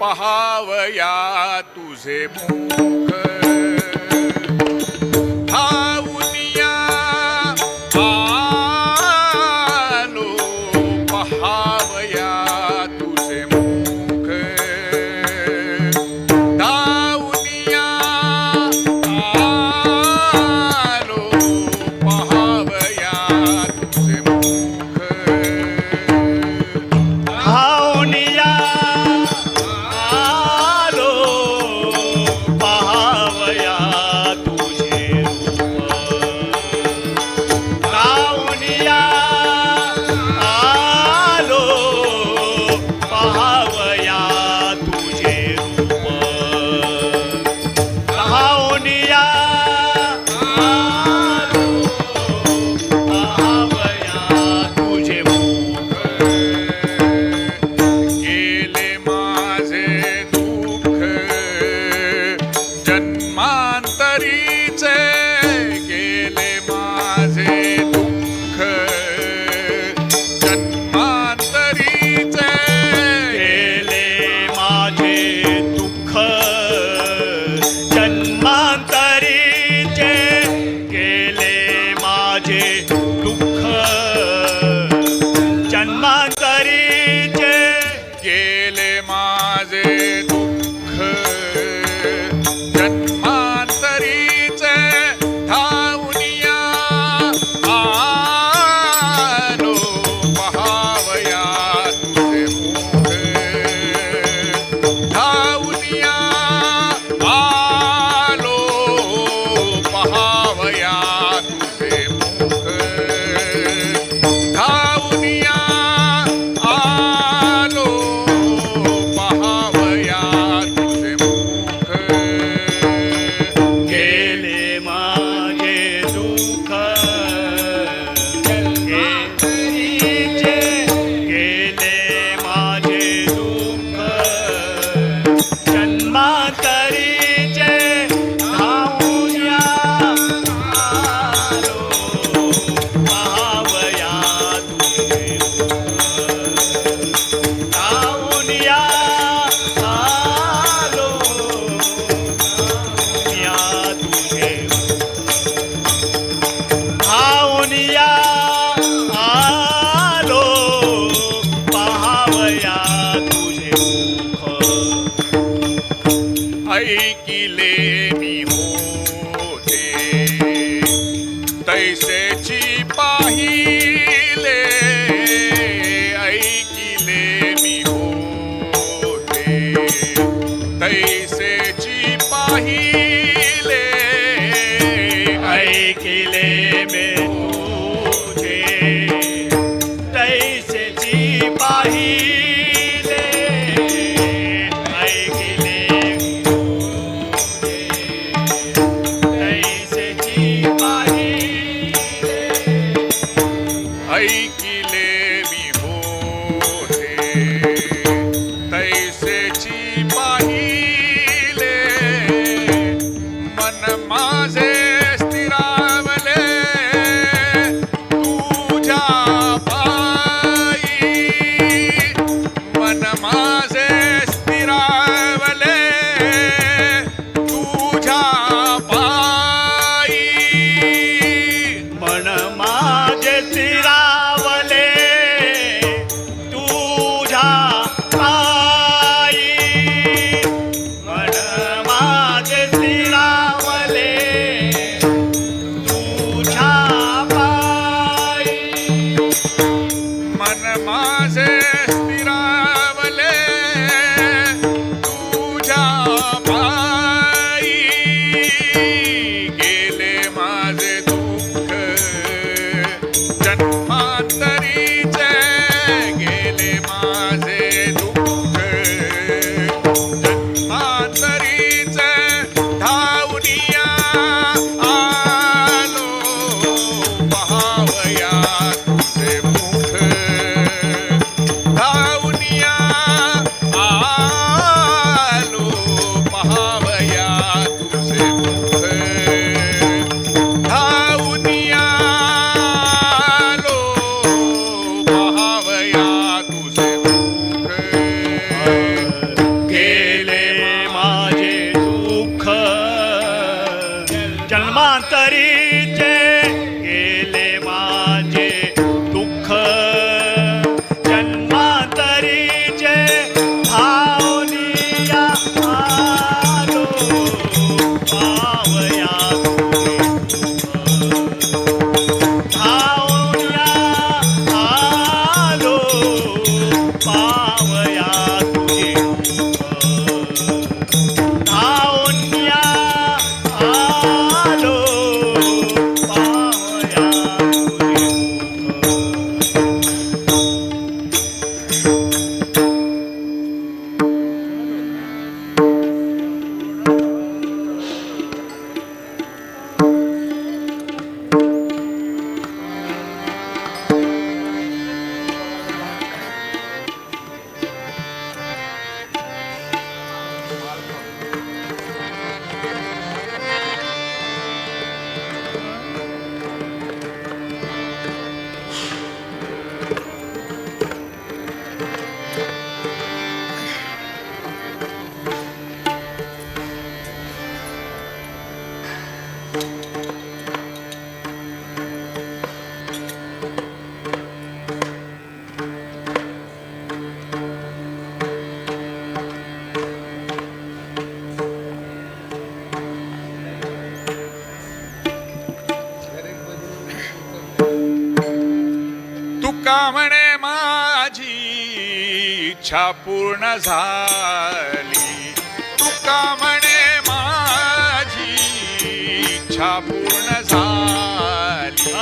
पहावया तुझे मुख. धावूनिया आलो पहावया तुझे मुख. धावूनिया आलो पहावया तुझे मुख. धावूनिया आलो पहावया तुझे रूप. धावूनिया आलो पहावया तुझे रूप. धावूनिया आलो पहावया तुझे मुख. गेले माझे दुःख जन्मांतरीचे. गेले माझे दुःख जन्मांतरीचे. गेले माझे दुःख जन्मांतरीचे. गेले माझे दुःख जन्मांतरीचे. गेले माझे दुःख जन्मांतरीचे. धावूनिया आलो पहावया तुझे मुख. धावूनिया आलो पहावया तुझे मुख. धावूनिया आलो पहावया तुझे मुख. गेले माझे दुःख जन्मांतरीचे. गेले माझे दुःख जन्मांतरीचे. धावूनिया आलो पहावया तुझे मुख. धावूनिया आलो पहावया तुझे. धावूनिया आलो पहावया तुझे मुख. ऐकिले मी होते तैसेची पाहिले. ऐकिले मी होते तैसेची पाहिले. ऐकिले मी तुझे तैसेची पाहिले. ऐकिले तुझे तैसेची पाहिले. ऐकिले मी होते तैसेची पाहिले. इच्छा पूर्ण झाली, तुका म्हणे माझी इच्छा पूर्ण झाली,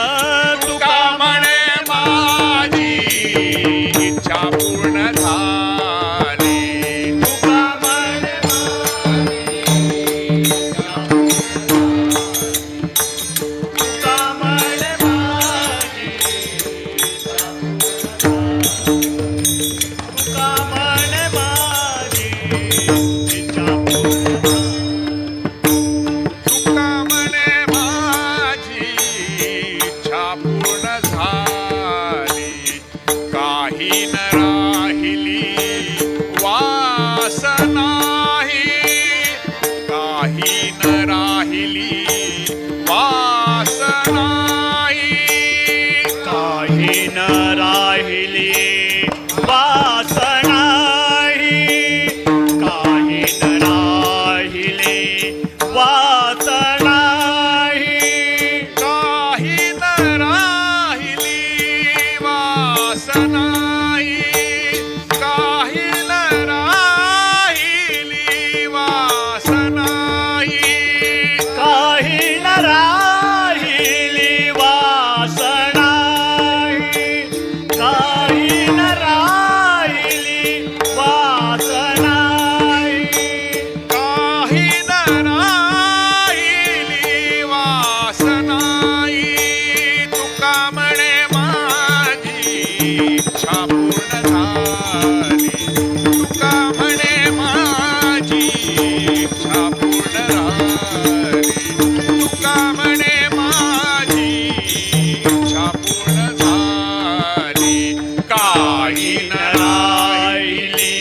तुका म्हणे माझी इच्छा पूर्ण झाली, तुका म्हणे तुका म्हणे माझी तुका म्हणे माझी इच्छा पूर्ण, तुका म्हणे माझी इच्छा पूर्ण झाली, काही न राहिली वासनाही, काही न राहिली वासनाही, काही न राहिली वासनाही, काही न राहिली वासनाही, काही न राहिली वासनाही, काही न राहिली वासनाही, काही न राहिली वासनाही, काही न राहिली वासनाही, काही न राहिली वासनाही, तुका म्हणे माझी इच्छा पूर्ण झाली, तुका म्हणे माझी इच्छा पूर्ण झाली, तुका म्हणे माझी इच्छा पूर्ण झाली, काही न राहिली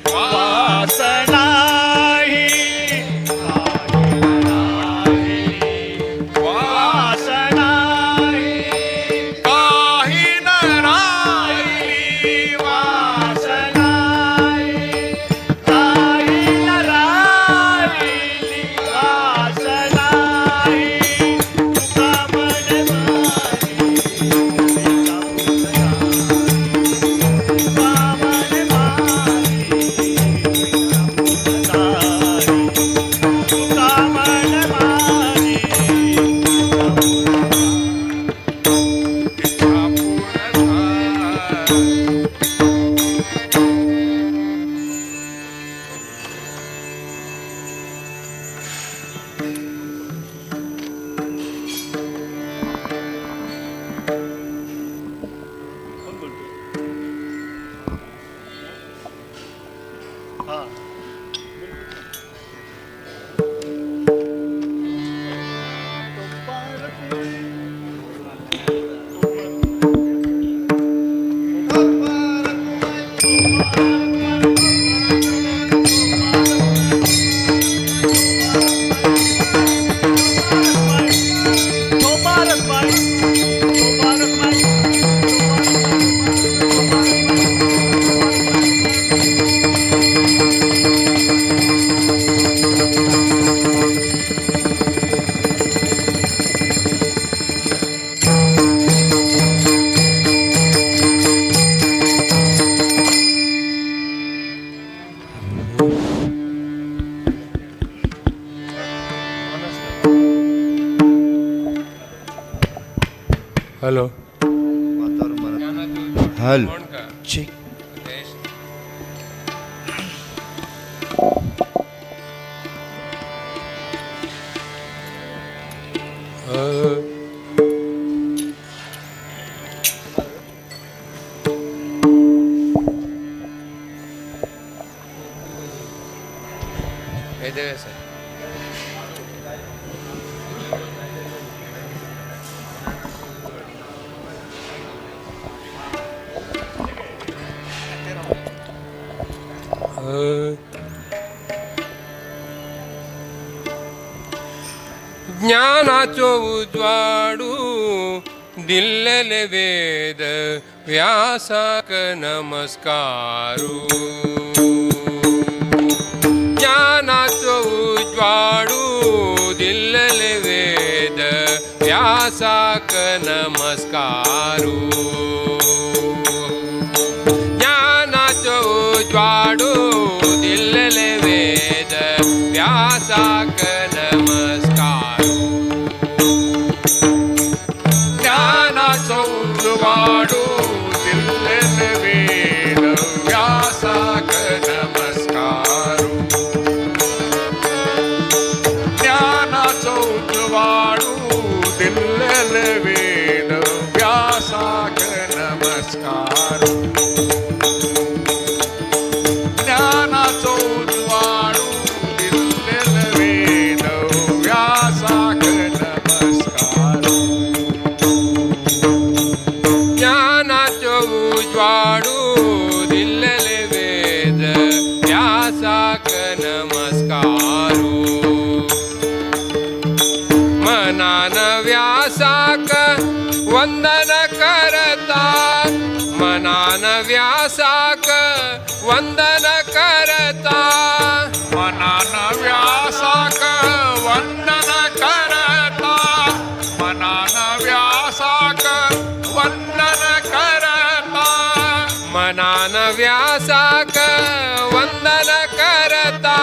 वासनाही, काही न राहिली वासनाही, वासनाही, काही न राहिली वासनाही, काही न राहिली वासनाही, तुका म्हणे माझी इच्छा पूर्ण झाली, तुका म्हणे माझी इच्छा पूर्ण झाली, तुका म्हणे माझी इच्छा पूर्ण इच्छा पूर्ण झाली. कोण बोलतोय? हा. हॅलो. हॅलो. चेक. ज्ञानाचो उजवाडू दिल्लेले वेद व्यासाक नमस्कारू. ज्ञानाचो उजवाडू दिल्लेले वेद व्यासाक नमस्कारू. ज्ञानाचो उजवाडू व्यासाक नमस्कारू. मनान व्यासाक वंदन करता, मनान व्यासाक वंदन करता, मनान व्यासाक वंदन करता, मनान व्यासाक वंदन करता, मनान व्यासाक वंदन करता,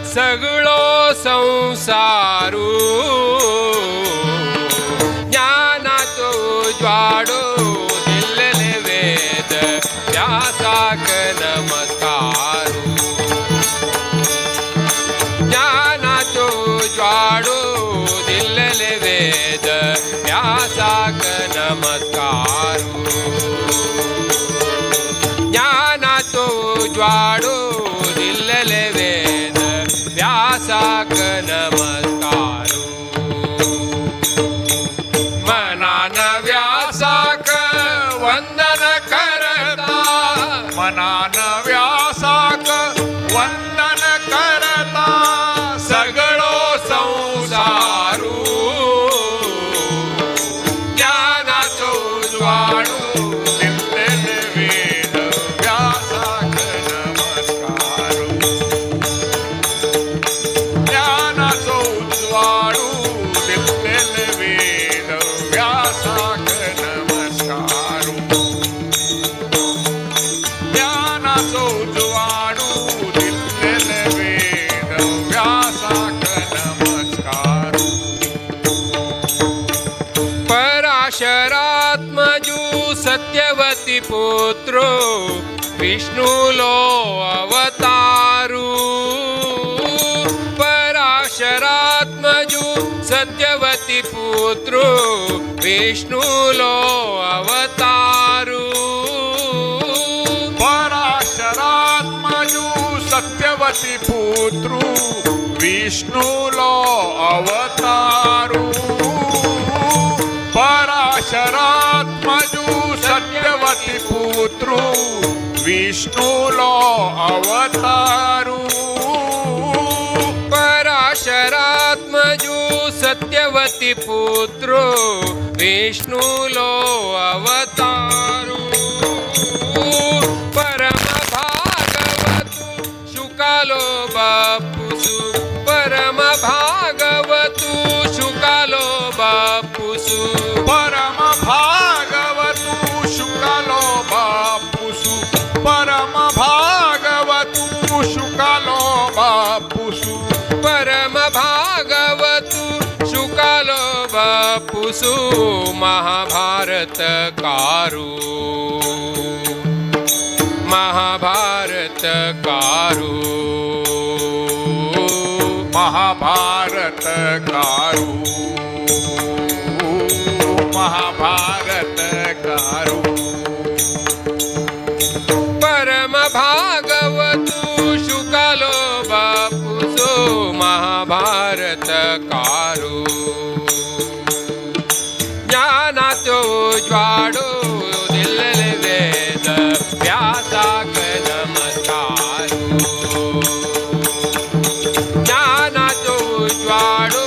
सगळो संसारू. ज्ञानाचो उजवाडो दिल्ले वेद व्यासाक नमस्कारू. ज्ञानाचो उजवाडो दिल्ले वेद व्यासाक नमस्कारू. ज्ञानाचो उजवाडो दिल्ले वेद व्यासाक नमस्कारू. मनान व्यासाक वंदन करता, मनान व्यासाक वंदन करता, सगळो संसारू. ज्ञानाचो उजवाडू दिल्ले वेद व्यासाक नमस्कारू. ज्ञानाचो उजवाडू दिल्ले वेद व्यासाक नमस्कारू. ज्ञानाचो उजवाडू दिल्ले वेद व्यासाक नमस्कारू. पराशरात्मजू सत्यवती पुत्रो विष्णुलो अवतारू. पराशरात्मजू सत्यवती पुत्रो विष्णुलो अवतारू. पराशरात्मजू सत्यवती पुत्रू विष्णुलो अवतारू. पराशरात्मजू सत्यवती पुत्रू विष्णुलो अवतारू. पराशरात्मजू सत्यवती पुत्रो विष्णुलो अवतारू. परम भागवतु शुकालो बापुसु, परम भागवतु शुकालो बापुसु, परम भागवतु शुकालो बापुसु, परम भागवतु शुकालो बापुसु, परम भागवतु शुकालो बापुसु महाभारत कारू. महाभारत कारू. महाभारत कारू. महाभारत कारू. परम भागवतु शुकालो बापुसो महाभारत कारू. ज्ञानाचो उजवाडो दिल्ले वेद व्यासाक नमस्कारू. ज्ञानाचो उजवाडो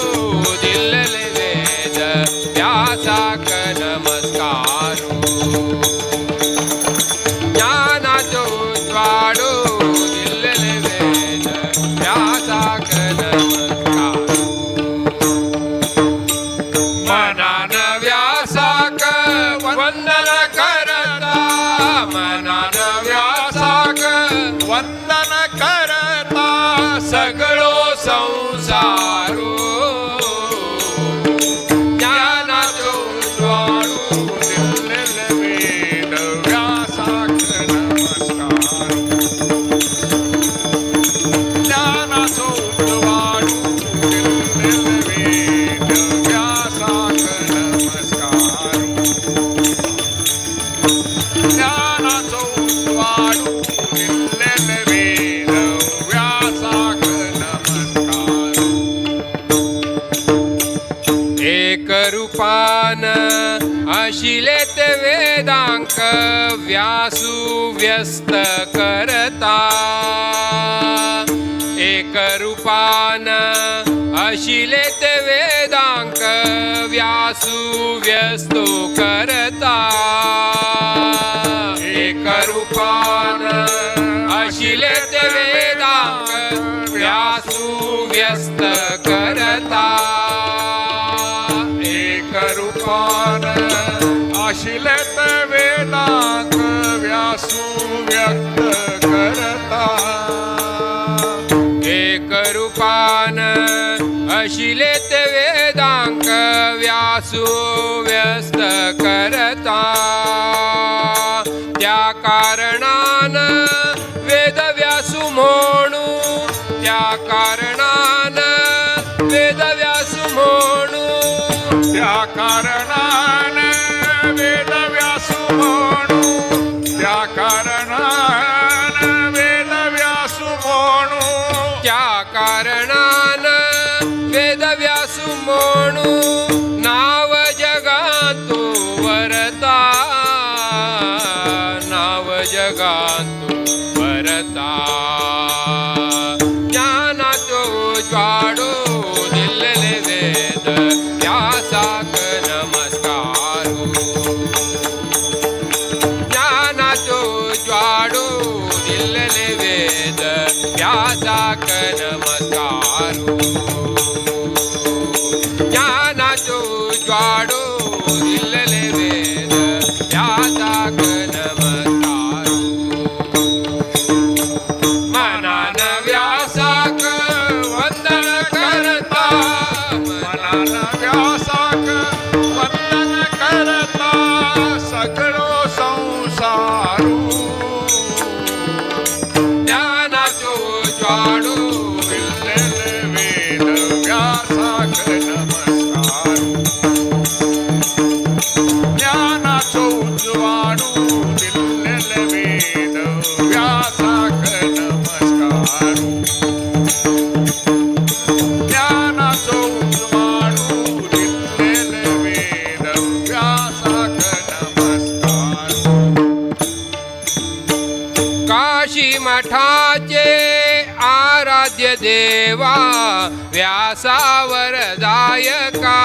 दिल्ले वेद व्यासाक नमस्कारू. ज्ञानाचो उजवाडो दिल्ले वेद व्यासाक नमस्कारू. मनान व्यासाक वंदन करता, मनान व्यासाक वंदन करता, सगळो संसारू. ज्ञानाचो उजवाडू दिल्ले वेद व्यासाक नमस्कारू. ज्ञानाचो उजवाडू दिल्ले वेद व्यासाक नमस्कारू. ज्ञानाचो उजवाडू दिल्ले वेद व्यासाक नमस्कारू. एक रूपान आशिले ते वेदांक व्यासू व्यस्त करता. एक रूपान अशिले ते वेदांक व्यासू व्यस्तो करता. एक रूपान अशिले ते वेदांक व्यासू व्यस्त करता. एक रूपान आशिले ते वेदांक व्यासू व्यक्त करता. एक रूपान अशिले ते वेदांक व्यासू व्यस्त करता. त्या कारणान वेद व्यासू म्हणू, त्या कारणान वेद व्यासू म्हणू, त्या कारणान वेद व्यासू म्हणू, त्या कारणान वेद व्यासू म्हणू, त्या कारणान वेद व्यासू म्हणू नाव जगांतु वरता, नाव जगांतु वरता. ज्ञानाचो उजवाडो दिल्ले वेद व्यासाक नमस्कारू. ज्ञानाचो उजवाडो दिल्ले वेद व्यासाक नमस्कारू. ज्ञानाचो उजवाडो दिल्ले वेद व्यासाक नमस्कारू. मनान व्यासाक वंदन करता, मनान व्यासाक वंदन करता सगळो संसारू. ज्ञानाचो उजवाडो दिल्ले वेद व्यासाक नमस्कारू. ज्ञानाचो उजवाडू दिल्ले वेद व्यासाक नमस्कारू. ज्ञानाचो उजवाडू दिल्ले वेद व्यासाक नमस्कारू. काशी मठाचे आराध्य देवा व्यासावर दायका.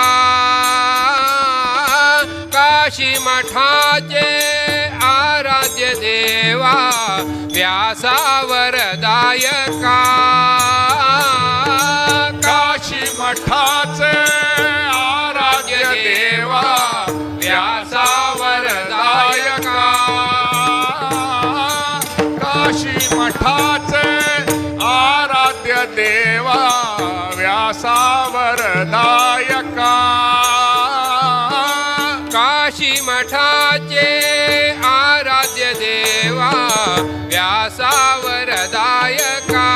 काशी मठाचे आराध्य देवा व्यासावर दायका. काशी मठाचे आराध्य देवा व्यासावर दायका. काशी मठाचे आराध्य देवा व्यासावर दायका. काशी मठाचे आराध्य देवा व्यासावर दायका.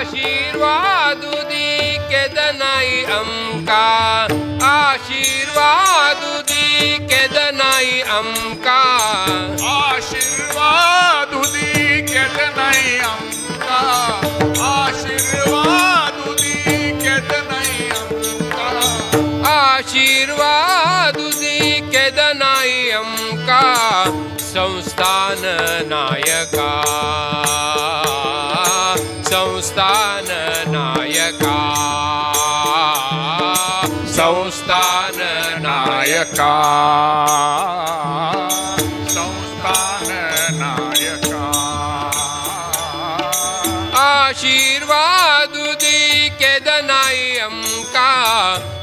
आशीर्वादु दी केदनाई अमका, आशीर्वादु दी केदनाई अमका, आशीर्वादु दी केदनाई अमका, आशीर्वादु दी केदनाई अमका, आशीर्वादु दी केदनाई अमका संस्थान नायका, संस्थान नायका, संस्थान नायका. नायका, संस्थान नायका. आशीर्वादु दी केदनाई अमका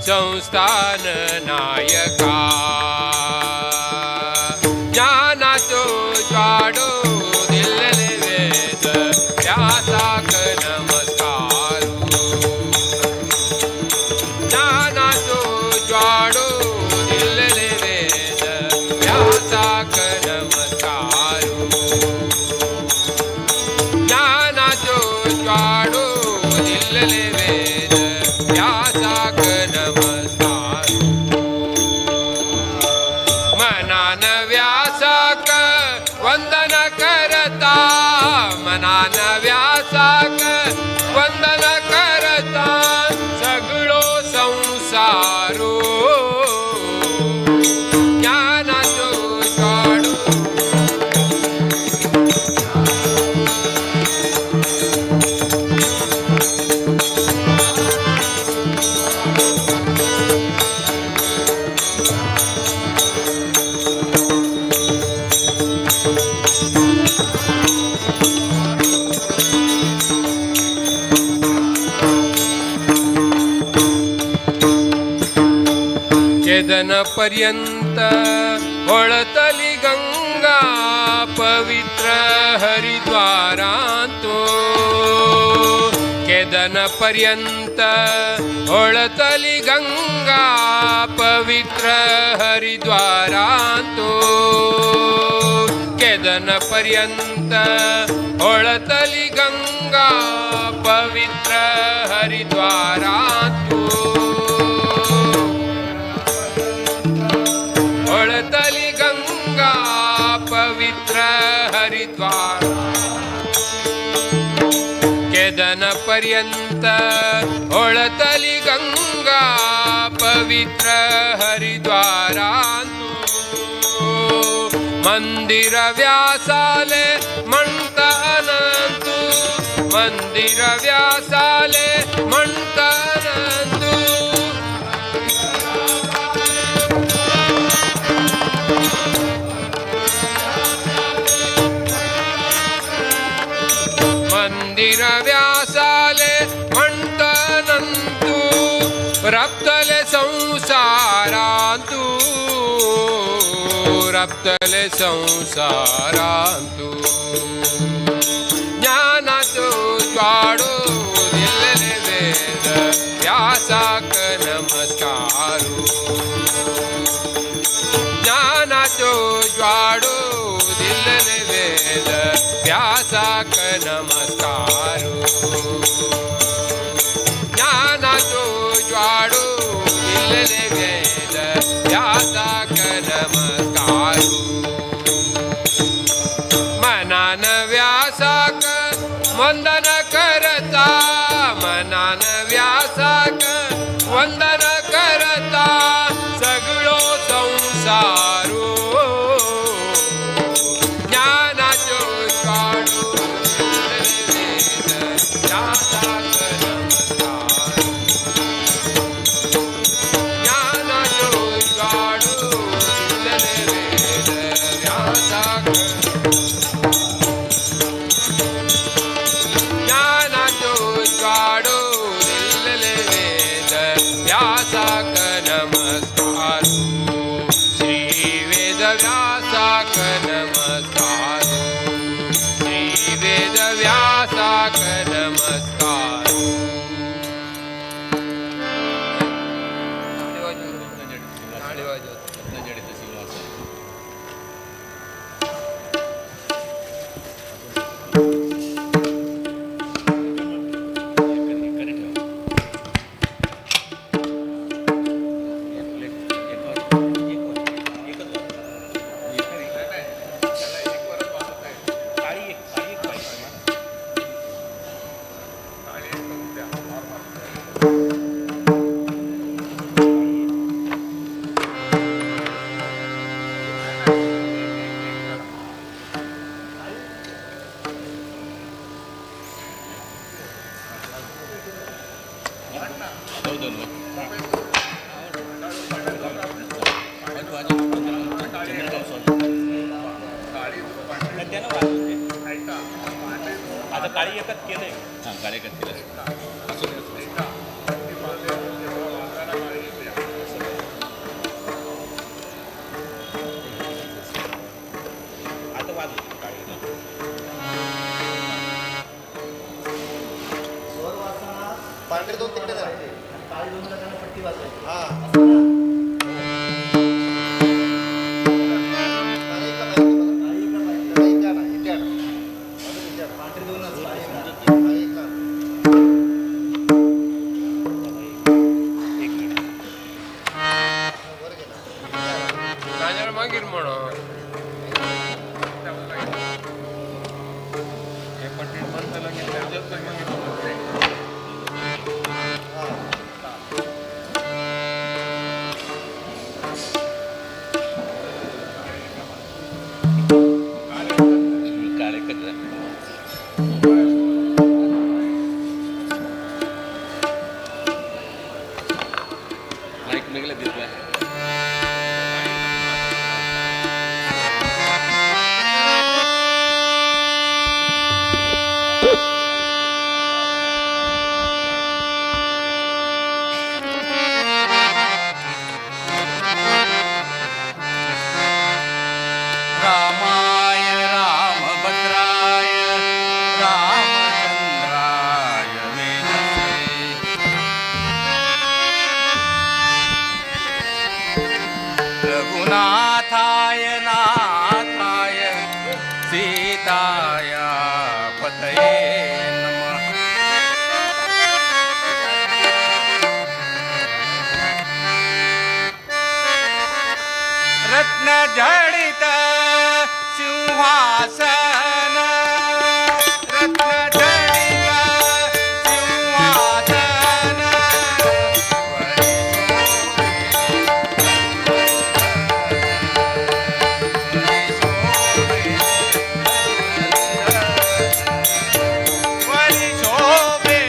संस्थान नायका. ज्ञानाचो उजवाडो दिल्ले वेद व्यासाक नमस्कारू. ज्ञानाचो उजवाडो दिल्ले वेद व्यासाक नमस्कारू. ज्ञानाचो उजवाडो दिल्ले वेद व्यासाक नमस्कारू. मनान व्यासाक वंदन करता, मनान व्यासाक वंदन करता सगळो संसारू. ज्ञानाचो उजवाडो केदन पर्यंत होळतली गंगा पवित्र हरिद्वारांतु. केदन पर्यंत होळतली गंगा पवित्र हरिद्वारांतु. केदन पर्यंत होळतली गंगा पवित्र हरिद्वारांतु. होळतली गंगा पवित्र हरिद्वार. केदन पर्यंत होळतली गंगा पवित्र हरिद्वारांतु. मंदिर व्यासाले म्हणत अनंतु. मंदिर व्यासाले म्हणत अनंतु. मंदिर व्यासाले म्हणत अनंतु. रप्तले संसारांतु. रप्तले संसारांतु. ज्ञानाचो ज्वाडो दिल्ले वेद व्यासाक नमस्कारू. ज्ञानाचो ज्वाडो दिल्ले वेद व्यासाक नमस्कारू. ज्ञानाचो ज्वाडो दिल्ले वेद व्यासाक नमस्कारू. मनान व्यासाक वंदन करता. मनान व्यासाक वंदन करता सगळो संसारू. ज्ञानाचो ज्वाडो वेद व्यासाक नमस्कारू. ज्ञानाचो ज्वाडो वेद व्यासाक. ज्ञानाचो ज्वाडो दिल्ले वेद व्यासाक नमस्कारू. श्री वेद व्यासाक नमस्कारू. श्री वेद व्यासाक नमस्कारू. आता काळी एकच केलंय. हां, काळी एकच केलं. आता वाजवतो काळी. पांढरे दोन तिकडे जा. काळी दोन जाताना पट्टी वाजवायची. हा, पांढरे दोनच. एक मिनिट. नाजाल्यार मागीर म्हणो हे पट्टी बंद मागीर काळे एकच जा. माईक मेघला दिसलाय. सिंहासन, रत्न जडित सिंहासन, वरी शोभे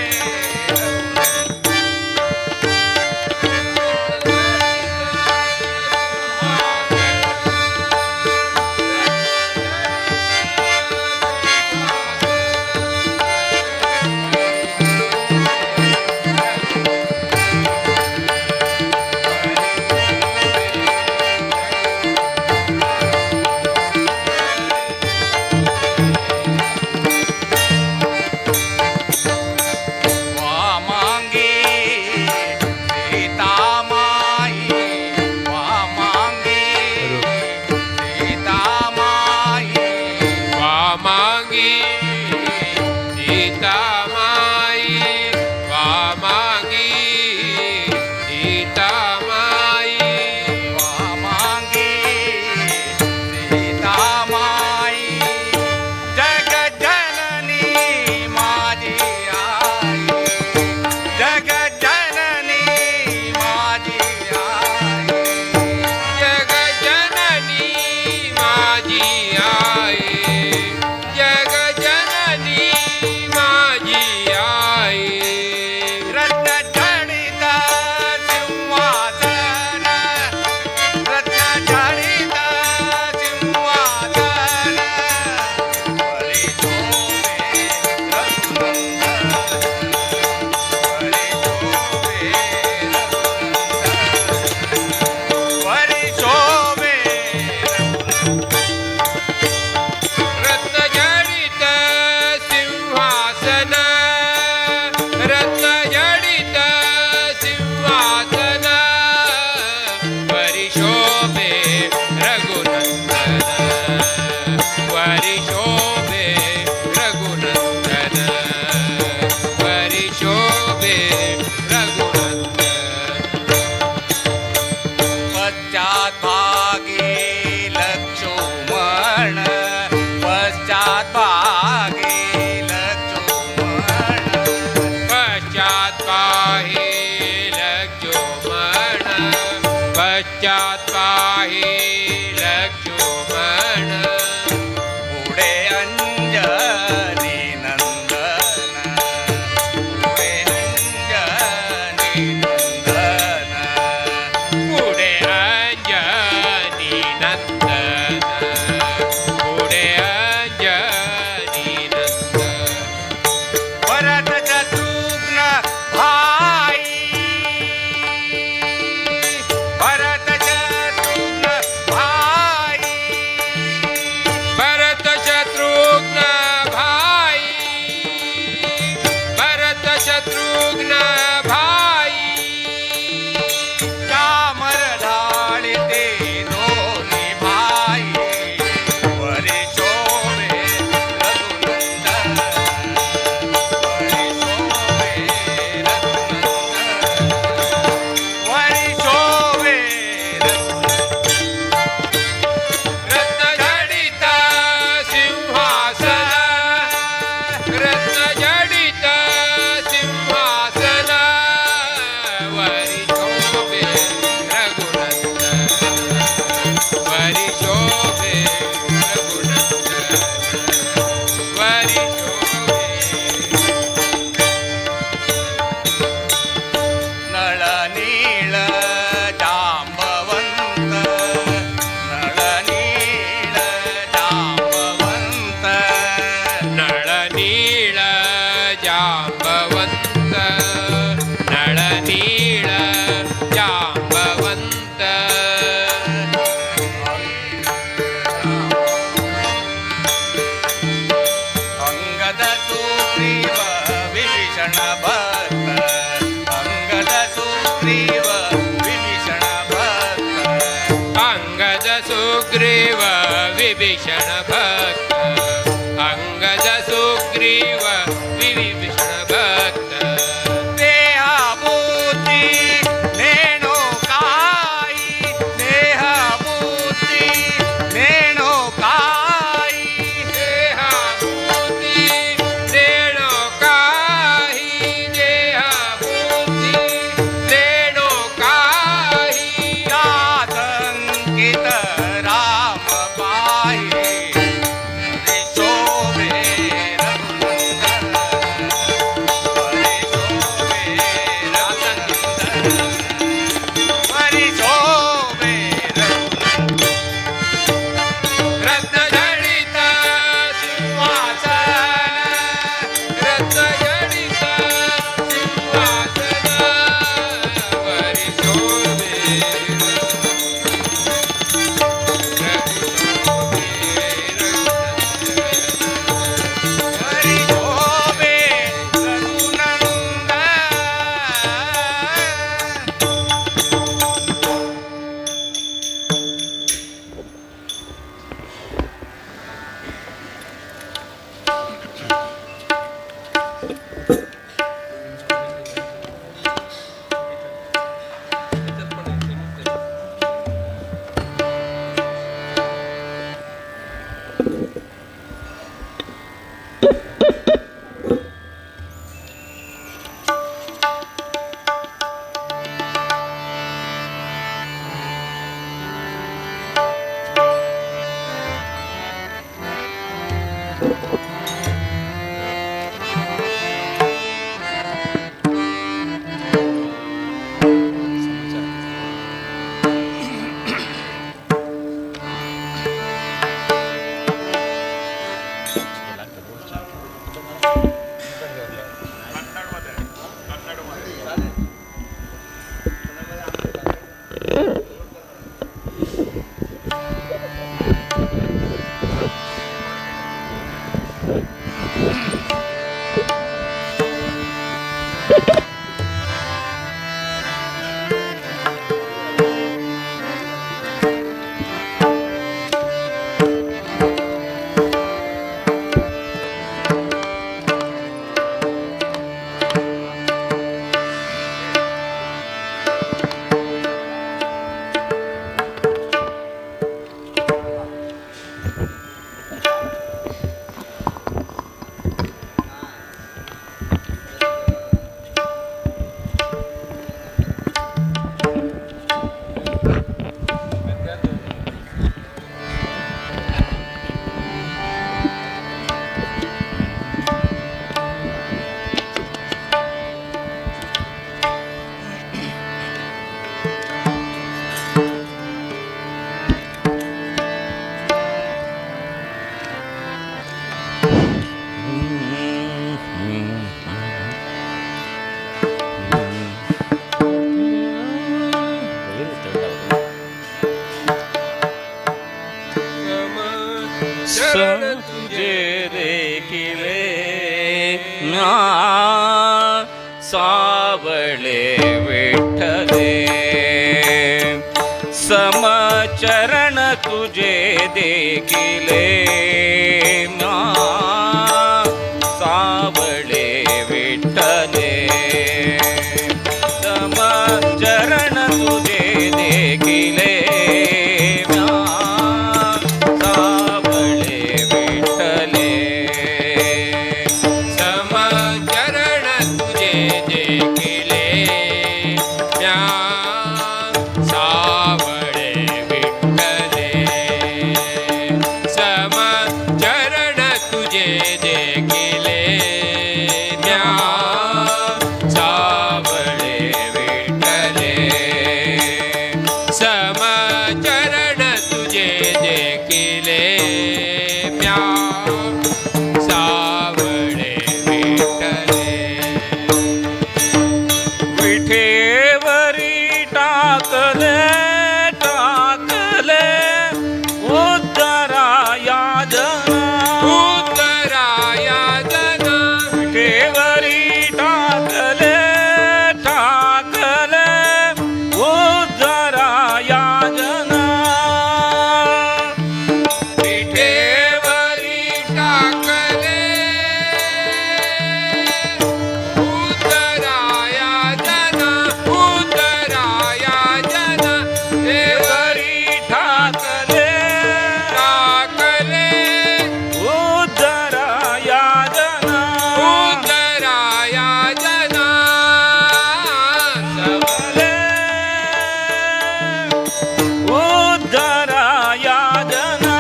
वामांगी सीतामाई, वामांगी सीतामाई, वामांगी सीतामाई, वामांगी सीतामाई, वामांगी सीतामाई, जगज्जननी माझी आई, जगज्जननी माझी आई, जगजननी माझी आई, जगजननी माझी आई, रत्न जडित सिंहासन, रत्न जडित सिंहासन, वरी शोभे रघुनंदन, वरी शोभे रघुनंदन, वरी शोभे रत्नजडित सिंहासन, रत्नजडित सिंहासन, वरिशोभे रघुनंदन, वरिशोभे रघुनंदन, वरिशोभे रघुनंदन. पश्चाद्भागे लक्ष्मण, पश्चाद्भागे लक्ष्मण, पश्चात पाहे लक्ष्मण, पश्चात पाहे लक्ष्मण, पुढे अंजनी नंदन, पुढे अंजनी नंदन, पुढे अंजनी नंदन, पुढे अंजनी नंदन, भरत शत्रुघ्न भाई, भरत शत्रुघ्न भाई, भरत शत्रुघ्न भाई, भरत शत्रुघ्न भाई, चामर ढाळी ते दोन्ही भाई, वरी शोभे रघुनंदन, वरी शोभे रघुनंदन, वरी शोभे रघुनंदन. रत्नजडित सिंहासन, रत्नजडित सिंहासन, वरिशोभे रघुनंदन, वरिशोभे रघुनंदन, वरिशोभे. नळ नीळ जांबवंत, नळ नीळ जांबवंत, नळ नीळ जांबवंत, नळ नीळ जांबवंत, अंगद सुग्रीव विभीषण भक्त, अंगद सुग्रीव विभीषण भक्त, अंगद सुग्रीव विभीषण भक्त, अंगद सुग्रीव विभीषण भक्त, देहाभूती नेणो काई, देहाभूती नेणो काई, चरण तुझे देखिले म्या सावळे विठ्ठले, समचरण तुझे देखिले म्या सावळे विठ्ठले, समचरण तुझे देखिले म्या सावळे विठ्ठले, समचरण तुझे देखिले म्या सावळे विठ्ठले, समचरण तुझे देखिले म्या सावळे विठ्ठले, समचरण तुझे देखिले म्या सावळे विठ्ठले. विठेवरी टाकले टाकले उद्धराया जना, उद्धराया जना, विठेवरी टाकले टाकले उद्धराया जना, विठेवरी टाकले उद्धराया जना, उद्धराया जना, वरी ठाकले टाकले उद्धराया जना, उद्धराया जना, उद्धराया जना,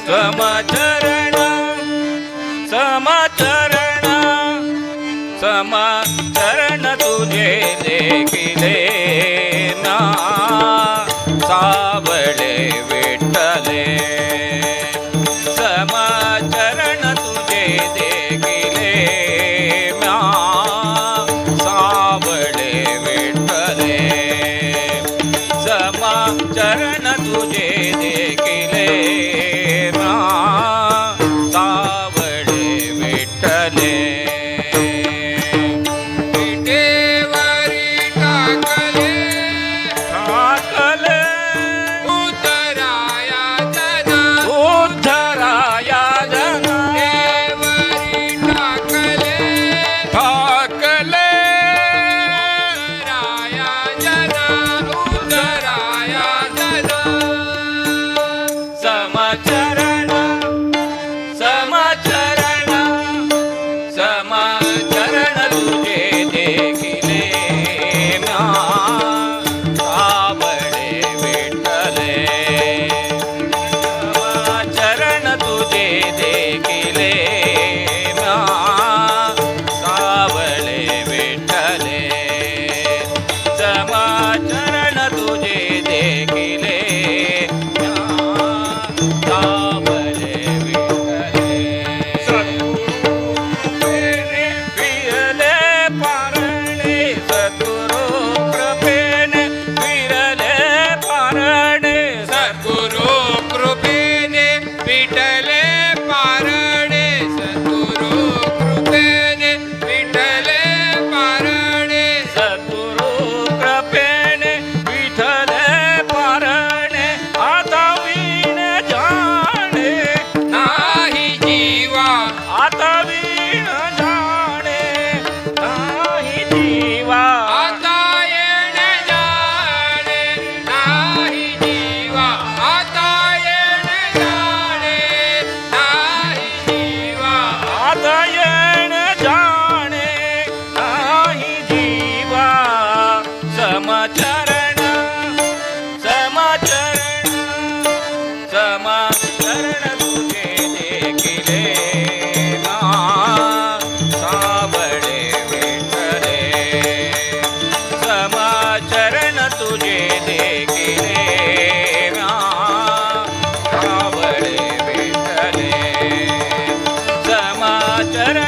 समचरण समचरण समचरण तुझे देखिले ना सावळे विठ्ठले, समचरण तुझे देखिले म्या सावळे विठ्ठले, समचरण तुझे देखिले म्या सावळे विठ्ठले. विठेवरी टाकले टाकले उद्धराया जना, उद्धराया जना, विठेवरी टाकले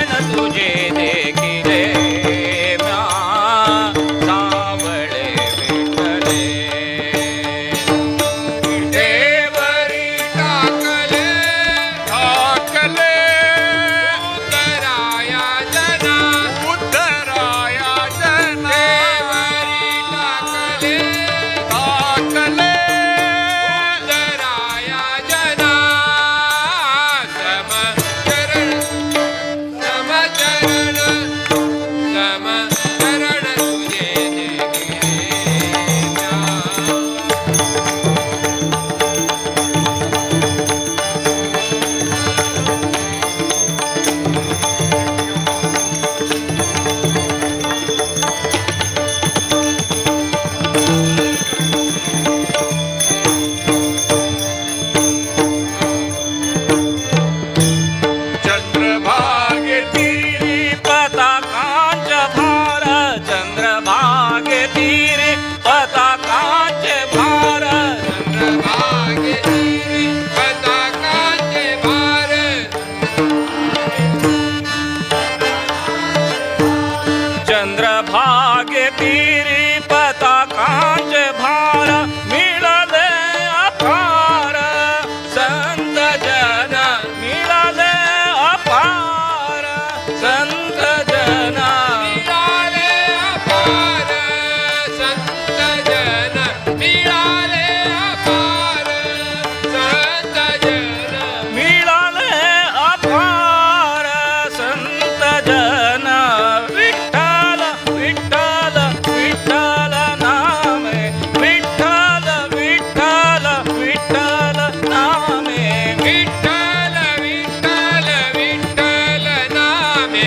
चरण तुझे देखिले म्या सावळे विठ्ठले. विटेवरी टाकले टाकले उतराया जना उद्धराया जना विटेवरी टाकले टाकले उतराया जना सम चरण सम चरण सम चरण तुझे देखिले म्या. चंद्रभागे तीरी पताकांच भार चंद्रभागे तीरी पताकांच भार चंद्रभागे तीरी पताकाचे भार चंद्रभागे तीरी पताकांच भार मिळाले अपार संत जन मिळाले अपार संत जन मिळाले अपार संत जन मिळाले अपार संत जन मिळाले अपार संत जन विठ्ठल विठ्ठल विठ्ठल नामे विठ्ठल विठ्ठल विठ्ठल नामे विठ्ठल विठ्ठल विठ्ठल नामे.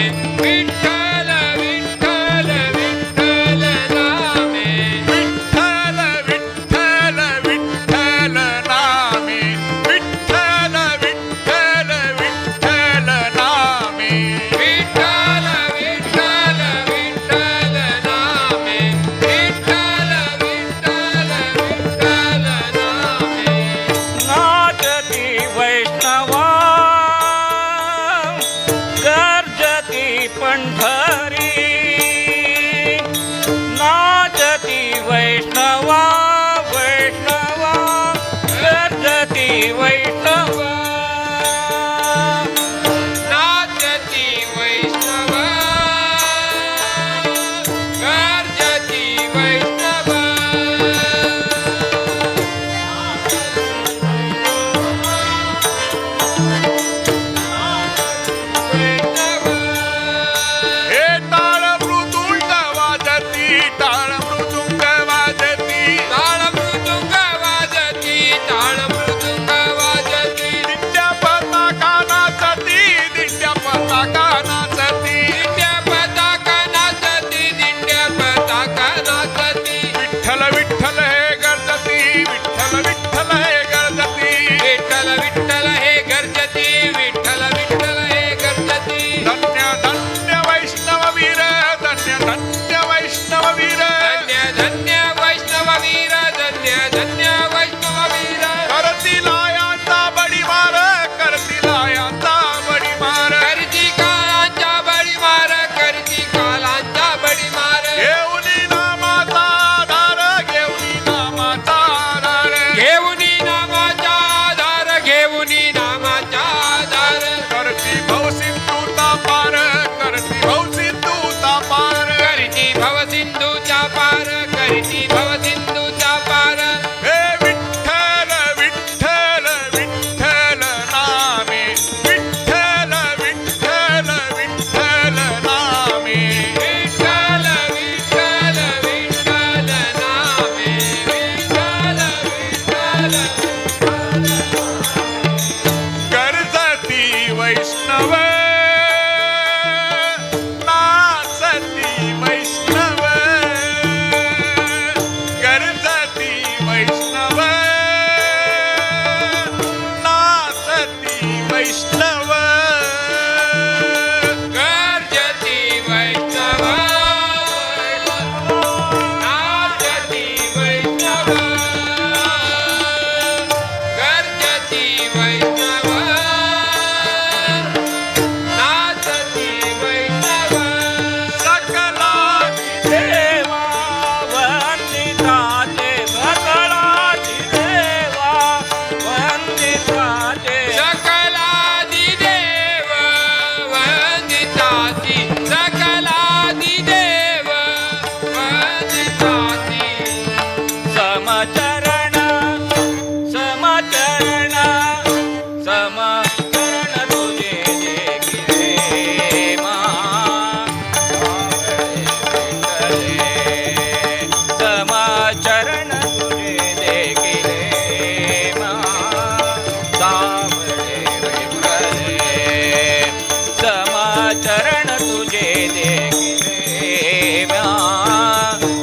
चरण तुझे देखिले म्या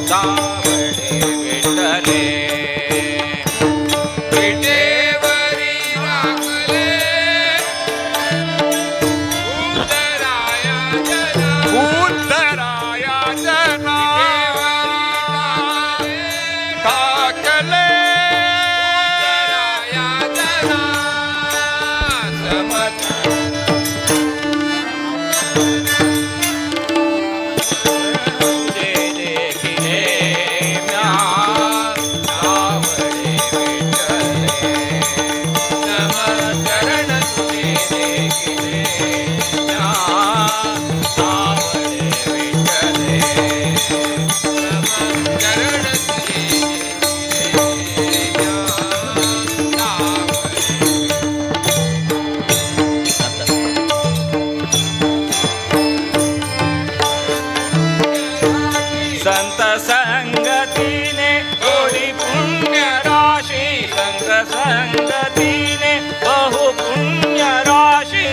सावळे विठ्ठले. विटेवरी राखले उतराया जना. उद्धराया जना विटेवरी टाकले उतराया जना समत तुझे देखिले म्या सावळे विठ्ठले. चरण तुझे देखिले म्या सावळे विठ्ठले. चरण तुझे देखिले सावळे. संत संगतीने थोडी पुण्य राशी. संत संगतीने बहु पुण्य राशी.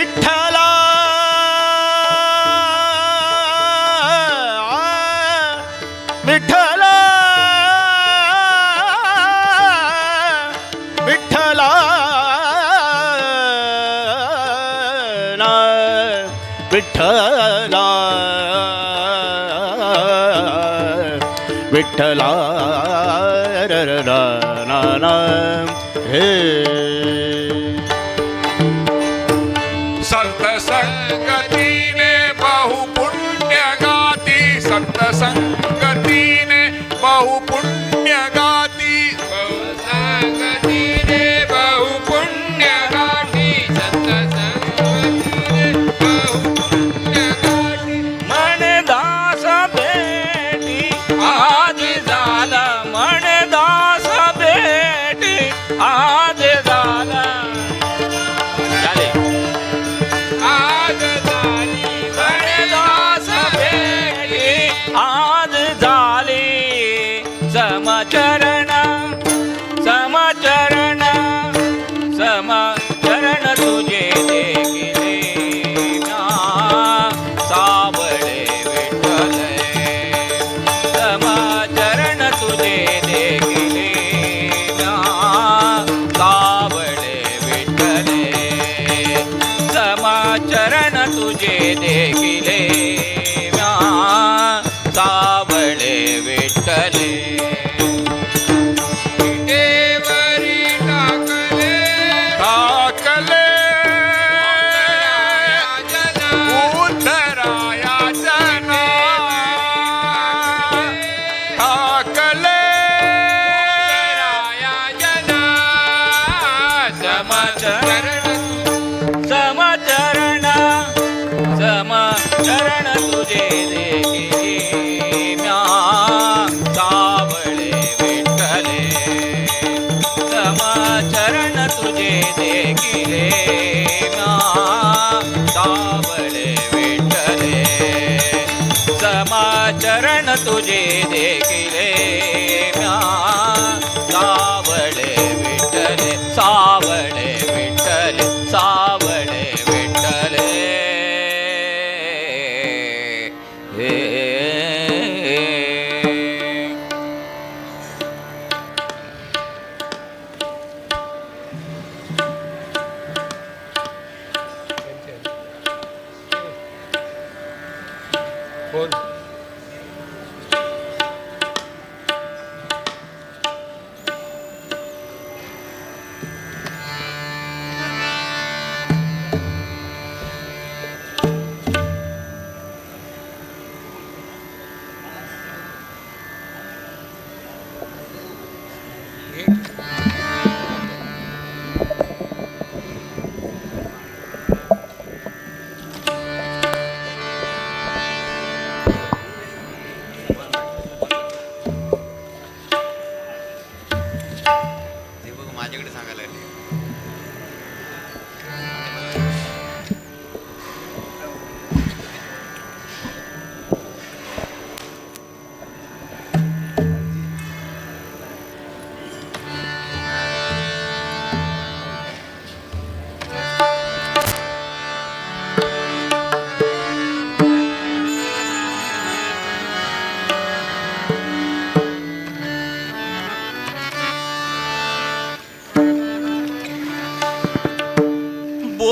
विठ्ठला विठ्ठला विठ्ठला विठ्ठला विठ्ठला ना हे. संत संगतीने बहु पुण्य गाती. संत संगतीने बहु पुण्य गाती. संगतीने बहु पुण्य गाठी. संत संगतीने बहु पुण्य गाठी. मन दास भेटी आज झाला. मन दास भेटी आज झाला. झाले. आज झाली मन दास भेटी आज झाली. समचरण समचरण समचरण तुझे देखिले म्या सावळे विठ्ठले. समचरण तुझे देखिले म्या सावळे विठ्ठले. समाचरण तुझे देखिले म्या सावळे विठ्ठले. विटेवरी टाकले टाकले जना. उद्धराया जना टाकले उतराया जना समचरण समचरण समचरण तुझे देखिले म्या सावळे विठ्ठले. समाचरण तुझे देखिले म्या सावळे विठ्ठले. समाचरण तुझे देखिले म्या सावळे विठ्ठले. सावळे विठ्ठले सावळे विठ्ठले. हे. कोण?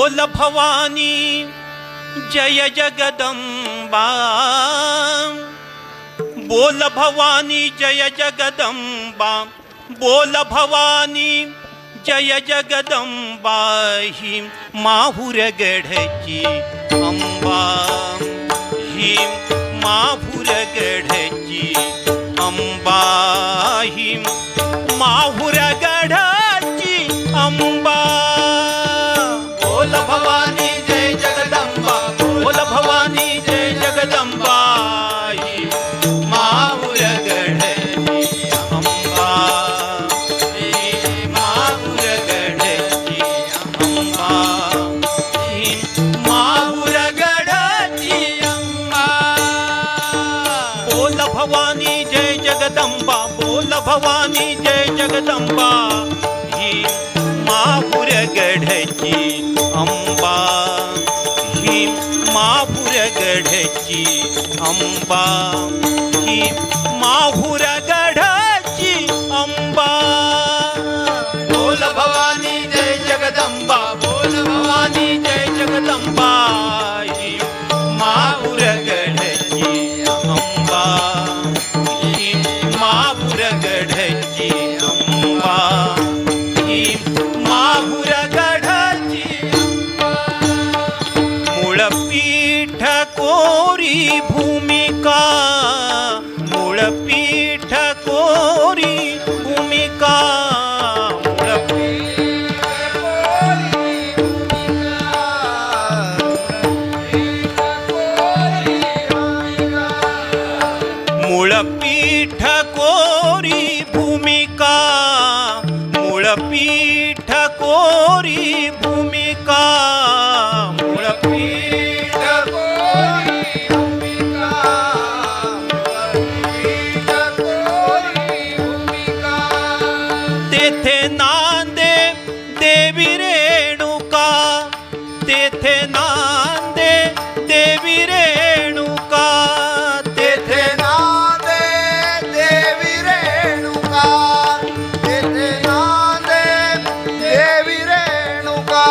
बोल भवानी जय जगदंबा, बोल भवानी जय जगदंबा, बोल भवानी जय जगदंबा, ही माहुरगढची अंबा, ही माहुरगढची अंबा, ही माहुरगढची अंबा। बोल भवानी जय जगदंबा, बोल भवानी जय जगदंबा, ही माहुरगढची अंबा, ही माहुरगढची अंबा, ही माहुरगढची अंबा। बोल भवानी जय जगदंबा, बोल भवानी जय जगदंबा, ही माहुरगढची अंबा, ही माहुरगढची अंबा, ही माहुरगढची अंबा। बोल भवानी जय जगदंबा, बोल भवानी जय जगदंबा, ही माहुरगढची अंबा, ही माहुरगढची अंबा, ही माहुरगढची अंबा। मूळपीठ कोरी भूमिका, मूळपीठ कोरी भूमिका, मूळपीठ मूळपीठ कोरी भूमिका, मूळपीठ कोरी भूमिका, मूळपीठ तेथे नांदे देवी रेणुका, तेथे नांदे देवी रेणुका, तेथे तेथे नांदे देवी रेणुका, तेथे नांदे देवी रेणुका,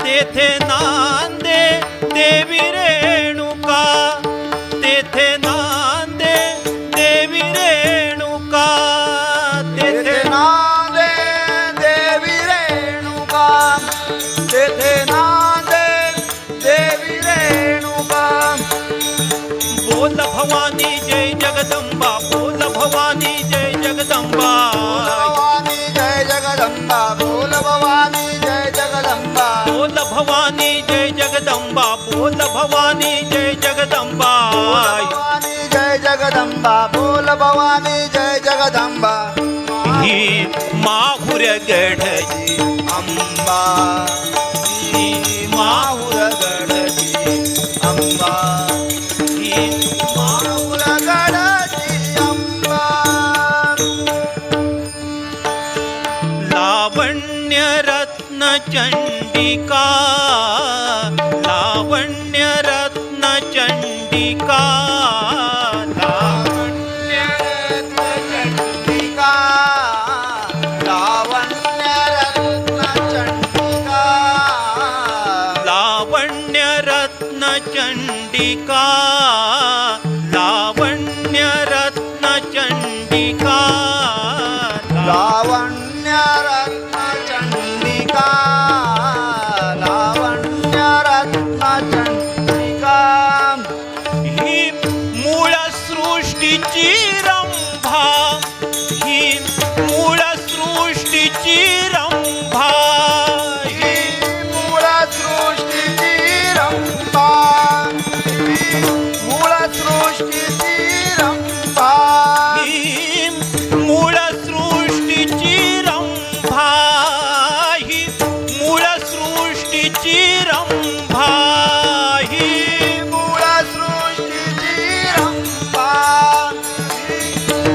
तेथे नांदे देवी रेणुका, तेथे नांदे देवी रेणुका, तेथे तेथे नांदे देवी रेणुका, तेथे नांदे देवी रेणुका। बोल भवानी जय जगदंबा, बोल भवानी जय जगदंबा, भवानी जय जगदंबा, बोल भवानी जय जगदंबा, बोल भवानी जय जगदंबा, बोल भवानी जय जगदंबा, भवानी जय जगदंबा, बोल भवानी जय जगदंबा, ही माहुरगढची अंबा, ही माहुरगडची अंबा, ही माहुरगडची अंबा। लावण्य रत्न चंडिका, लावण्य रत्न चंडिका, लावण्य चंडिका, लावण्य रत्न चंडिका, लावण्य रत्न चंडिका, लावण्य रत्न चंडिका, लावण्य रत्न चंडिका, लावण्य रत्न चंडिका, ही मूळ सृष्टीची रंभा, ही मूळ सृष्टीची रंभा, ही मूळ सृष्टीची रंभा, मूळ सृष्टीची रंभा, ही मूळ सृष्टीची रंभा, ही मूळ सृष्टीची रंभा, ही मूळ सृष्टीची रंभा,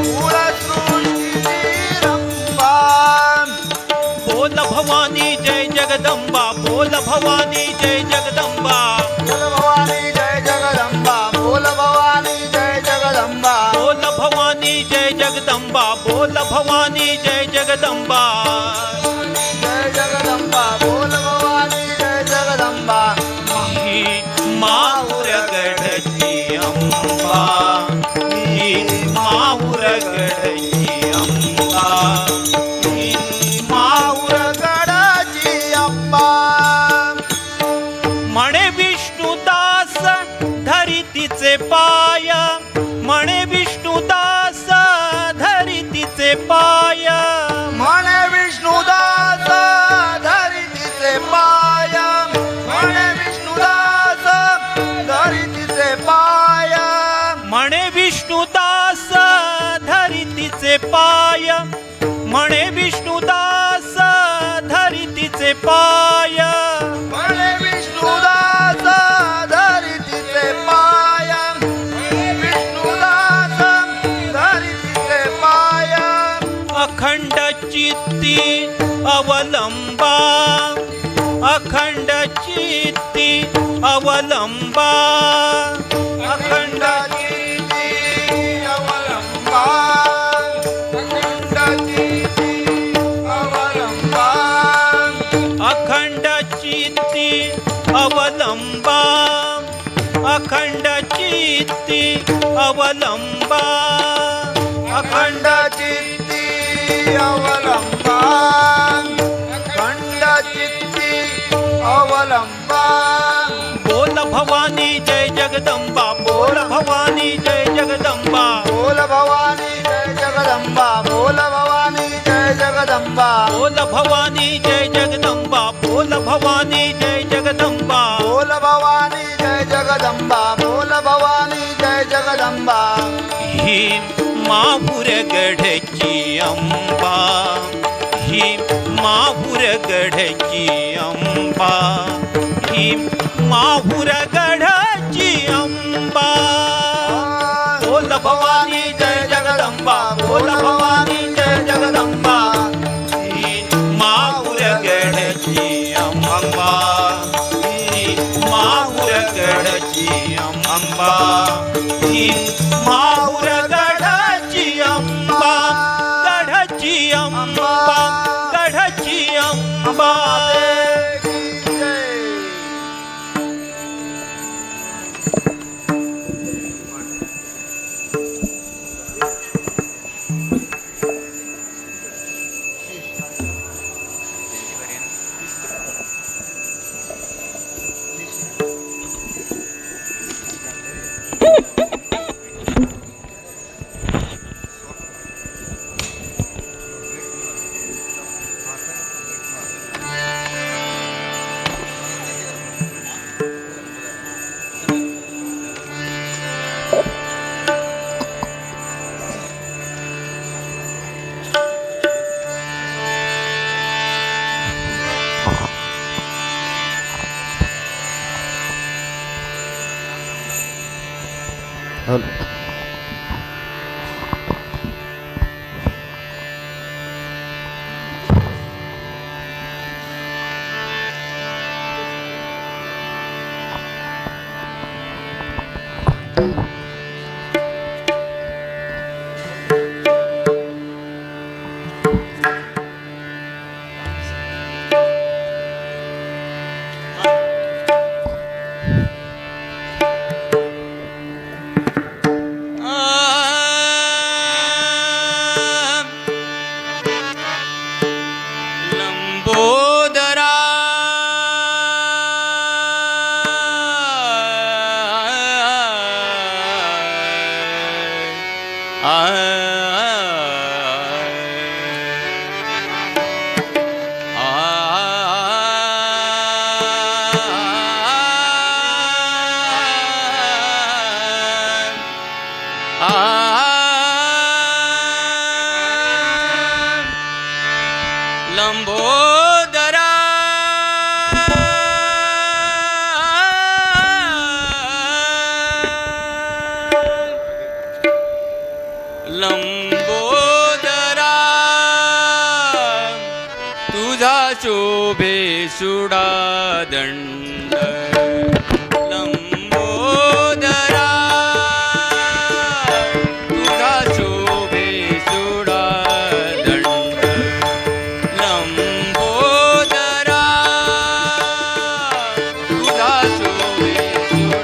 मूळ सृष्टीची रंभा। बोल भवानी जय जगदंबा, बोल भवानी जय जगदंबा, बोल भवानी जय जगदंबा, बोल भवानी जय जगदंबा, बोल भवानी जय जगदंबा, बोल भवानी जय जगदंबा, जय जगदंबा, बोल भवानी जय जगदंबा। माहुरगडची अंबा, ही माहुरगडची अंबा, ही माहुरगडाची अंबा. म्हणे विष्णुदास धरी तिचे पाय, म्हणे विष्णुदास धरी तिचे पाय, म्हणे विष्णुदास धरी तिचे पाय, म्हणे विष्णुदास धरी तिचे पाय, म्हणे विष्णुदास धरी तिचे पाय, म्हणे विष्णुदास धरी तिचे पाय, म्हणे विष्णुदास धरी तिचे पाय, म्हणे विष्णुदास धरी तिचे पाय. अखंड चित्ती अवलंबा, अखंड चित्ती अवलंबा, अखंड चित्ती अवलंबा, अखंड चित्ती अवलंबा, अखंड चित्ती अवलंबा, अखंड चित्ती अवलंबा, अखंड अखंड चित्ती अवलंबा, अखंड चित्ती अवलंबा. बोल भवानी जय जगदंबा, बोल भवानी जय जगदंबा, बोल भवानी जय जगदंबा, बोल भवानी जय जगदंबा, बोल भवानी जय जगदंबा, बोल भवानी जय जगदंबा, बोल भवानी जय जगदंबा, बोल भवानी जय जगदंबा. ही माहुरगडची अंबा, ही माहुरगडची अंबा, ही माहुरगडची अंबा. बोल भवानी जय जगदंबा, बोल भवानी जय जगदंबा, ही माहुरगडची अंबा, ही माहुरगडची अंबा, ही माहुरगडची अंबा, गडची अंबा, गडची अंबा. की जय. लंबोदरा आ लंबोदरा लंबोदरा तुझा शोभे सुडा दंड लंबोदरा तुझा शोभे सुडा दंड लंबोदरा तुझा शोभे सुडा.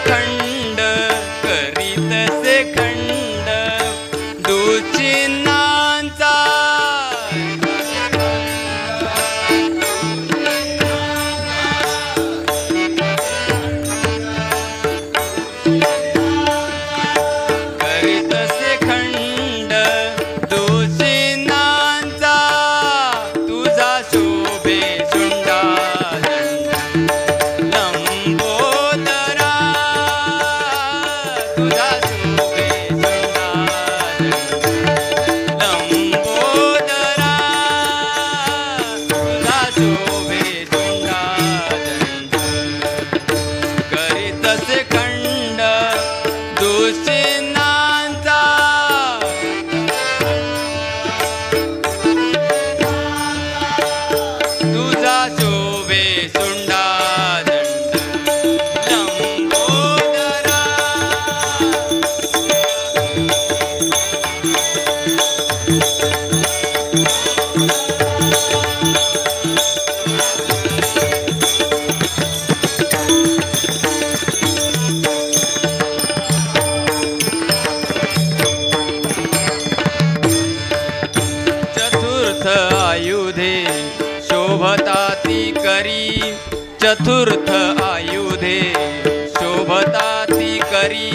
खंड, करीतसे खंड दुचिन्नांचा. करीतसे खंड दुचिन्नांचा, तुझा शोभे शुंडा लंबोदरा, तुझा शोभे शुंडा लंबोदरा, तुझा शोभे शुंडा. करीतसे खंड दुचिन्नांचा, तुझा शोभे शुंडा लंबोदरा. चतुर्थ आयुधे शोभताती करी, चतुर्थ आयुधे शोभताती करी,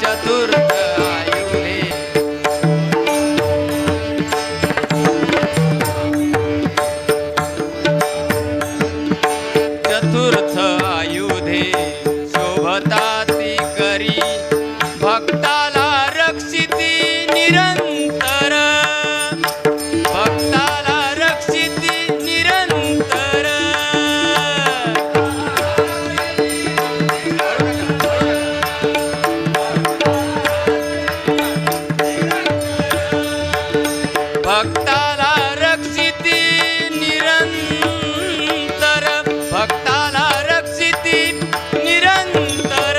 चतुर्थ आयुधे चतुर्थ आयुधे शोभताती करी, भक्ताला रक्षिती निरंतर, भक्ताला रक्षिती निरंतर. भक्ताला रक्षिती निरंतर, भक्ताला रक्षिती निरंतर.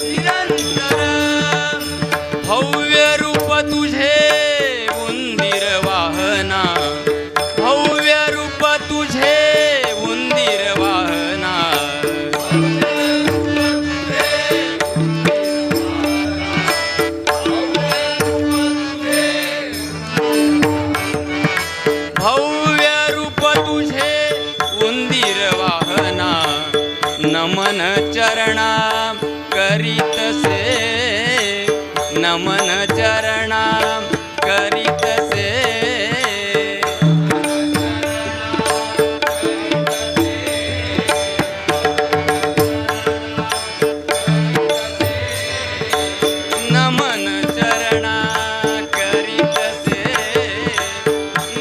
निरंतर भव्य रूप तुझे उंदीर वाहना, भव्य रूप तुझे उंदीर वाहना. भव्य रूप तुझे उंदीर वाहना, नमन चरणा करीतसे, नमन चरणा करीतसे. नमन चरणा करीतसे,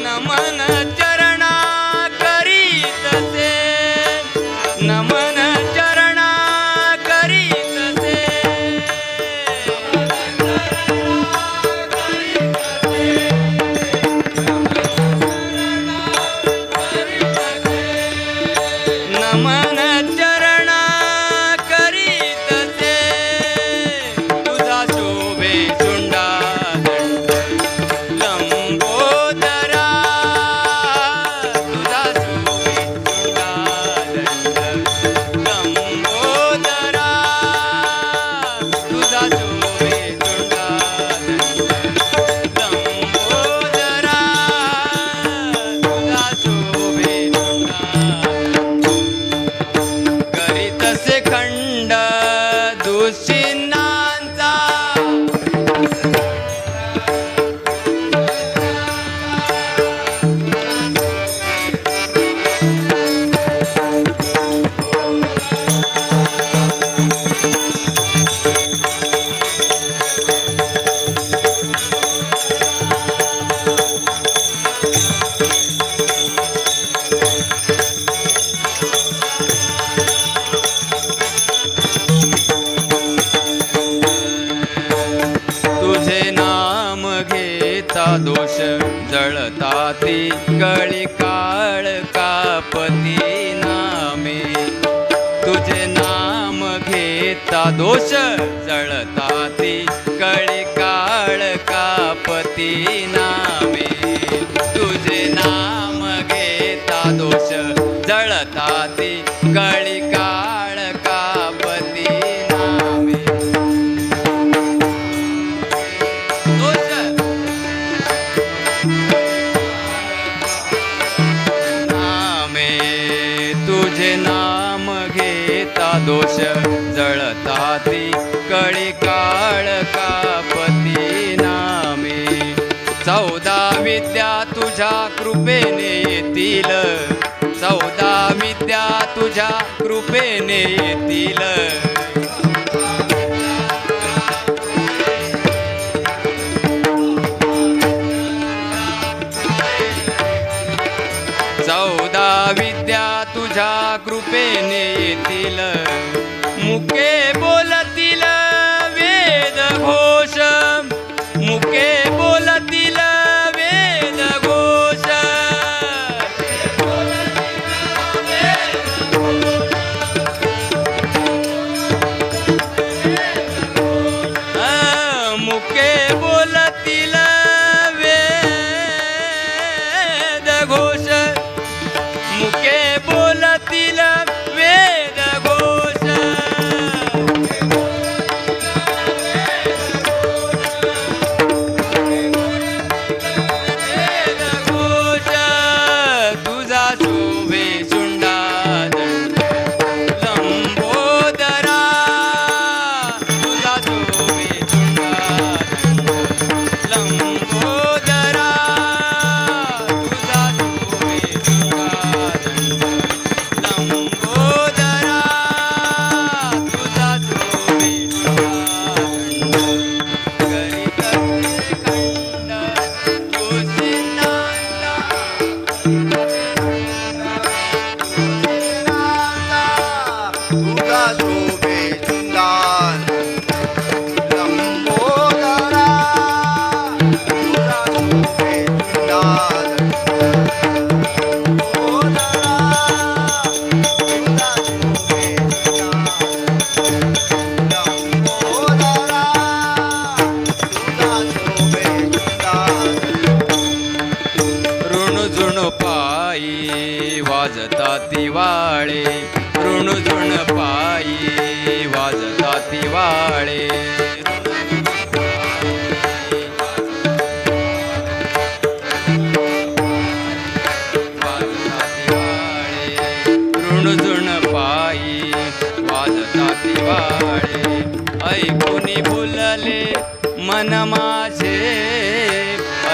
नमन चरणा करीतसे, नमन चरणा करीतसे. नमन चरणा करीतसे, तुझा शोभे शुंडा लंबोदरा, तुझा शोभे शुंडा लंबोदरा, तुझा शोभे शुंडा लंबोदरा, तुझा शोभे शुंडा. करीतसे खंड दुचिन्नांचा, तुझे नाम घेता दोष जळताती, कळी काळ कापती नामे. तुझे नाम घेता दोष जळताती, कळी काळ कापती नामे. तुझे काळ कापती नामे. दोष नामे तुझे नाम घेता दोष जळताती कळी काळ कापती नामे. 14 विद्या तुझ्या कृपेने येतील, 14 विद्या तुझ्या कृपेने येतील. 14 विद्या तुझ्या कृपेने येतील, मुके बोलतील वेद घोष, मुके बोलतील वेद घोष. मुके बोलतील वेद घोष, मुके बोलतील वेद घोष. वेद घोष तुझा शोभे शुंडा दंड लंबोदरा, तुझा शोभे शुंडा दंड लंबोदरा, तुझा शोभे शुंडा दंड लंबोदरा, तुझा शोभे शुंडा दंड. करीत खंड तुझिनांता, तुझा शोभे चुंदान लंबोदरा, तुझा शोभे चुंदान लंबोदरा, तुझा शोभे चुंदान लंबोदरा, तुझा शोभे चुंदान. ऋणझुण पायी वाजता तिवाळे, ऋणझुण पायी वाजता तिवाळे. वाजता तिवाळे, ऋणझुण पायी वाजता तिवाळे. ऐकुनी भुलले मन माझे,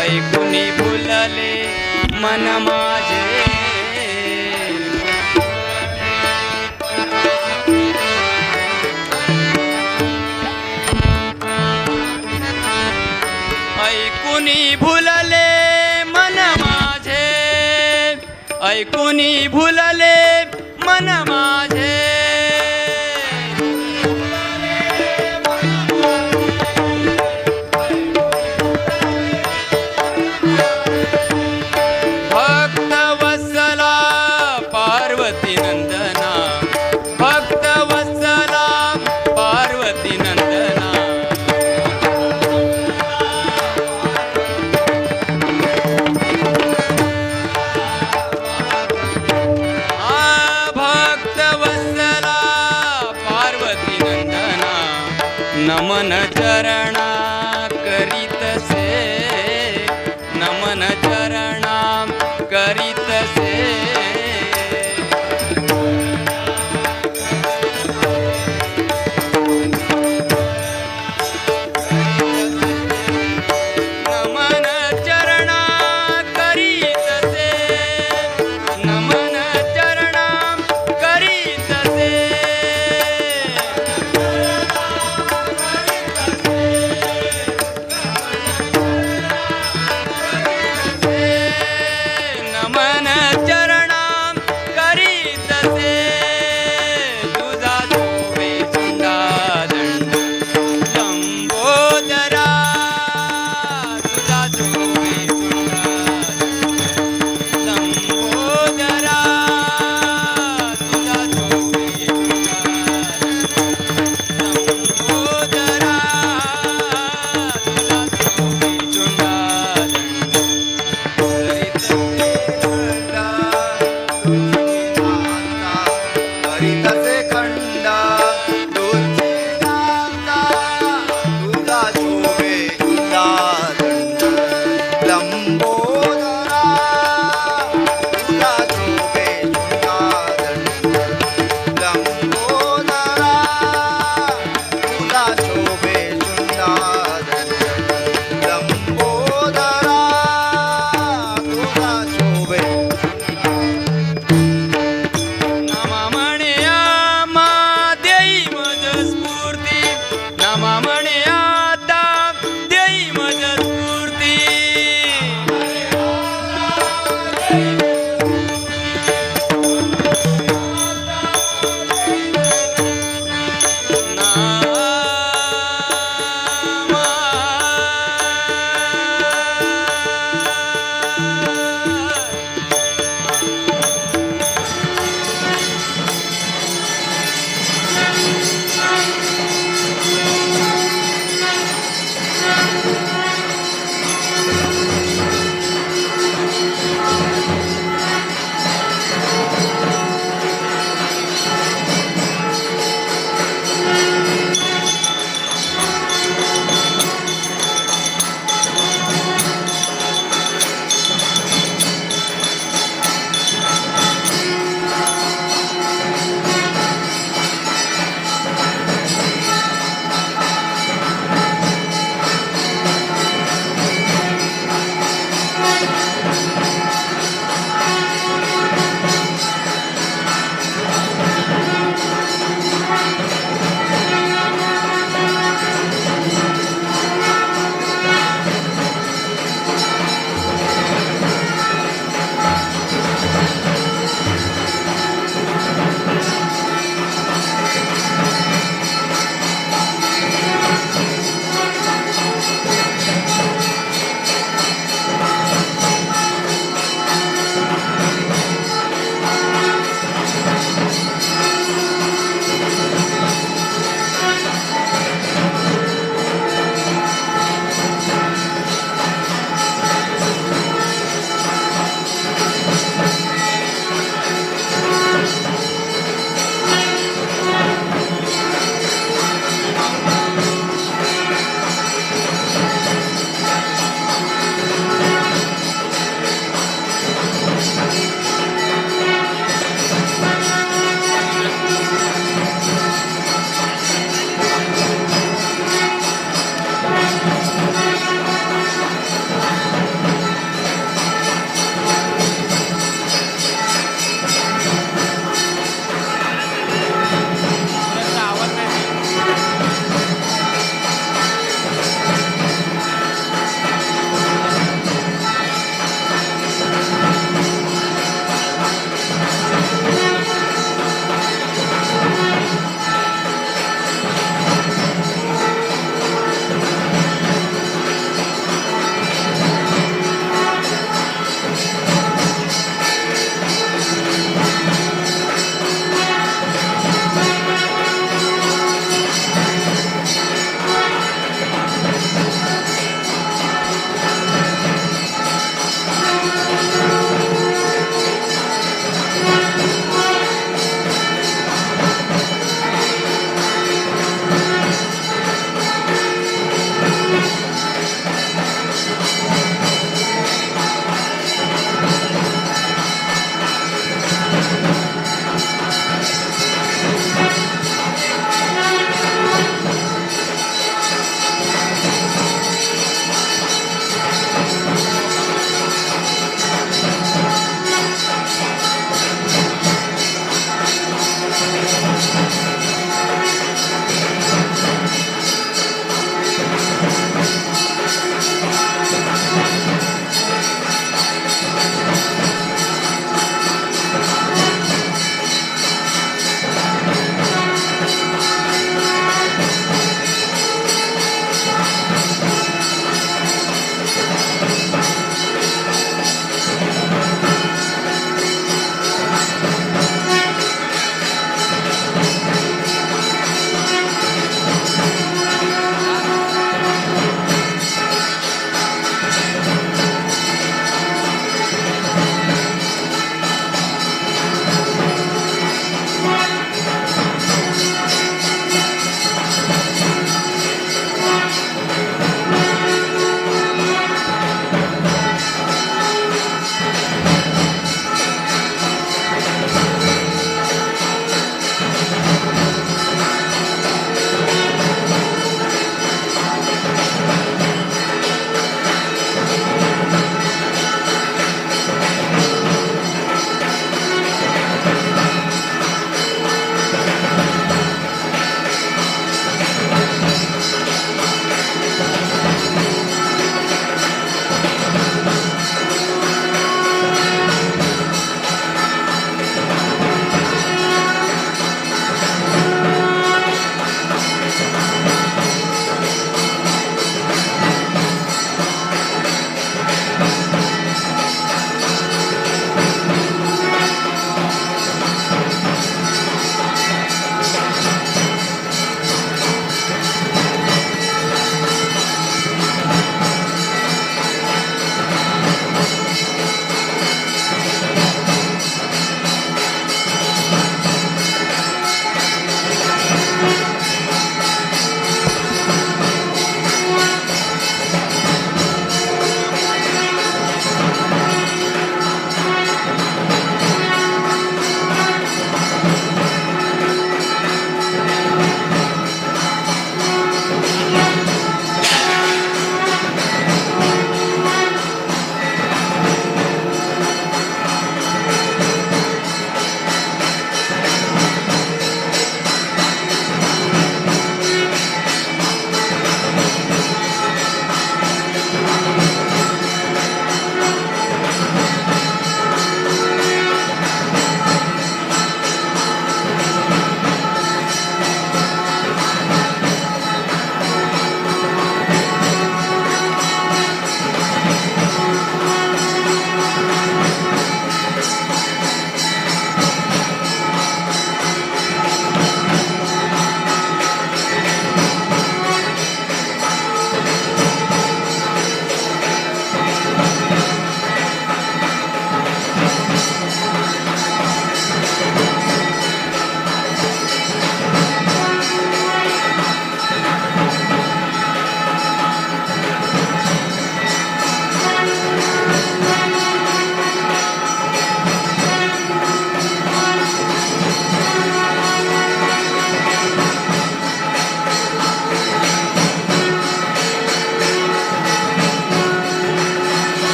ऐकुनी भुलले मन माझे. ऐकुनी भुलले मन माझे, ऐकुनी भुलले मन माझे. भक्त वत्सला पार्वती नंदना, भक्त वत्सला पार्वती नंदना. भक्त वत्सला पार्वती नंदना, नमन चरणा करीतसे, नमन चरणा करीतसे. नमन चरणा करीतसे, नमन चरणा करीतसे.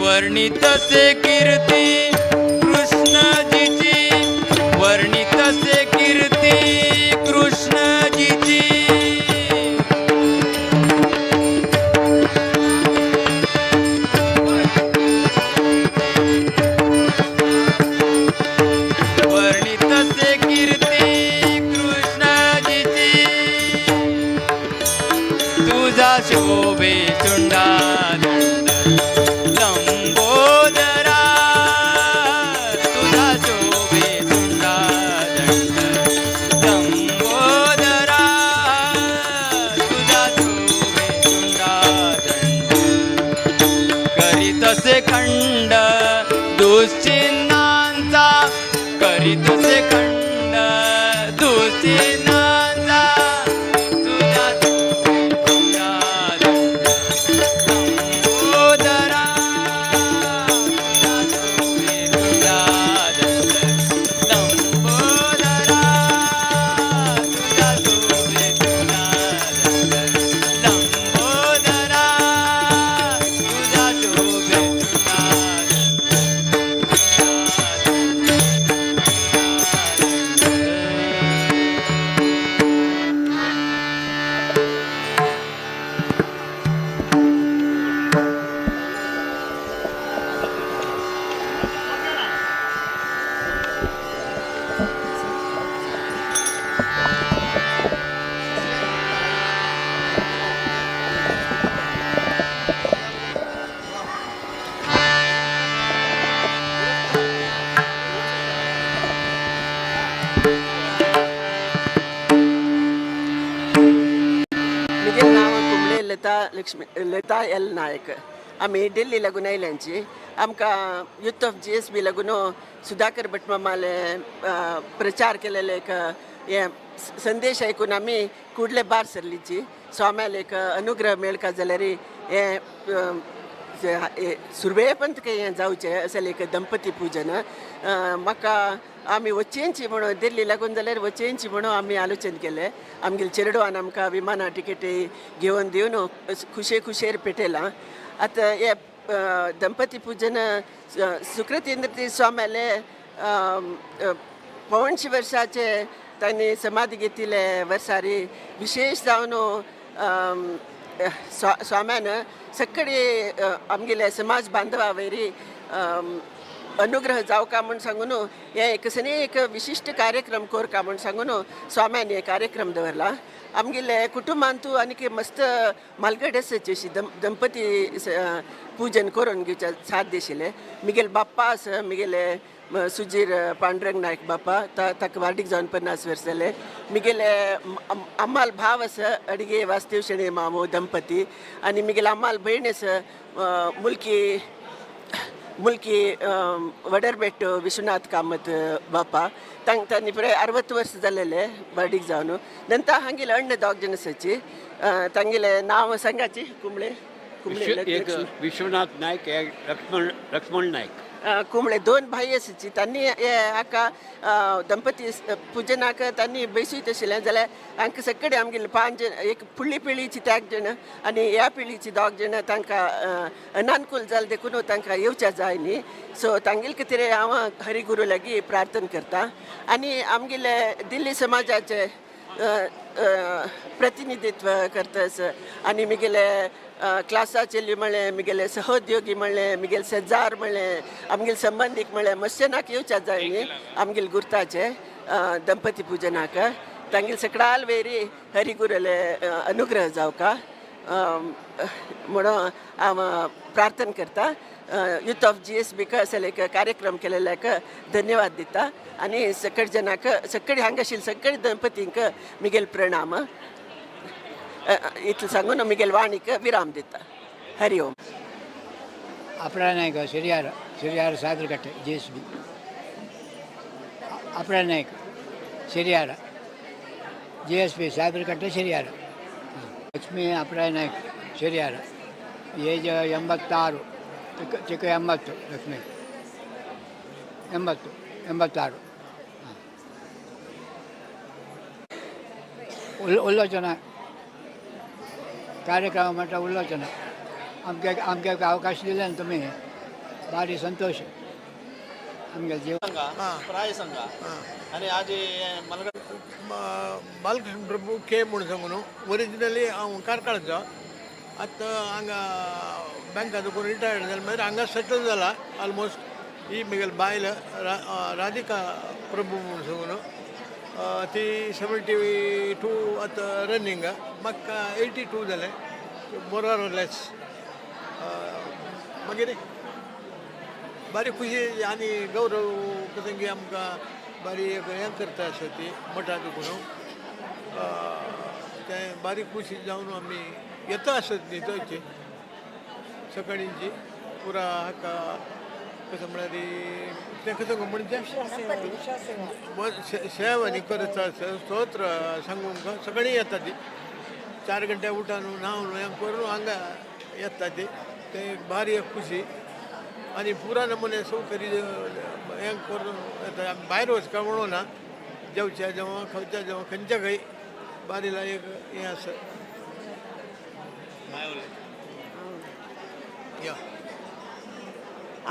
वर्णितसे कीर्ती कृष्णजीची, वर्णितसे कीर्ती कृष्णजीची. वर्णितसे कीर्ती कृष्णजीची, तुझा शोभे चुंडा लंबोदरा, तुझा शोभे चुंडा लंबोदरा, तुझा शोभे चुंडा. करीतसे खंड दुश्चिन्हांचा, करीतसे खंड दुश्चिन्हांचा, तुझा चुंडा लंबोदरा, तुझा शोभे चुंडा लंबोदरा, तुझा शोभे चुंडा लंबोदरा, तुझा शोभे चुंडा. म्हगेलें नांव कुंबळे लता लक्ष्मी लता एल नायक. आमी दिल्ली लागून आयल्यांची. आमकां युथ ऑफ GSB लागून सुधाकर भटमामाले प्रचार केलेले एक हें संदेश आयकून आमी कुडले बार सरलीची. स्वाम्याले एक अनुग्रह मेळका जाल्यार हें सुरवेपंत हें जावचें अशें एक दंपती पुजन. म्हाका आमी वचेंची म्हणून दिल्ली लागून जाल्यार वचेंची म्हणून आमी आलोचन केलें. आमगेले चेडवान आमकां विमाना टिकेटी घेवन दिवन खुशे खुशेर पेटयलां. आतां हे दंपती पुजन सुकृतेंद्र स्वाम्याले 85 वर्साचे तांणी समाधी घेतिल्ले वर्सारी विशेष जावन स्वाम्यान सगळे आमगेले समाज बांधवा वयरी अनुग्रह जावका म्हूण सांगून हे एक सनी एक विशिश्ट कार्यक्रम कोरका म्हूण सांगून स्वाम्यान हे कार्यक्रम दवरला. आमगेले कुटुंबांतू आनीक मस्त मालगड आसाची अशी दंपती पूजन करून घेवच्या साथ दिशिल्ले. मिगेल बाप्पा आसा, मिगेले सुजीर पांडुरंग नायक बाप्पा, ताका वार्डीक जावन 50 वर्स जाले. मिगेले अम्माल भाव आसा अडिगे वास्तव शेणी मामो दंपती, आनी मिगेले अम्माल भयण आसा मुलकी मुलकी वडरबेट विश्वनाथ कामत बापा, तांणी पुराय 60 वर्स जालेले वार्डीक जावन. नंतर हांगेले अण्ण दोग जण आसाची, तांगेले नांव सांगाची. कुंबळे कुंबळे एक विश्वनाथ नायक, एक लक्ष्मण लक्ष्मण नायक. कुंबळे दोन भाई आसाची. तांणी हाका दंपती पुजनाक तांणी बेसूत आशिल्लें जाल्यार हांकां सगळे आमगेले 5 जण, एक फुडली पिळीची त्याग जण आनी ह्या पिळीची दोग जण तांकां अनानुकूल जालें देखून तांकां येवच्या जाय न्ही. सो तांगेले खातीर हांव हरिगुरू लागीं प्रार्थना करता. आनी आमगेले दिल्ली समाजाचे प्रतिनिधित्व करता आनी म्हगेले क्लासाचेली म्हळें, म्हगेले सहोद्योगी म्हळें, म्हगेले शेजार म्हळें, आमगेले संबंदीक म्हळें, मस्यनाक येवच्या जाय न्ही आमगेले गुर्ताचे दंपती पुजनाक. तांगेले सकडाल वेरी हरिगुरुले अनुग्रह जावका म्हणून हांव प्रार्थना करता. युथ ऑफ GSB असेल एक कार्यक्रम केलेल्याक धन्यवाद दिता आनी सकळ जनाक सगळे हांगा आशिल्ले सगळे दंपतींक मिगेल प्रणाम इतलें सांगून मिगेल वाणीक विराम दिता. Hari Om. Aparaya Naik, Shiriyar, Shiriyar Sagarakatte GSB. Aparaya Naik, Shiriyar, GSB Sagarakatte Shiriyar. Lakshmi Aparaya Naik, Shiriyar, age 86, ಚಿಕ್ಕ 80. ಲಕ್ಷ್ಮಿ 80, 86. ಉಲ್ಲೋಚನ ಕಾರ್ಯಕ್ರಮ म्हणटा उल्लोचना. आमकां आमकां अवकाश दिले न्हू तुमी, भारी संतोष आमगे जीव. प्राय सांगा आनी आज मलगड बालकृष्ण प्रभू के म्हूण सांगू न्हू. ओरिजिनली हांव कार्कळचो, आतां हांगा बँकांत करून रिटायर्ड जालें, मागीर हांगा सेटल जाला ऑलमोस्ट. ही म्हगेली बायल राधिका प्रभू म्हूण सांगू न्हू, ती 72 आतां रनींग, म्हाका 82 जालें मोर ऑर लेस. मागीर बारी खुशी आनी गौरव प्रसंगी आमकां बारी एक हें करता आसा ती मठा दुखून तें बारीक खुशी जावन आमी येता आसत न्ही थंयची सकाळींची पुरा हाका कसं म्हळ्यार तें कसं म्हणजे सेव आनी करता आसा स्तोत्र सांगूंक सकाळीं येता ती 4 घंटे उठान न्हावन हें करून हांगा येता ती तें एक भारी एक खुशी आनी पुरा नमुने सौकर्य हें करून येता. आमी भायर वचका म्हणून ना, जेवच्या जेवण खावच्या जेवण खंयच्या खंय बारीला एक हें आसा. या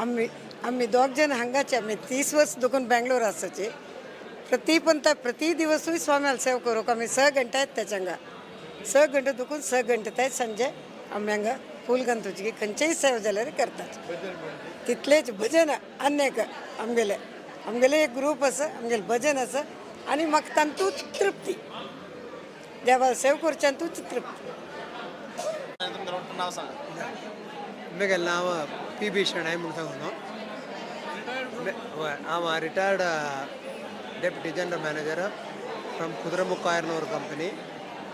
आम्ही आम्ही दोग जण हांगाचे, आमी 30 वर्स देखून बेंगलोर आसाचे. प्रति पंता प्रति दिवसूय स्वाम्याला सेवा करूंक आमी 6 घंटा येता हांगा, 6 घंटे दुखून 6 घंटे येतात. संजे आमी हांगा फूल गंतुची खंयचेय सेवा जाल्यार करतात तितलेच भजन. आनी एक आमगेले आमगेले एक ग्रूप आसा, आमगेले भजन आसा. आनी म्हाका तातूंत तृप्ती, देवा सेव करच्यान तूच तृप्ती. तुमचं नाव सांगा. म्हगेलें नांव पी बी शेणै म्हूण सांगू न्हू. हय, हांव retired deputy general manager from Kudremukh iron ore company,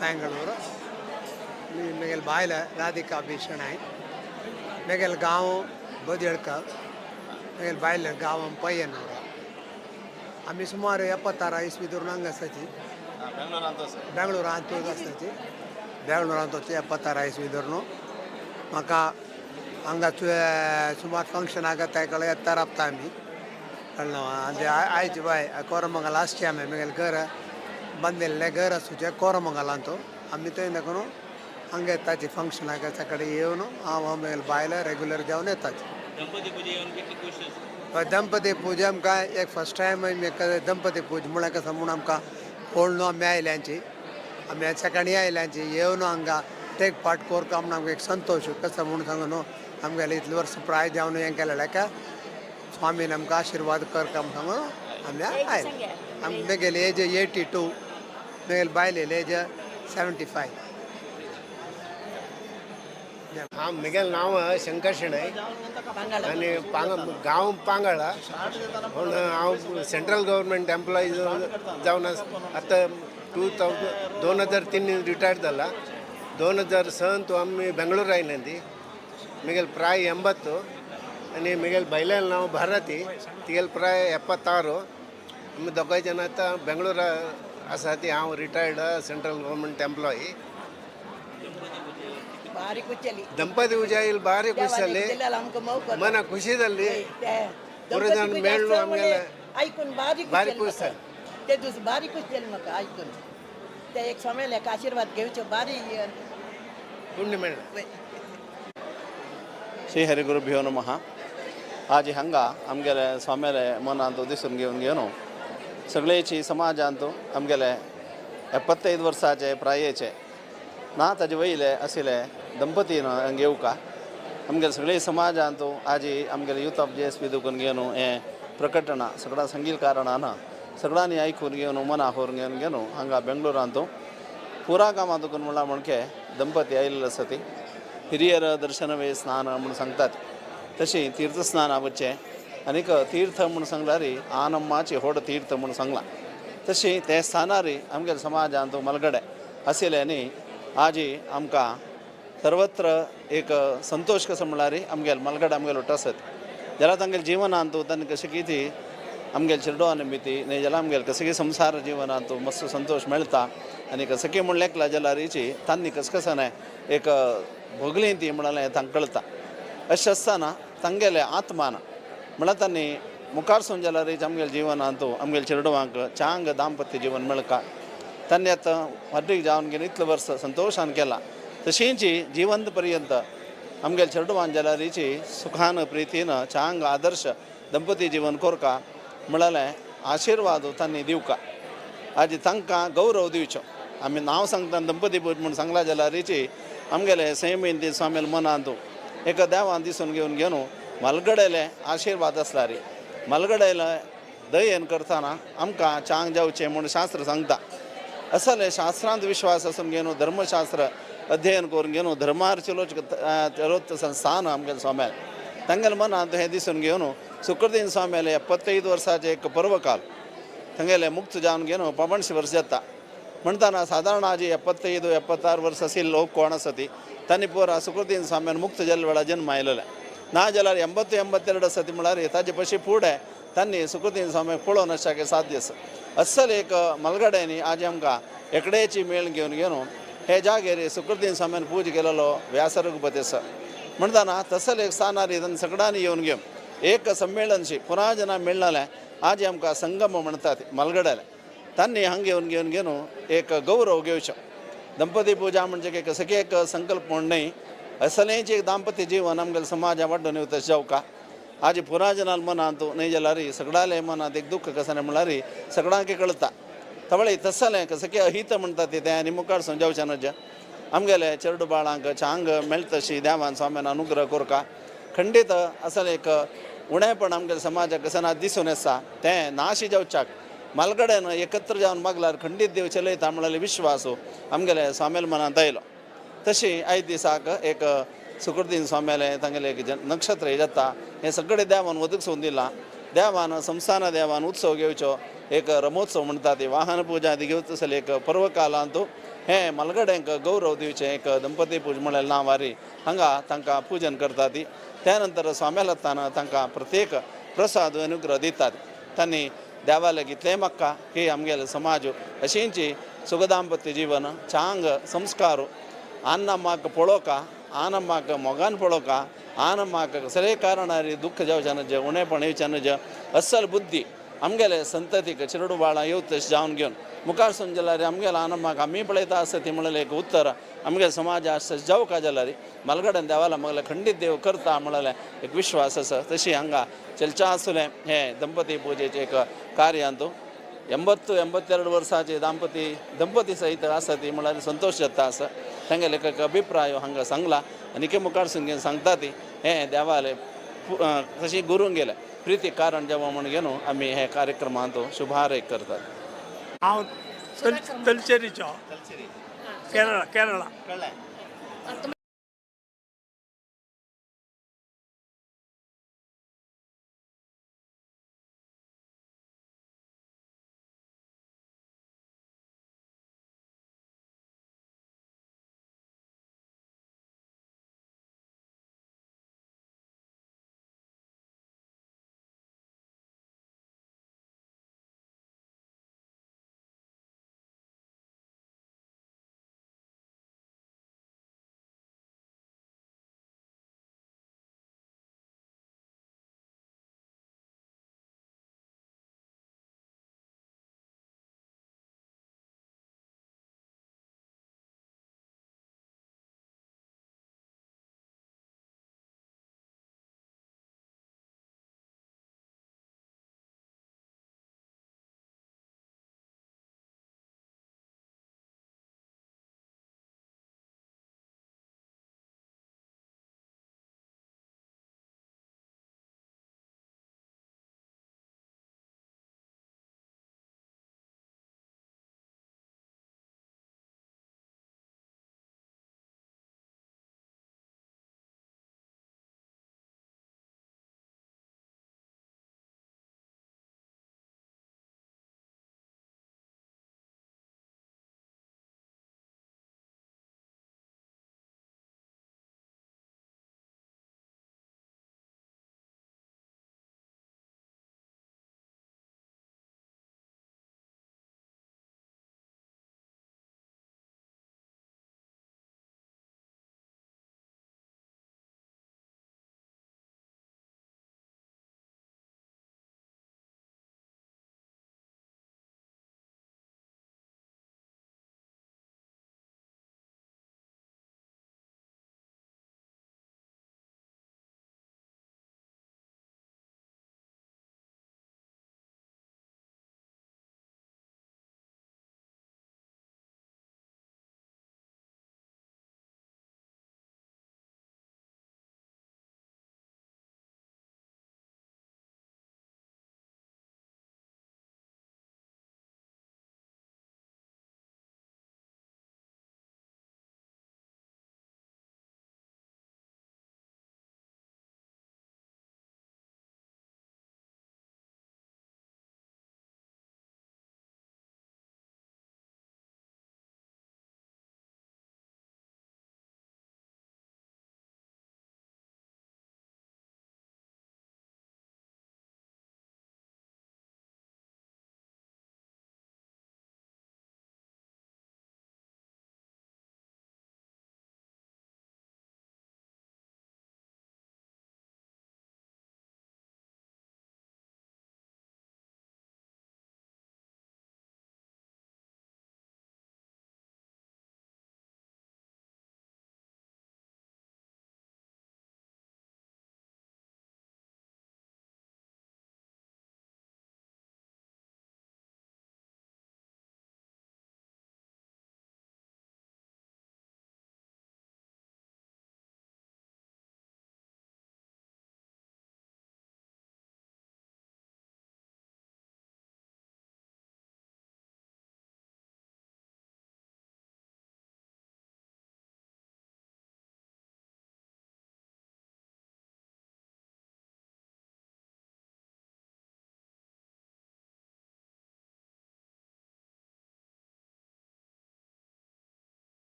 Bangalore. म्हगेले बायल राधिका बी शेणै. म्हगेलो गांव बदयडका, म्हगेले बायल गांव पय्यनूर. आमी सुमार 76 इस्वी धरून हांगा आसाची. बेंगळूरांत आसताची. बेंगळूरांत 76 इस्वी धरून म्हाका हांगा सुमार फंक्शनाक तेकळे येता राबता आमी, कळ्ळें. आनी आयज बाय कोरमंगल आसचें आमी, म्हगेलें घर बांदिल्लें घर आसूचें कोरमंगलांत. आमी थंय देखून हांगा येताची फंक्शनाक सकाळी येवन हांव म्हगेले बायल रेगुलर जावन येताची. दंपती पूजा येवन कितली खुश आसा? हय, दंपती पूजा आमकां एक फर्स्ट टायम दंपती पूज म्हळ्यार कसो म्हूण आमकां पळोवन आमी आयल्यांची, आमी सकाळीं आयल्यांची येवन हांगा टेक पार्ट कोरका म्हूण आमकां एक संतोश कसो म्हूण सांगू न्हू. आमगेले इतले वर्स प्राय जावन हें केलेलें का स्वामीन आमकां आशिर्वाद करका म्हूण सांगून आमी आयले. म्हगेली एज 82, म्हगेले बायलेली एज 75. हांव म्हगेलें नांव शंकर शेणै आनी पांग गांव पांगळा. पूण हांव सेंट्रल गव्हर्मेंट एम्प्लॉई जावन आतां 2003 रिटायर्ड जाला. 2006 आमी बेंगळूर आयले. ती म्हगेले प्राय 80 आनी म्हगेले बायलेलें नांव भारती, तिगेले प्राय 76. आमी दोगांय जाण आतां बेंगळूर आसा. ती हांव रिटायर्ड सेंट्रल गव्हर्मेंट एम्प्लॉई. ಭಾರಿ ಖುಷಿಯಲ್ಲಿ. ದಂಪತಿ ಪೂಜೆ ಇಲ್ಲಿ ಭಾರಿ ಖುಷಿಯಲ್ಲಿ, ಮನ ಖುಷಿದಲ್ಲಿ ಪುರಜನ ಮೇಳು ಆಮೇಲೆ आयकून भारी भारी खुश जाली. ते दुस भारी खुश जाली म्हाका आयकून. ते एक स्वाम्याले आशिर्वाद घेवचे भारी पुण्य मेळ्ळें. ಶ್ರೀ ಹರಿಗುರುಭ್ಯೋ ನಮಃ. आजी हांगा आमगेले स्वाम्याले मनांत दिसून घेवन घेवन सगळेची समाजांत आमगेले 75 वर्साचे प्रायेचे ना ताजे वयले आशिल्ले दंपतीन हांगा येवका. आमगेले सगळे समाजांत आजी आमगेले यूथ ऑफ जेएसपी दुकून घेवन हें प्रकटणां सगळ्या सांगील कारणान सगळ्यांनी आयकून घेवन मना करून घेवन घेवन हांगा बेंगळुरांत पुरा गांवांत दुकून म्हणल्यार म्हणके दंपती आयिल्ले आसा. ती हिरियर दर्शनवे स्नान म्हूण सांगतात तशी तीर्थस्नाना वचचें. आनीक तीर्थ म्हूण सांगल्यार आनम्माची होड तीर्थ म्हूण सांगलां. तशी ते स्थानार आमगेले समाजांत मलगडे आशिल्ले आनी आजी आमकां सर्वत्र एक संतोश कसो म्हणल्यार आमगेले मलगडे आमगेले आसत जाल्यार तांगेले जिवनांत तांकां कशें कितें आमगेले चेडवा निमित्ती न्ही जाल्यार आमगेले कसं संसार जिवनांत मस्त संतोश मेळटा. आनी कसं म्हूण लेखला जाल्यार तांणी कस कसं एक भोगली ती म्हणलें तांकां कळटा. अशें आसतना तांगेले आत्मान म्हळ्यार तांणी मुखार सून जाल्यार आमगेले जिवनांत आमगेले चेडवांक चांग दांपत्य जीवन मेळका. तांणी आतां हड्डीक जावन घेवन इतले वर्स संतोशान केला. तशींच जिवंत पर्यंत आमगेले चेडवान जाल्यार सुखान प्रितीन चांग आदर्श दंपती जीवन कोरका म्हळ्यार आशिर्वाद तांणी दिवका. आजी तांकां गौरव दिवचो. आमी नांव सांगता दंपती म्हूण सांगला जाल्यार आमगेले सैमीन ती स्वामील मनांत एका देवान दिसून घेवन घेवन मलगडेले आशिर्वाद आसल्यार मलगडेले दयेन करतना आमकां चांग जावचें म्हूण शास्त्र सांगता. असले शास्त्रांत विश्वास आसून घेवन धर्मशास्त्र अध्ययन करून घेवन धर्मार चलोच संस्थान आमगेले स्वाम्याल तांगेले मनांत हें दिसून घेवन सुकृतीन स्वाम्याले 75 वर्साचें एक पर्वकाल तांगेले मुक्त जावन घेवन 85 वर्स जाता म्हणटाना सादारण आजी 75 76 वर्स आशिल्ले लोक कोण आसा ती तांणी पुरा सुकृतीन स्वाम्यान मुक्त जाल्ले वेळार जन्म आयलेले ना जाल्यार 80 82 आसा ती म्हळ्यार ताजे पशी फुडें तांणी सुकृतीन स्वाम्याक पळोवन आसचे साध्य आसा. अस्सल एक मलगड्यांनी आज आमकां एकडेची मेळ घेवन घेवन हे जागेर सुकृतीन स्वाम्यान पूज केलेलो व्यास रघुपती आसा म्हणटाना तसले एक स्थानार तांणी सगळ्यांनी येवन घेवन एक संमेळनशी पुना जना मेळ्ळें आज आमकां संगम म्हणटात मलगड्याले तांणी हांगा येवन घेवन घेवन एक गौरव घेवचो. दंपती पूजा म्हणजे कसं एक संकल्प म्हूण न्हय असलेंच एक दांपत्य जीवन आमगेले समाजा वाडून येवता तशें जावका. आज पुरा जनाल मनांत न्हय जाल्यार सगळ्याले मनांत एक दुख्ख कशें म्हणल्यार सगळ्यांक कळटा. तवळे तसलें कसं की अहित म्हणटा तें आनी मुखार समजावचें न्हय. आमगेले चेडू बाळांक चांग मेळतशी देवान स्वाम्यान अनुग्रह कोरका. खंडीत असलें एक उणेपण आमगेले समाजाक कशें ना दिसून आसा तें नाशी जावच्याक मालगड्यान एकत्र जावन मागल्यार खंडीत देव चलयता म्हणलेले विश्वास आमगेले स्वाम्याल मनांत आयलो. तशी आयज दिसाक एक सुकृतीन स्वाम्याले तांगेले एक नक्षत्र जाता हें सगळें देवान वदक दिलां. देवान संस्थान देवान उत्सव घेवचो एक रमोत्सव म्हणटा ती वाहन पुजा ती घेवचो आसले एक पर्वकालांत हें मालगड्यांक गौरव दिवचें एक दंपती पूज म्हणल्यार नांवारी हांगा तांकां पूजन करता ती. त्या नंतर स्वाम्या लागताना तांकां प्रत्येक प्रसाद अनुग्रह दितात. तांणी देवाले इतलें म्हाका की आमगेले समाज अशींची सुखदांपत्य जीवन चांग संस्कार आनम्माक पळोवका आनम्माक मोगान पळोवका आनम्माक कसलेय कारणारी दुख्ख जावचें जे उणेपण येवचें जे अस्सल बुद्धी आमगेले संततीक चिरडू बाळां येवत तशें जावन घेवन मुखार समजल्यार आमगेले आनम्माक आमी पळयता आसता ती म्हणलें एक उत्तर आमगे समाज आसता जावका जाल्यार मालगड्यान देवाला मगले खंडीत देव करता म्हणलें एक विश्वास आसा. तशी हांगा चलच्या आसलें हें दंपती पुजेचें एक कार्यांत 80-82 वर्साचे दंपती सहित आसा ती म्हणल्यार संतोश जाता आसा. तांगेले एक अभिप्राय हांगा सांगला आनी के मुखार घेवन सांगता ती हें देवाले तशी गुरूंक गेले प्रिती कारण जेव्हा म्हण घेवन आमी हे कार्यक्रमांत शुभारंभ करतात. हांव तलचेरीचो केरळा केरळा.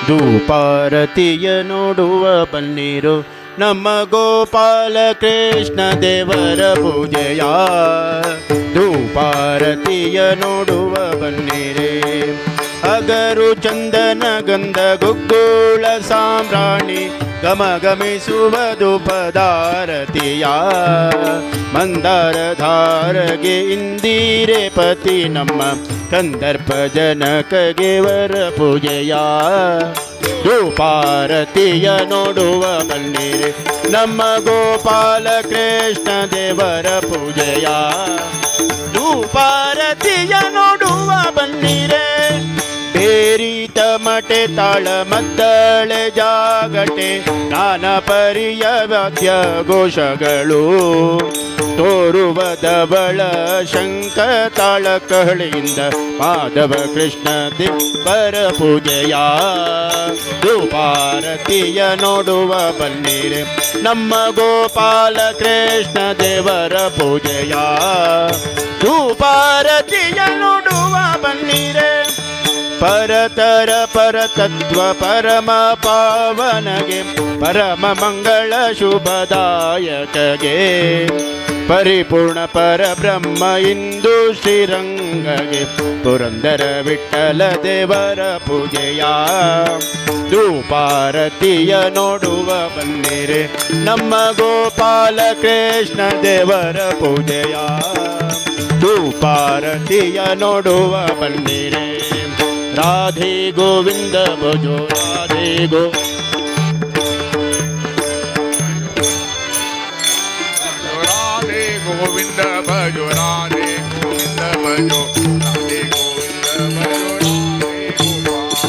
ಧೂಪಾರತಿಯ ನೋಡುವ ಬನ್ನಿರು ನಮ್ಮ ಗೋಪಾಲ ಕೃಷ್ಣ ದೇವರ ಪೂಜೆಯ. ಧೂಪಾರತಿಯ ನೋಡುವ ಬನ್ನಿರೆ. ಅಗರು ಚಂದನ ಗಂಧ ಗುಗ್ಗುಳ ಸಾಮ್ರಾಣಿ ಗಮಗಮಿಸುವ ಧೂಪದಾರತಿಯ. ಮಂದಾರ ಧಾರಗೆ ಇಂದಿರೆ ಪತಿ ನಮ್ಮ ಕಂದರ್ಪ ಜನಕಗೆ ವರ ಪೂಜೆಯ. ಧೂಪಾರತಿಯ ನೋಡುವ ಬನ್ನಿರೆ ನಮ್ಮ ಗೋಪಾಲ ಕೃಷ್ಣ ದೇವರ ಪೂಜೆಯ. ಧೂಪಾರತಿಯ ನೋಡುವ ಬನ್ನಿರೆ. ಬೇರಿತ ಮಟೆ ತಾಳ ಮದ್ದಳೆ ಜಾಗಟೆ ನಾನಾ ಪರಿಯ ವಾದ್ಯ ಘೋಷಗಳು ತೋರುವ ಧವಳ ಶಂಖ ತಾಳ ಕಹಳೆಯಿಂದ ಮಾಧವ ಕೃಷ್ಣ ದಿಬ್ಬರ ಪೂಜೆಯ. ಧೂಪಾರತಿಯ ನೋಡುವ ಬನ್ನಿರೆ ನಮ್ಮ ಗೋಪಾಲ ಕೃಷ್ಣ ದೇವರ ಪೂಜೆಯ. ಧೂಪಾರತಿಯ ನೋಡುವ ಬನ್ನಿರೆ. ಪರತರ ಪರತತ್ವ ಪರಮ ಪಾವನಗೆ ಪರಮ ಮಂಗಳ ಶುಭದಾಯಕಗೆ ಪರಿಪೂರ್ಣ ಪರಬ್ರಹ್ಮ ಇಂದು ಶ್ರೀರಂಗಗೆ ಪುರಂದರ ವಿಠಲ ದೇವರ ಪೂಜೆಯ. ಧೂಪಾರತಿಯ ನೋಡುವ ಬನ್ನಿರೆ ನಮ್ಮ ಗೋಪಾಲ ಕೃಷ್ಣ ದೇವರ ಪೂಜೆಯ. ಧೂಪಾರತಿಯ ನೋಡುವ ಬನ್ನಿರೆ. ರಾಧೆ ಗೋವಿಂದ ಭಜೋ ರಾಧೆ ಗೋ ರಾಧೆ ಗೋವಿಂದ ಭಜೋ ರಾಧೆ ಗೋವಿಂದ ಭಜೋ ರಾಧೆ ಗೋವಿಂದ ಭಜೋ ರಾಧೆ ಗೋಪಾಲ.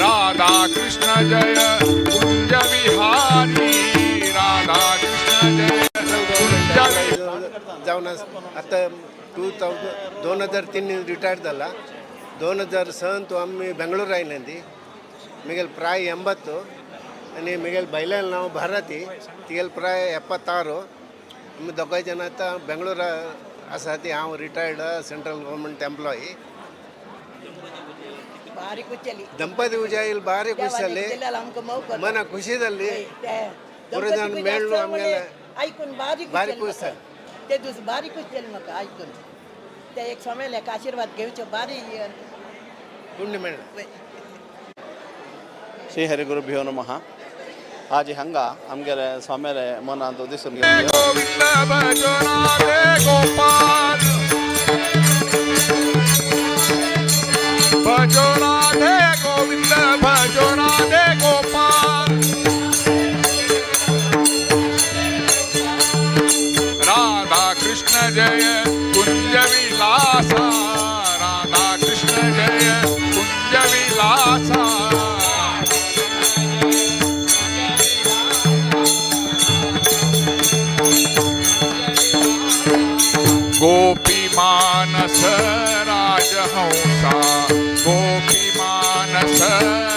ರಾಧಾ ಕೃಷ್ಣ ಜಯ ಕುಂಜ ವಿಹಾರಿ ರಾಧಾ ಕೃಷ್ಣ ಜಯ ಕುಂಜ. जावन आतां 2003 रिटायर जाला. 2006 तो आमी बेंगळूर आयले ती मिगेल प्राय 80 आनी मिगेल बैल्यान नांव भारती तिगेल प्राय 76. आमी दोगांय जाण आतां बेंगळूर आसा ती. हांव रिटायर्ड सेंट्रल गव्हर्मेंट एम्प्लॉयी. ದಂಪತಿ ಪೂಜೆ ಇಲ್ಲಿ ಭಾರಿ ಖುಷಿಯಲ್ಲಿ ಮನ ಖುಷಿದಲ್ಲಿ ಮೇಳು ಆಮೇಲೆ ಭಾರಿ ಖುಷಿ. ते दुस भारी खुश जाली म्हाका आयकून. ते एक स्वाम्याले आशिर्वाद घेवचे भारी पुण्य मेळ्ळें. ಶ್ರೀ ಹರಿಗುರುಭ್ಯೋ ನಮಃ. ಆಜಿ ಹಂಗ ಆಮಗೆಲೆ ಸ್ವಾಮ್ಯಾಲೆ ಮನಾಂತ ದಿಸುನ್ ಗೋವಿಂದ ಭಜೋ ರಾಧೆ ಗೋಪಾಲ ಭಜೋ ರಾಧೆ ಗೋವಿಂದ ಭಜೋ ರಾಧೆ ಗೋಪಾಲ. ರಾಧಾ ಕೃಷ್ಣ ಜಯ ಕುಂಜ ವಿಲಾಸ ರಾಧಾ ಕೃಷ್ಣ ಜಯ ಕುಂಜ ವಿಲಾಸ. गोपी मानस राजहंसा गोपी मानस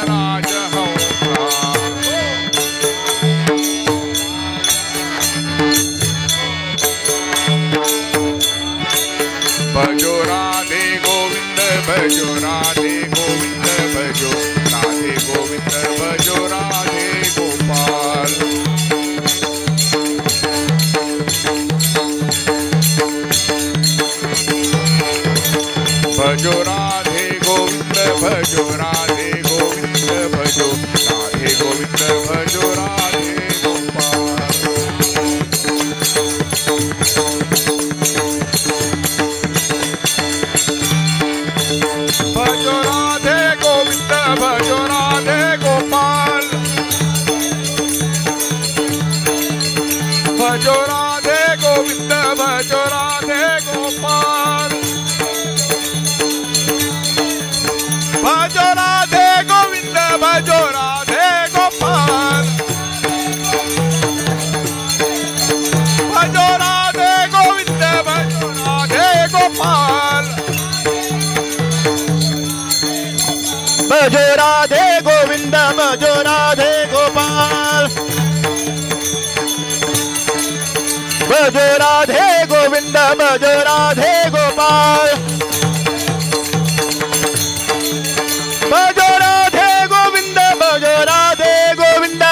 राजहंसा. गोविंद भजो राधे गोपाल। भजो राधे गोविंद भजो राधे गोपाल, भजो राधे गोविंद भजो राधे गोपाल, भजो राधे गोविंद भजो राधे गोपाल, भजो राधे गोविंद भजो राधे गोपाल, भजो राधे गोविंद भजो राधे गोपाल, भजो राधे गोविंद भजो राधे गोपाल, भजो राधे गोविंद भजो राधे गोविंद,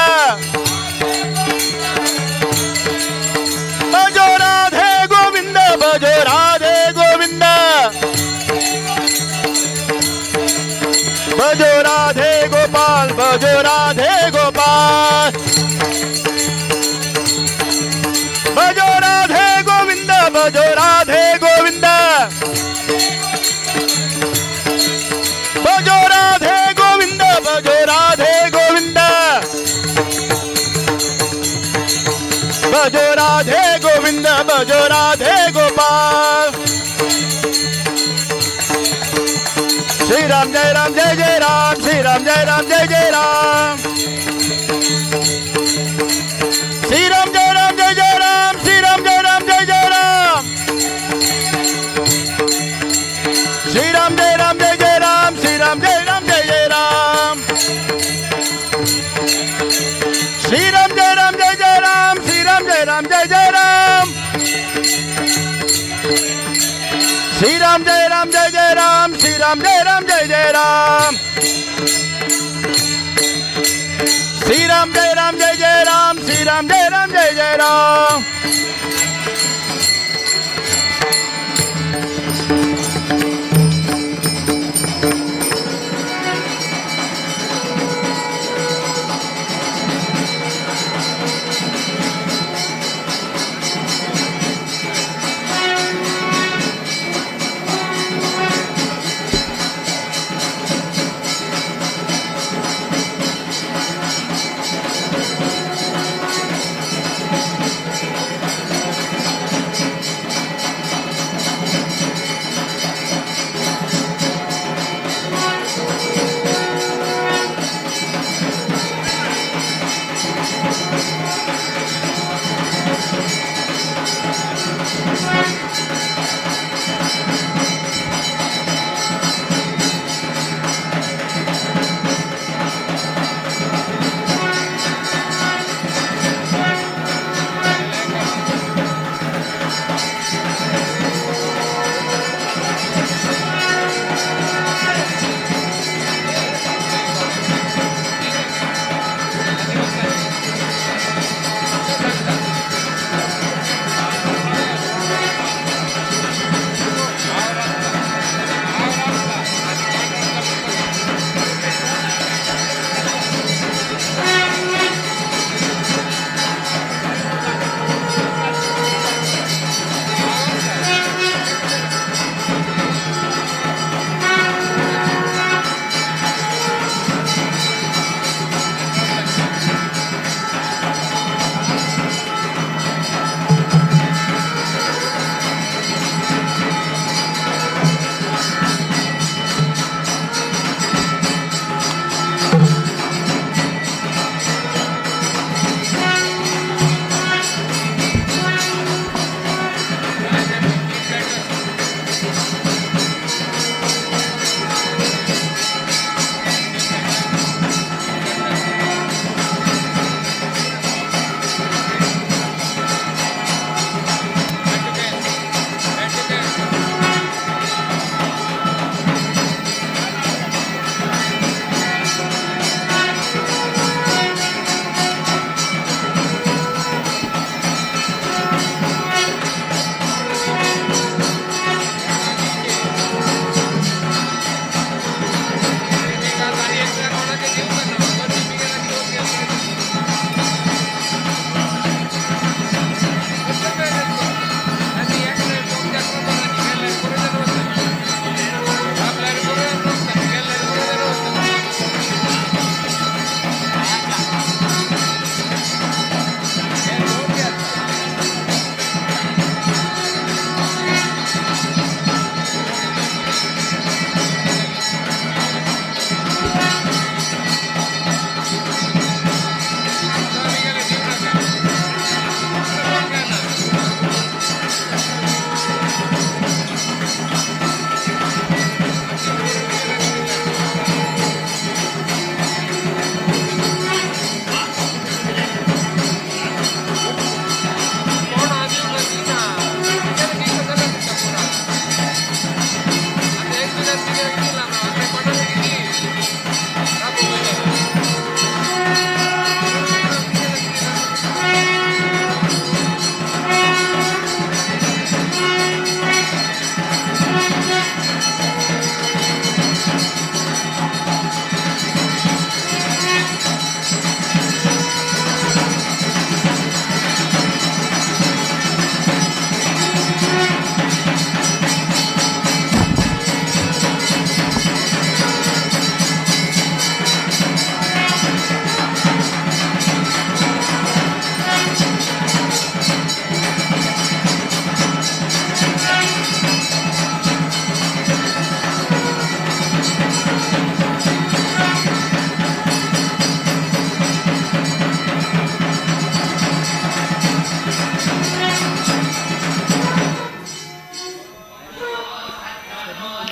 भजो राधे गोविंद भजो राधे गोविंद, भजो राधे गोपाल भजो राधे गोपाल, भजो राधे गोविंद भजो राधे गोविंद, भजो राधे गोविंद भजो राधे गोविंद, भजो राधे गोविंद भजो राधे गोपाल। श्री राम जय राम जय जय राम, श्री राम जय राम जय जय राम, श्री राम जय राम जय जय राम, श्री राम जय राम जय जय राम, श्री राम जय राम जय जय राम, श्री राम जय राम जय जय राम, श्री राम जय राम जय जय राम, श्री राम जय राम जय जय राम, श्री राम जय राम जय जय राम, श्री राम जय राम जय जय राम, श्री राम जय राम जय जय राम, श्री राम जय राम जय जय राम।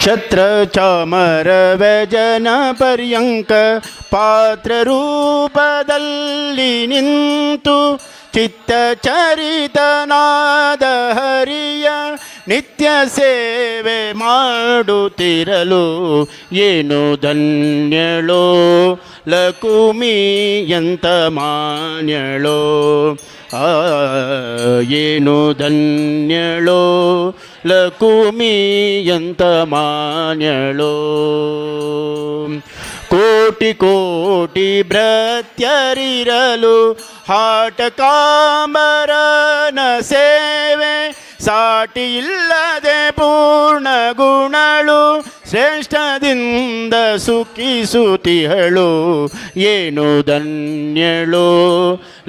ಛತ್ರ ಚಾಮರ ವ್ಯಜನ ಪರ್ಯಂಕ ಪಾತ್ರ ರೂಪದಲ್ಲಿ ನಿಂತು ಚಿತ್ತ ಚರಿತನಾದ ಹರಿಯ ನಿತ್ಯ ಸೇವೆ ಮಾಡುತ್ತಿರಲು ಏನು ಧನ್ಯಳೋ ಲಕುಮಿಯಂತ ಮಾನ್ಯಳೋ ಆ ಏನು ಧನ್ಯಳೋ ಲಕುಮಿಯಂತ ಮಾನ್ಯಳೋ. ಕೋಟಿ ಕೋಟಿ ಭೃತ್ಯರಿರಲು ಹಾಟಕಾಂಬರನ ಸೇವೆ ಸಾಟಿ ಇಲ್ಲದೆ ಪೂರ್ಣ ಗುಣಳು ಶ್ರೇಷ್ಠದಿಂದ ಸುಖಿಸುತ್ತಿಹಳು ಏನು ಧನ್ಯಳೋ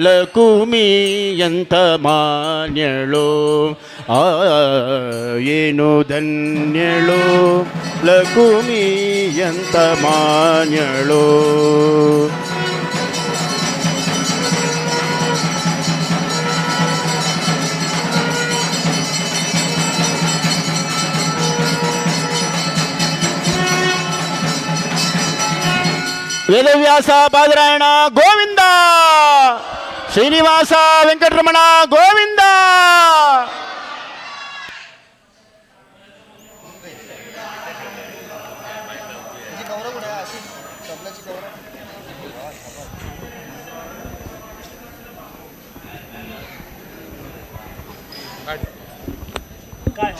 ಲಕುಮಿಯಂತ ಮಾನ್ಯಳೋ ಆ ಏನು ಧನ್ಯಳೋ ಲಕುಮಿಯಂತ ಮಾನ್ಯಳೋ. ವೇದವ್ಯಾಸ ಬಾದರಾಯಣ ಗೋವಿಂದ, ಶ್ರೀನಿವಾಸ ವೆಂಕಟರಮಣ ಗೋವಿಂದ. काय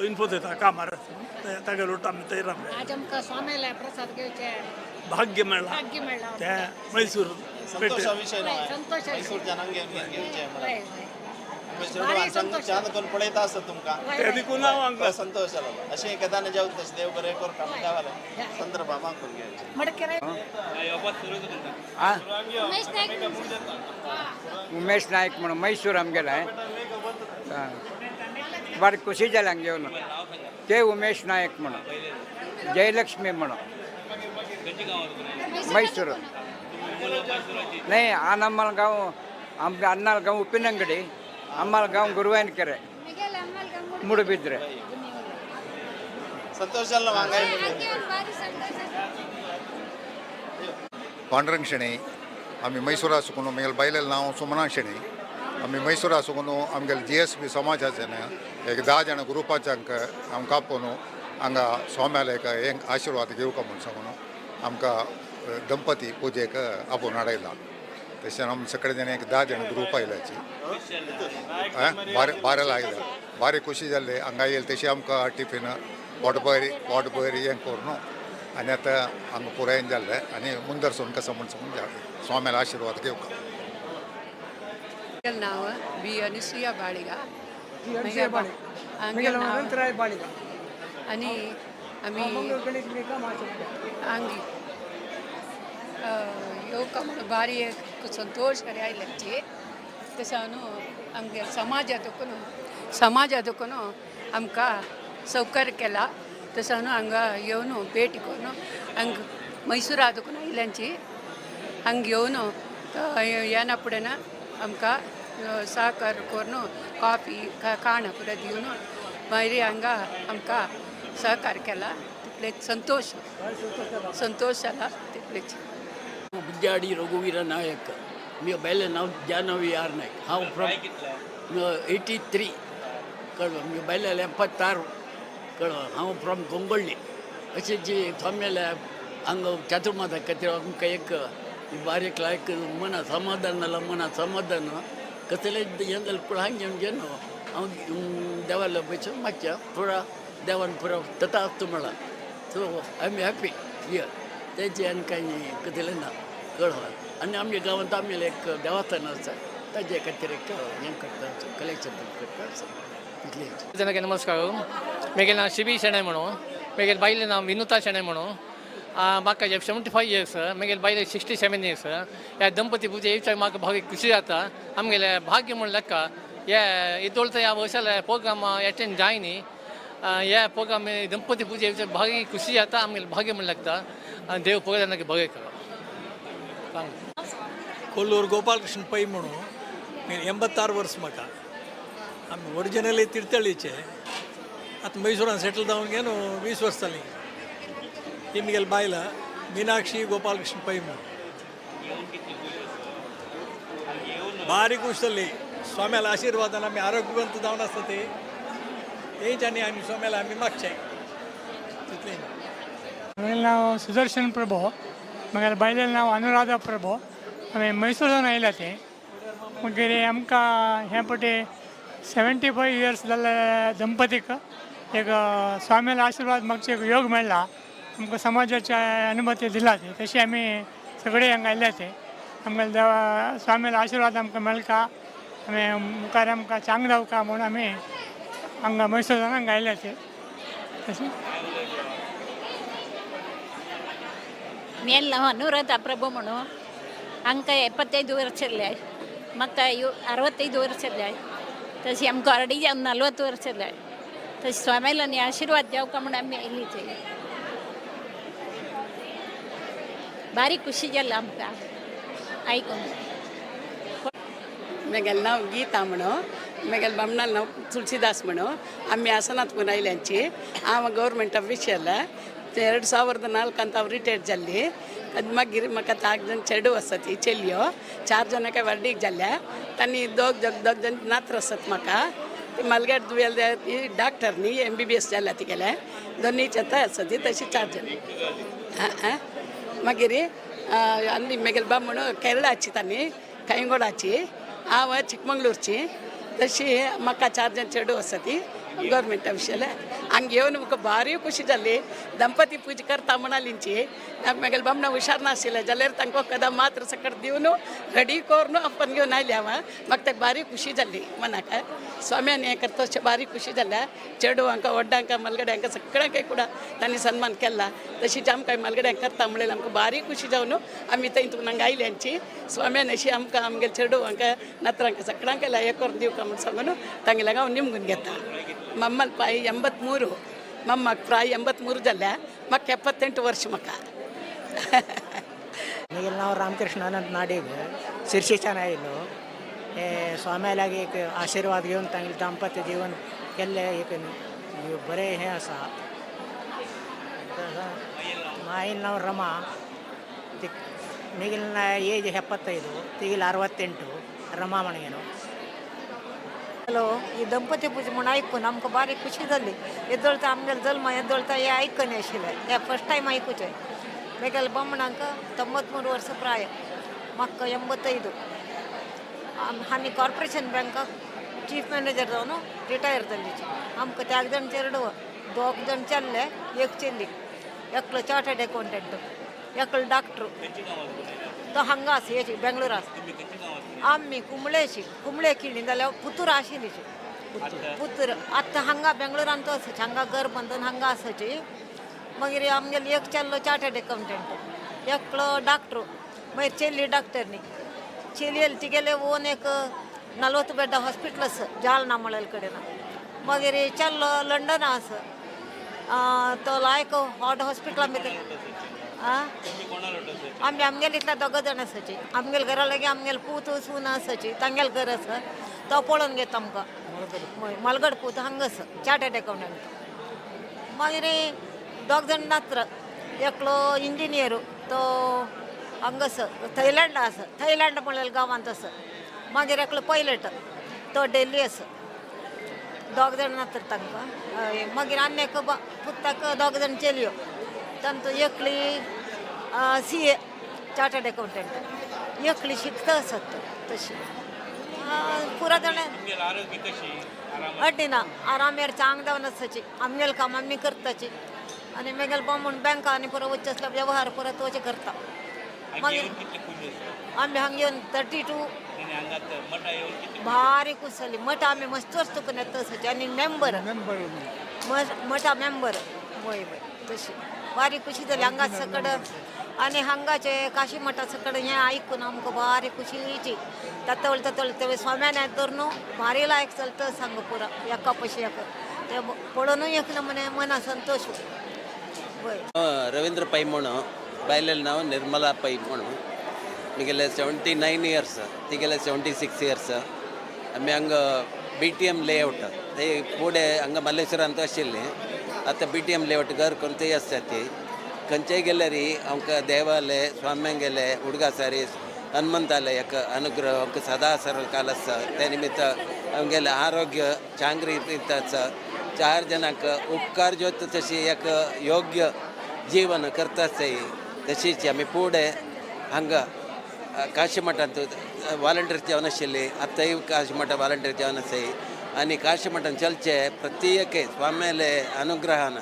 इन्फो दिता कामार तागेलो आमी थंय रावले. आज आमकां स्वाम्याले प्रसाद घेवचे भाग्य मेळ्ळां. भाग्य मेळ्ळां. ते मैसूर संतोष विशय न्हय. संतोष. मैसूर जनांक घेवचें. हय हय, चांद करून पळयता आसत तुमकां. ते देखून हांव हांगा संतोष जालो. अशें एकेदान जेवता तशें देव बरें करता देवाले संदर्भ मागून घेवचें. उमेश नायक म्हणून मैसूर आमगेले. बारी खुशी जाली हांगा येवन. ते उमेश नायक म्हणून, जयलक्ष्मी म्हणून, मैसूर. नाही आनम्मल गांव, आमगे अन्नाल गांव उप्पिनंगडी, अम्मल गांव गुरुवायनಕೆರೆ, ಮೂಡುಬಿದ್ರೆ. ಸಂತೋಷ जालो हांगा. पांडुरंग शेणी. आमी मैसूरा सुकून आमगेले बायलेले नांव सुमना शेणी. आमी मैसूरा सुकून आमगेले GSB समाजाचे एक 10 जाण ग्रुपाच्यांक आमकां आपोवन हांगा स्वाम्याले एक आशिर्वाद घेवका म्हूण सांगून आमकां दंपती पुजेक आपोवन हाडयला. तशें आमी सगळे जाण एक 10 जाण ग्रूप आयल्याची बारेल आयल्या. बारी खुशी जाल्ली हांगा येयले. तशी आमकां टिफीन पोटभर पोटभर हें करून आनी आतां हांगा पुरायेन जाल्लें आनी मुंदर सोन कसा म्हूण सांगून स्वाम्याला आशिर्वाद घेवका. नाव बी अनुसुया बाळिगा. आणि आम्ही हांगी येवका म्हणून भारी एक संतोष करी आयल्याची. तशें न्हू आमगे समाजातून आमकां सौकर्य केला. तशें न्हू हांगा येवन भेट करून हांगा मैसूरा दुकून आयल्यांची हांगा येवन येना फुडें आमकां सहकार करून कॉफी खाणां पुरो दिवन मागीर हांगा आमकां सहकार केला. तितलेच संतोष संतोष जाला तितलेच. बिद्याडी रघुवीर नायक. मी बैले नाव ಜಾಹ್ನವಿ ಆರ್ ನಾಯ್ಕ್. ಹಾವು ಫ್ರಮ್ 83 कळ्ळो. Me ballet 76 कळ्ळो. हांव फ्रॉम गोंगोळ्ळी. अशें जी स्वाम्याले हांगा चातुर्मासा खातीर आमकां एक बारीक लायक मना समाधान जालां. मना समाधान कसलें हें जालें पूण हांगा येवन घेवन हांव देवालो पयशे मागच्या पुरा देवान पुरा तथा आसता म्हळां. So I am happy here. तेजें आनी कांय कसलें ना कळ्ळो. आनी आमच्या गांवांत आमगेलें एक देवस्थान आसा ताजे खातीर एक हें करता, कलेक्शन करता तितलें. ಜನಕ್ಕೆ ನಮಸ್ಕಾರ. ಮೇಗೆ ನಾನು ಶಿಬಿ ಶೆಣೆ म्हणून, मेगेल बायले नांव विनुता शेणै म्हणून. म्हाका 75 इयर्स, मेगेल बायले 67 इयर्स. ह्या दंपती पुजे येवच्याक म्हाका भाग्य खुशी जाता. आमगेले भाग्य म्हूण लेखा हे इतोळत ह्या वर्साले प्रोग्राम एटेंड जायनी. ह्या प्रोग्राम दंपती पुजे येवच्याक भाग्य खुशी जाता. आमगेले भाग्य म्हूण लागता. देव प्रोग्राम बरें करो. कोल्लूर गोपालकृष्ण पै म्हणून. 86 वर्स म्हाका. आमी ओरिजिनली तिर्थळीचे. आतां मैसुरान सेटल जावन घेवन 20 वर्स जालीं. ही म्हगेली बायल मीनाक्षी गोपालकृष्ण पै म्हणून. बारी खूश जाली. स्वाम्याला आशिर्वादान आमी आरोग्यवंत जावन आसता ते तेंच आनी आमी स्वाम्याला आमी मागचें तितलें. म्हगेलें नांव सुदर्शन प्रभू. म्हगेले बायलेलें नांव अनुराधा प्रभू. आमी मैसूरान आयल्या ते. मागीर आमकां हे पटे 75 इयर्स जाल्ले दंपतीक एक स्वाम्याला आशिर्वाद मागचे एक योग मेळ्ळा. आमकां समाजाचे अनुमती दिला ते तशी आमी सगळे हांगा आयल्या ते. आमकां देवा स्वाम्याला आशिर्वाद आमकां मेळका, आमी मुखार आमकां चांग जावका म्हूण आमी हांगा मैसूरान हांगा आयल्या ते तशें. ಮೇಲ್ ನಾವು ಅನುರಾಧ ಪ್ರಭು म्हणून. आमकां 75 ವರ್ಷ म्हाका 65 ವರ್ಷ. तशी आमकां ऑलरेडी 40 ವರ್ಷ. तशी स्वाम्यालानी आशिर्वाद जावका म्हूण आमी आयलीचे. भारी खुशी जाली आमकां आयकून. मेगेलें नांव गीता म्हणून, मेगेले बामणालें नांव तुळसीदास म्हणून. आमी हासनात आयल्यांची. हांव गव्हर्मेंट ऑफिशियल. 2004 ಅಂತ ಅವ್ರು ರಿಟೈರ್ಡ್ जाल्ली. ಅದು मागीर म्हाका 4 जण चेडू आसात, चेलयो 4 जाणां व्हडलीक जाल्या. तांणी दोग जण नात्र आसात म्हाका. ती मलगाड दुयेल ती डॉक्टर न्ही, MBBS जाल्या तिगेलें. दोनूय चेताय आसा ती तशी 4 जण. मागीर आनी मेगेले बामण केरळाची, तांणी कांयगोडाची, हांव चिकमंगळूरची. तशी म्हाका 4 जण चेडू आसा ती. गव्हर्मेंट ऑफिशियल हांगा येवन म्हाका भारी खुशी जाली. ದಂಪತಿ ಪೂಜೆ करता म्हणालींची म्हागेले बामणा हुशार नाशिल्ले जाल्यार तांकां कदम मात्र सकट दिवन रेडी करून आपण घेवन आयले हांव. म्हाका ताका भारी खुशी जाली मनाक. स्वाम्यान हें करता अशें भारी खुशी जाल्या. चेडवांक व्हड्डांक मलगड्यांक सगळ्यांक ಕೂಡ तांणी सन्मान केला. तशीच आमकां मलगड्यांक करता म्हणल्यार आमकां भारी खुशी जावन आमी थंय हांगा आयल्यांची. स्वाम्यान अशी आमकां आमगेले चेडवांक नातरांक सगळ्यांक हें करून दिवका म्हूण सांगून तांगेल्या हांव निमगून घेता. ಮಮ್ಮಲ್ ಪಾಯಿ 83, ಮಮ್ಮಕ್ಕೆ ಪ್ರಾಯ 83 ಜಲ್ಲ, ಮಕ್ಕ 78 ವರ್ಷ ಮಕ್ಕ. ಈಗ ನಾವು रामकृष्णानंद नाडीग शिर्शीच्यान आयलो. हे स्वाम्यालागी एक आशीर्वाद घेवन तांगेलें दाम्पत्य जीवन केल्लें एक बरें हें आसा. मायन नांव रमा, ಮಿಗಿಲಿನ ಏಜ್ 75, ತಿಗಿಲ್ 68, रमा म्हणगेನು. हॅलो, ही दंपती पूजा म्हूण आयकून आमकां बारीक खुशी जाली. येदोळता आमगेलो जल्म येदोळता हें आयकन आशिल्लें, हें फर्स्ट टायम आयकुचें. मागीर बामणांक 93 वर्स प्राय, म्हाका 85. आमी कॉर्पोरेशन बँकाक चीफ मॅनेजर जावन रिटायर जाल्लीची. आमकां त्याग जाण चेडव, दोग जाण चल्ले, एक चेल्ली, एकलो चार्टर्ड अकाउंटंट, एकलो डॉक्टर. तो हांगा आसा, हेची बेंगळूर आसा. आमी कुंबळेशी, कुंबळे किळ्ळी जाल्यार पुतूर आशिल्लीची पुतूर. आतां हांगा बेंगळुरान तो आसाची, हांगा घर बांदून हांगा आसाची. मागीर आमगेलो एक चेल्लो चार्टर्ड अकाउंटंट, एकलो डॉक्टर, मागीर चेल्ली डॉक्टर न्ही. चेलयेल तिगेले ओन एक 40 बेड हॉस्पिटल आसा जालना म्हणलेले कडेन. मागीर चेल्लो लंडना आसा, तो लायक हॉट हॉस्पिटला भितर. आमी आमगेले इतल्या दोग जाण आसाची. आमगेले घरा लागीं आमगेले पूत सून आसाची, तांगेले घर आसा, तो पळोवन घेता आमकां. मलगड पूत हांगा आसा चार्टर्ड अकाउंटंट. मागीर दोग जाण नात्र, एकलो इंजिनियर, तो हांगा आसा थैलंडा आसा, थैलंड म्हणलेल्या गांवांत आसा. मागीर एकलो पायलट, तो दिल्ली आसा. दोग जाण नात्र तांकां. मागीर आनी एक पुताक दोग जाण चलयो, तांतू एकली CA chartered accountant, एकली शिकता आसत तशी. पुरा जाण अड्डिना आरामेर चांग जावन आसाची. आमगेले काम आमी करताची आनी मागीर बामण बँका आनी पुरो वचचे आसल्यार व्यवहार परत वचे करता. मागीर आमी हांगा येवन 32 भारी खूश जाली. मठ आमी मस्त वर्स तुका येता आसाची आनी मेंबर मठा मेंबर वय वय तशी भारी खुशी जाली हांगा सकड. आनी हांगाचे काशी मठा सकड हें आयकून आमकां भारी खुशीची. ततवळ ततवळ ते स्वाम्यान धरून भारी लायक चलता सांग पुरा एका पशी एक ते पळोवनूय एक नमुने मना संतोष. वय रवींद्र पै म्हणून बायलेलं नाव निर्मला पै म्हणून. मिगेले 79 इयर्स, तिगेले 76 इयर्स. आमी हांगा BTM layout ते फुडें हांगा मल्लेश्वरांत आशिल्लें. आतां BTM layout घर करून थंय आसता. ती खंयचेय गेल्यार आमकां देवाले स्वाम्यांगेले उडगासारी हनुमंताले एक अनुग्रह आमकां सदा सर्वकाल आसा. ते निमित्त आमगेलें आरोग्य चांग रितीन आसा. 4 जाणांक उपकार ज्योत तशी एक योग्य जीवन करता आसताय. तशीच आमी फुडें हांगा काशी मठांत वालंटियर जावन आशिल्ली, आतांय काशी मठा वालंटियर जावन आसाय. आनी काशी मठान चलचे प्रत्येक स्वाम्याले अनुग्रहान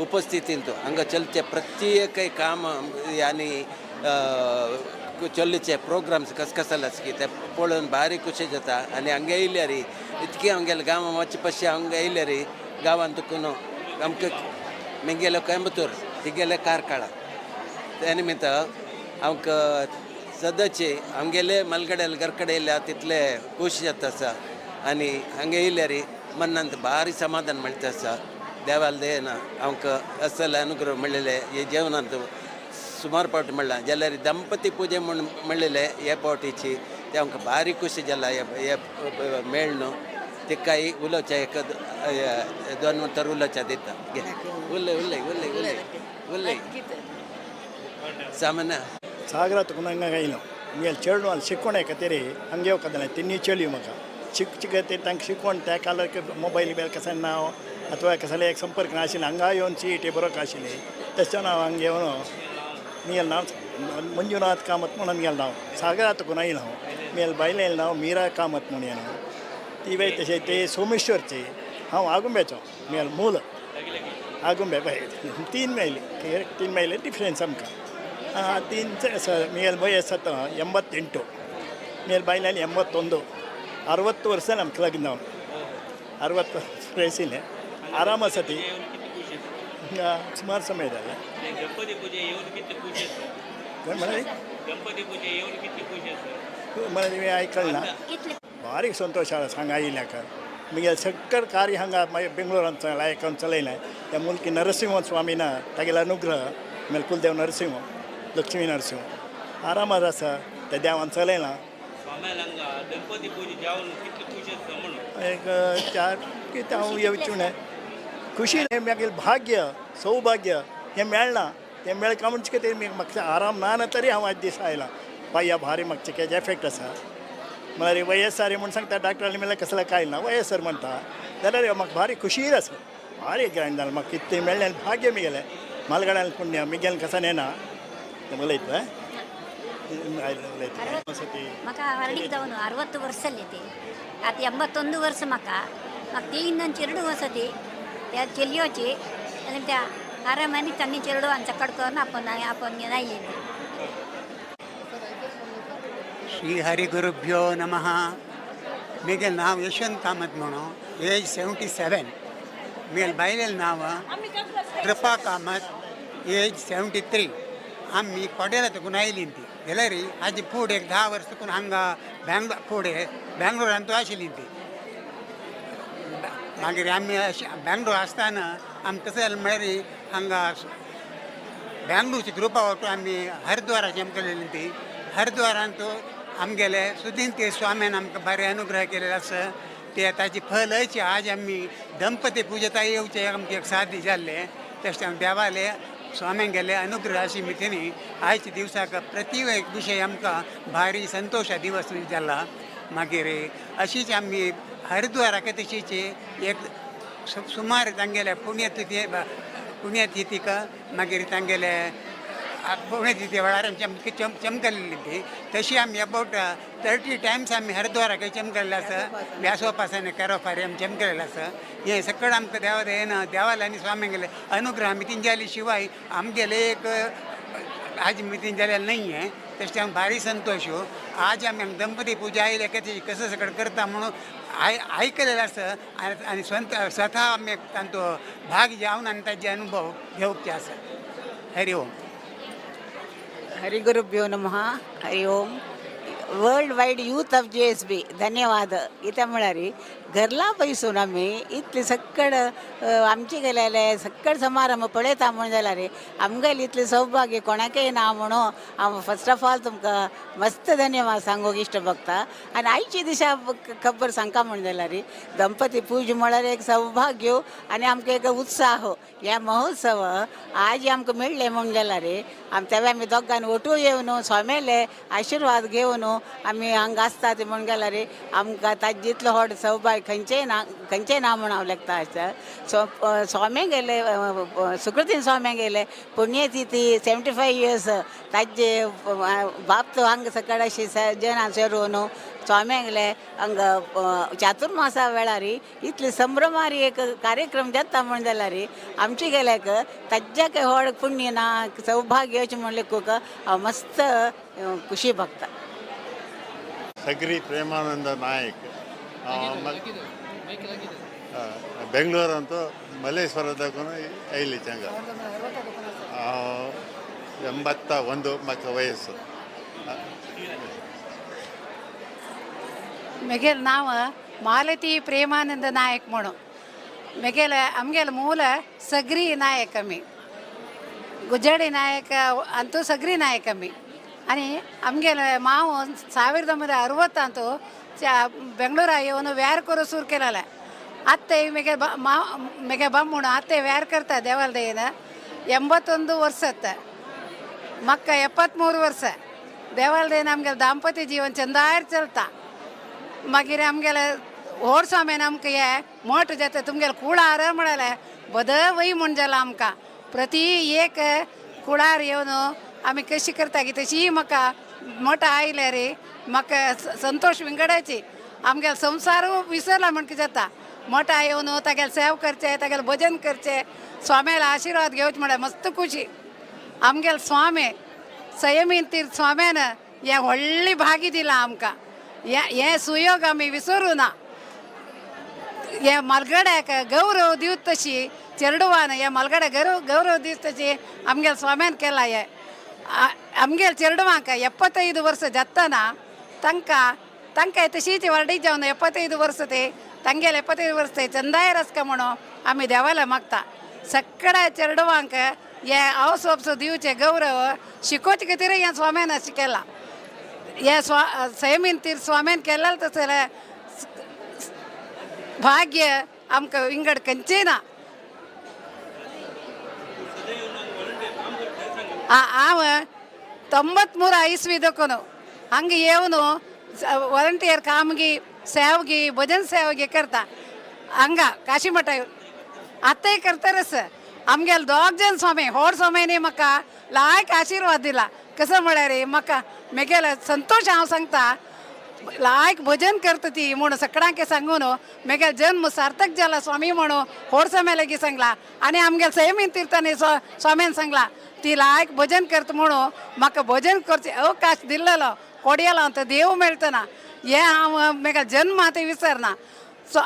उपस्थितींत हांगा चलचे प्रत्येक काम आनी चल्लीचे प्रोग्राम्स कस कसल आसा की ते पळोवन भारी खुशी जाता. आनी हांगा येयल्यार इतके आमगेले गांवां वचचे पशी हांगा येयल्यार गांवांत तुकून आमकां मेगेलो कोयंबतूर तिगेले कारकाळा ते निमित्त आमकां सदांचे आमगेले मलगडेल घरकडे येयल्या तितले खूश जाता आसा. आनी हांगा येयल्यार मनांत भारी समाधान मेळटा आसा. देवाल देना आमकां असल अनुग्रह मेळ्ळेले हे जेवणांत सुमार पावट म्हणलां जाल्यार दंपती पुजे म्हूण म्हणलेले हे पावटीची ते आमकां भारी खुशी जाला. हे मेळ्ळ न्हू तिकाय उलोवचें एक दोन तर उलोवचें दिता. उलय उलय उलय उलय उलय सामान्य ಸಾಗರ ತುಕುನಂಗ ಇಲ್ಲ ಆಮೇಲೆ ಚೇಳು ಅಲ್ಲಿ ಸಿಕ್ಕೊಂಡೆ ಕತ್ತೀರಿ ಹಂಗೆ ಹೋಗ್ಕದಲ್ಲ ತಿನ್ನಿ ಚಳಿ ಮಗ ಚಿಕ್ಕ ಚಿಕ್ಕ ತಂಗೆ ಸಿಕ್ಕೊಂಡು त्या ಕಾಲಕ್ಕೆ ಮೊಬೈಲ್ ಬೇರೆ ಕಸ ನಾವು ಅಥವಾ ಕಸಲೆ ಸಂಪರ್ಕ ಆಶಿಲ್ಲ ಹಂಗಾಗಿ ಒಂದು ಚೀಟಿ ಬರೋಕೆ ಆಶಿಲ್ಲ ತಕ್ಷಣ ನಾವು ಹಂಗೆ ಅವನು ನೀಲ್ ನಾವು ಮಂಜುನಾಥ್ ಕಾಮತ್ ನಮಗೆ ನಾವು ಸಾಗರ ತುಕುನ ಇಲ್ಲ ನಾವು ಮೇಲೆ ಬೈಲೆ ನಾವು ಮೀರಾ ಕಾಮತ್ ಮುನಿ ನಾವು ती बाई तशें ते सोमेश्वरचे हांव आगुंब्याचो, मुगेलो मूल आगुंबे. पळय, 3 मैल, 3 मैल डिफरन्स आमकां. 3 ಮುಗೇಲ್ ವಯಸ್ಸು 88, ಮೇಲೆ ಬಾಯಿನಲ್ಲಿ 81, 60 ವರ್ಷ ನಮ್ಮ ಲಗ್ನ. 60 ವಯಸ್ಸಿನ ಆರಾಮ ಸತಿ ಸುಮಾರು ಸಮಯದಲ್ಲ. आयकल ना, भारी संतोष हांगा आयिल्ल्याक. मुगेल सगळं कार्य हांगा बेंगळूरांत आयकून चलयलें. त्या मुलकी नरसिंह स्वामीन तागेलो अनुग्रह, आमगे कुलदेव नरसिंह, लक्ष्मी नरसिंह आरामात आसा, त्या देवान चलयलां. एक 4 कितें हांव येवचें न्हय खुशी मागीर भाग्य सौभाग्य हें मेळना. तें मेळका म्हणजे कितें म्हाका आराम ना ना तरी हांव आज दीस आयला. पांया भारी म्हाका तेजे एफेक्ट आसा. म्हळ्यार वयस्सार म्हूण सांगता डॉक्टरांनी, म्हणल्यार कसलें कांय ना वयस्सर म्हणटा जाल्यार म्हाका भारी खुशी आसा. भारी ग्रँड जालें म्हाका, कितें मेळ्ळें भाग्य मिगेलें, मालगड्यान पुण्य मिगेलें कसं नेना उलयता उलयता. म्हाका हरडीक जावन 60 वर्स जाली. आतां 81 वर्स म्हाका. म्हाका 3 चेरडूं आसा ती त्या चलयोची आनी त्या आरामानी तांणी चेरडूं कडकन आपण आपण आयली. श्री हरिगुरुभ्यो नमः. मिगेल नाव यशवंत कामत म्हणून, एज 77. मिगेल बायलेल नाव कृपा कामत, एज 73. आम्ही कोडेला तुकून आयली ती जाल्यार आजी फुडें एक 10 वर्स तुकून हांगा बँगलोर फुडें बँगलोरान तूं आशिल्ली ती. मागीर आमी अशें बँगलोर आसतना आमी कसं जालें म्हळ्यार हांगा बँगलोरची कृपा वाटून आमी हरिद्वाराची आमकां केलेली ती. हरिद्वारांत आमगेले सुदीन ते स्वाम्यान आमकां बरे अनुग्रह केलेले आसा. ते ताची फलची आज आमी दंपती पुजता येवचे आमचे एक साध्य जाल्लें. तशें आमी देवाले स्वाम्यांगेले अनुग्रह अशी मितीनी आयच्या दिवसाक प्रति एक विशय आमकां भारी संतोशा दिवस जाला. मागीर अशीच आमी हरिद्वाराक तशीच एक सुमार तांगेले पुण्यतिथीक मागीर तांगेले पुण्यतिथी वेळार आमची आमकां चमकल्ली ती. तशी आमी अबावट 30 टायम्स आमी हरिद्वाराक चमकल्ले आसा. व्यासोपासने करोफारी आमी चमकलेले आसा. हें सगळें आमकां देवा दयेन देवाले आनी स्वाम्यांगेले अनुग्रह आमी तेंच्याली शिवाय आमगेले एक आज मितीन जालें न्हय हें. तशें आमकां भारी संतोश. आज आमी दंपती पुजा आयले कशी कसं सगळें करता म्हणून आयकलेलें आसा आनी स्वता आमी तांचो भाग जावन आनी ताजे अनुभव घेवचे आसा. हरि ओम. हरिगुरुभ्यो नमः. Hari Om. World wide youth of JSB धन्यवाद. कित्याक म्हळ्यार घरला बैसून आमी इतले सक्कड आमचे गेलेले सक्कड समारंभ पळयता म्हूण जाल्यार आमगेले इतले सौभाग्य कोणाकय ना म्हणून हांव फर्स्ट ऑफ ऑल तुमकां मस्त धन्यवाद सांगूंक इश्ट बगता. आनी आयची दिशा खबर सांगता म्हूण जाल्यार दंपती पूज म्हळ्यार एक सौभाग्य आनी आमकां एक उत्साह. ह्या महोत्सव आज आमकां मेळ्ळें म्हूण जाल्यार आमी तेव्हा आमी दोगांनी ओटू येवन स्वाम्याले आशिर्वाद घेवन आमी हांगा आसता ते म्हूण जाल्यार आमकां ताजे जितलो व्हड सौभाग्य खंयचेय ना, खंयचेय ना म्हूण हांव लेखता आसा. स्वामी गेले सुकृतीन स्वामी गेले पुण्यतिथी 75 इयर्स ताजे बाप तो हांगा सकाळ अशी जनां सेरून स्वाम्यांगले हांगा चातुर्मासा वेळार इतले संभ्रमारी एक कार्यक्रम जाता म्हूण जाल्यार आमचे गेल्याक ताज्याक व्हड पुण्य ना सौभाग्य अशें म्हूण लेखूंक हांव मस्त खुशी भोगता. सगरी प्रेमानंद ನಾಯಕ್, ಬೆಂಗಳೂರಂತೂ ಮಲ್ಲೇಶ್ವರದಾಗೂ ಐಲಿ ಚಂಗ. 81 ಮಕ್ಕ ವಯಸ್ಸು. ಮೆಗೆಲ್ ನಾವು ಮಾಲತಿ ಪ್ರೇಮಾನಂದ ನಾಯಕ್ म्हणून. मेगेल आमगेल ಮೂಲ ಸಗ್ರಿ ನಾಯಕ್ आमी, ಗುಜ್ಜಾಡಿ ನಾಯಕ ಅಂತೂ ಸಗ್ರಿ ನಾಯಕ್ आमी. आनी आमगेले माव 1960 ಅಂತೂ ಬೆಂಗಳೂರ ಇವನು ವ್ಯಾರ್ ಕೊರೋ सूर केलेला. आत्ते मेगे मेगे बामूण आत्ते व्यार करता देवालयನ. 81 ವರ್ಷ ಮಕ್ಕ 73 ವರ್ಷ. ದೇವಾಲಯ ನಮಗೆ ದಾಂಪತ್ಯ ಜೀವನ ಚಂದಾರ್ ಚಲ್ತಾ. मागीर आमगेले व्हड स्वाम्यान आमकां हे मोठ जाता तुमगेले कुळार म्हळ्यार बद वय म्हूण जाला आमकां. प्रति एक कुळार येवन आमी कशी करता की तशी म्हाका मोठो आयल्यार म्हाका संतोश विंगडाची. आमगेलो संवसारू विसरला म्हण कितें जाता. मठा येवन तागेले सेव करचे, तागेले भजन करचे, स्वाम्याला आशिर्वाद घेवचे म्हळ्यार मस्त खुशी. आमगेले स्वामी संयमीन तीर्थ स्वाम्यान हें व्हडली भागी दिलां आमकां. हें सुयोग आमी विसरूं ना. हे मालगड्याक गौरव दिवत तशी चेरडुवान हे मालगड्या गौरव दिवत तशी आमगेले स्वाम्यान केला. हे आमगेले चेरडुवांक 75 वर्स जातना तांकां तांकां तशीच व्हडली जावन 75 वर्स ते तांगेले 75 वर्स ते चंदाय रस्क म्हणून आमी देवाला मागता. सगळ्या चेरडुवांक हे आवस वपसो दिवचे गौरव शिकोवचे खातीर ह्या स्वाम्यान अशें केलां. हे संयमीन तीर्थ स्वाम्यान केलें तसलें भाग्य आमकां विंगड खंयचें ना. हांव 93 इस्वी देखून हांगा येवन वॉलंटियर कामगी सेवगी भजन सेवगी करता हांगा काशीमठा येवन. आतांय करतरच. आमगेले दोग जण स्वामी होड स्वामींनी म्हाका लायक आशिर्वाद दिला. कसो म्हळ्यार म्हाका म्हगेलो संतोश हांव सांगता लायक भजन करता ती म्हूण सगळ्यांक सांगून म्हगेलो जन्म सार्थक जाला स्वामी म्हणून होड स्वामी लागीं सांगला. आनी आमगेले संयमीन तीर्थांनी स्वाम्यान सांगला ती लायक भजन करता म्हणून म्हाका भजन करचे अवकाश दिल्लो कोडयेलो तो देव मेळटना. हें हांव म्हगेलो जन्म आतां विसरना.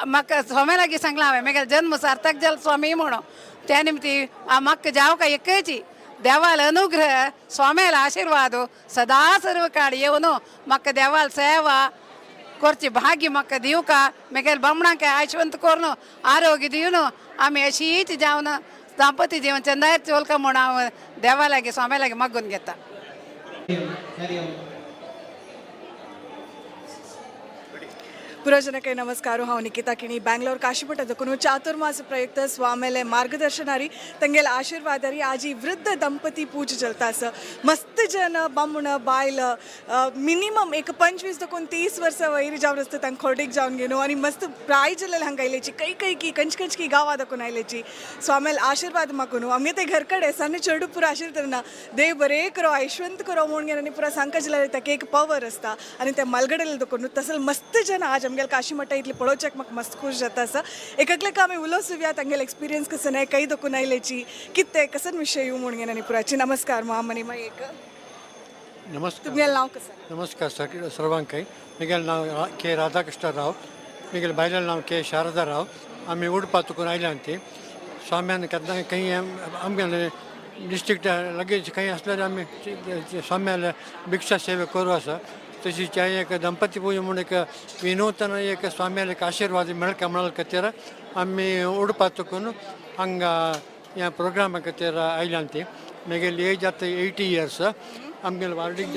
म्हाका स्वामी लागीं सांगलां हांवें म्हगेलो जन्म सार्थक जाला स्वामी म्हणून. त्या निमती म्हाका जावका एकची देवाल अनुग्रह स्वाम्याला आशिर्वाद सदा सर्व काळ येवन म्हाका देवाल सेवा करची भाग्य म्हाका दिवका. म्हगेले बामणांक आयशवंत करून आरोग्य दिवन आमी अशीच जावन दांपत्य जीवन चंदायत चोलका म्हूण हांव देवा लागीं स्वाम्या लागीं मागून घेता. पुरजनके नमस्कार. हांव निकिता किणी बैंगलोर काशीमठ दखून चातुर्मास प्रयुक्त स्वामेले मार्गदर्शनारी तंगेले आशीर्वादारी आज वृद्ध दंपती पूज चलता आसा. मस्त जन बामण बायल मिनिमम एक 25 दखून 30 वर्सां वयर जावन आसता तांकां खोर्डीक जावन घेवन आनी मस्त प्राय जाल्ले हांगा आयलेची कई कई की कंच कंच की गांवां दाखून आयलेची स्वामेले आशीर्वाद मागून आमगे ते घर कडेन सन्न चेडू पुरा आशिल्ले देव बरें करो ऐश्वंत करो म्हणून घेवन आनी पुरा सांगका जाल्यार ताका एक पवर आसता आनी ते मालगडेले दखून तसले मस्त जन आज आमगेले काशीमठा इतली पळोवच्याक म्हाका मस्त खूश जाता आसा. एककलेक आमी उलोवसुया तांगेले एक्सपिरियन्स कसो न्हय कई दखून आयलेची कितें कसन विशय येवं म्हणून घेवन आनी पुराची. नमस्कार माम आनी मागीर एक नमस्कार. तुमगेलें नांव कसं? नमस्कार सर्वांकय. म्हगेलें नांव के राधाकृष्ण राव. म्हगेलें बायलें नांव के शारदा राव. आमी उडपा तुकून आयल्यान ती स्वाम्यान केन्ना खंय आमगेले डिस्ट्रिक्ट लगेज खंय आसल्यार आमी स्वाम्याले भिक्षा सेवे करूं आसा. तशीच एक दंपती पूजा म्हूण एक विनूतन एक स्वाम्याले एक आशिर्वाद मेळका म्हणून खातीर आमी उडपा तुकून हांगा ह्या प्रोग्रामा खातीर आयल्यान ती. म्हगेली एज आतां 80 इयर्स. आमगेले वार्डीक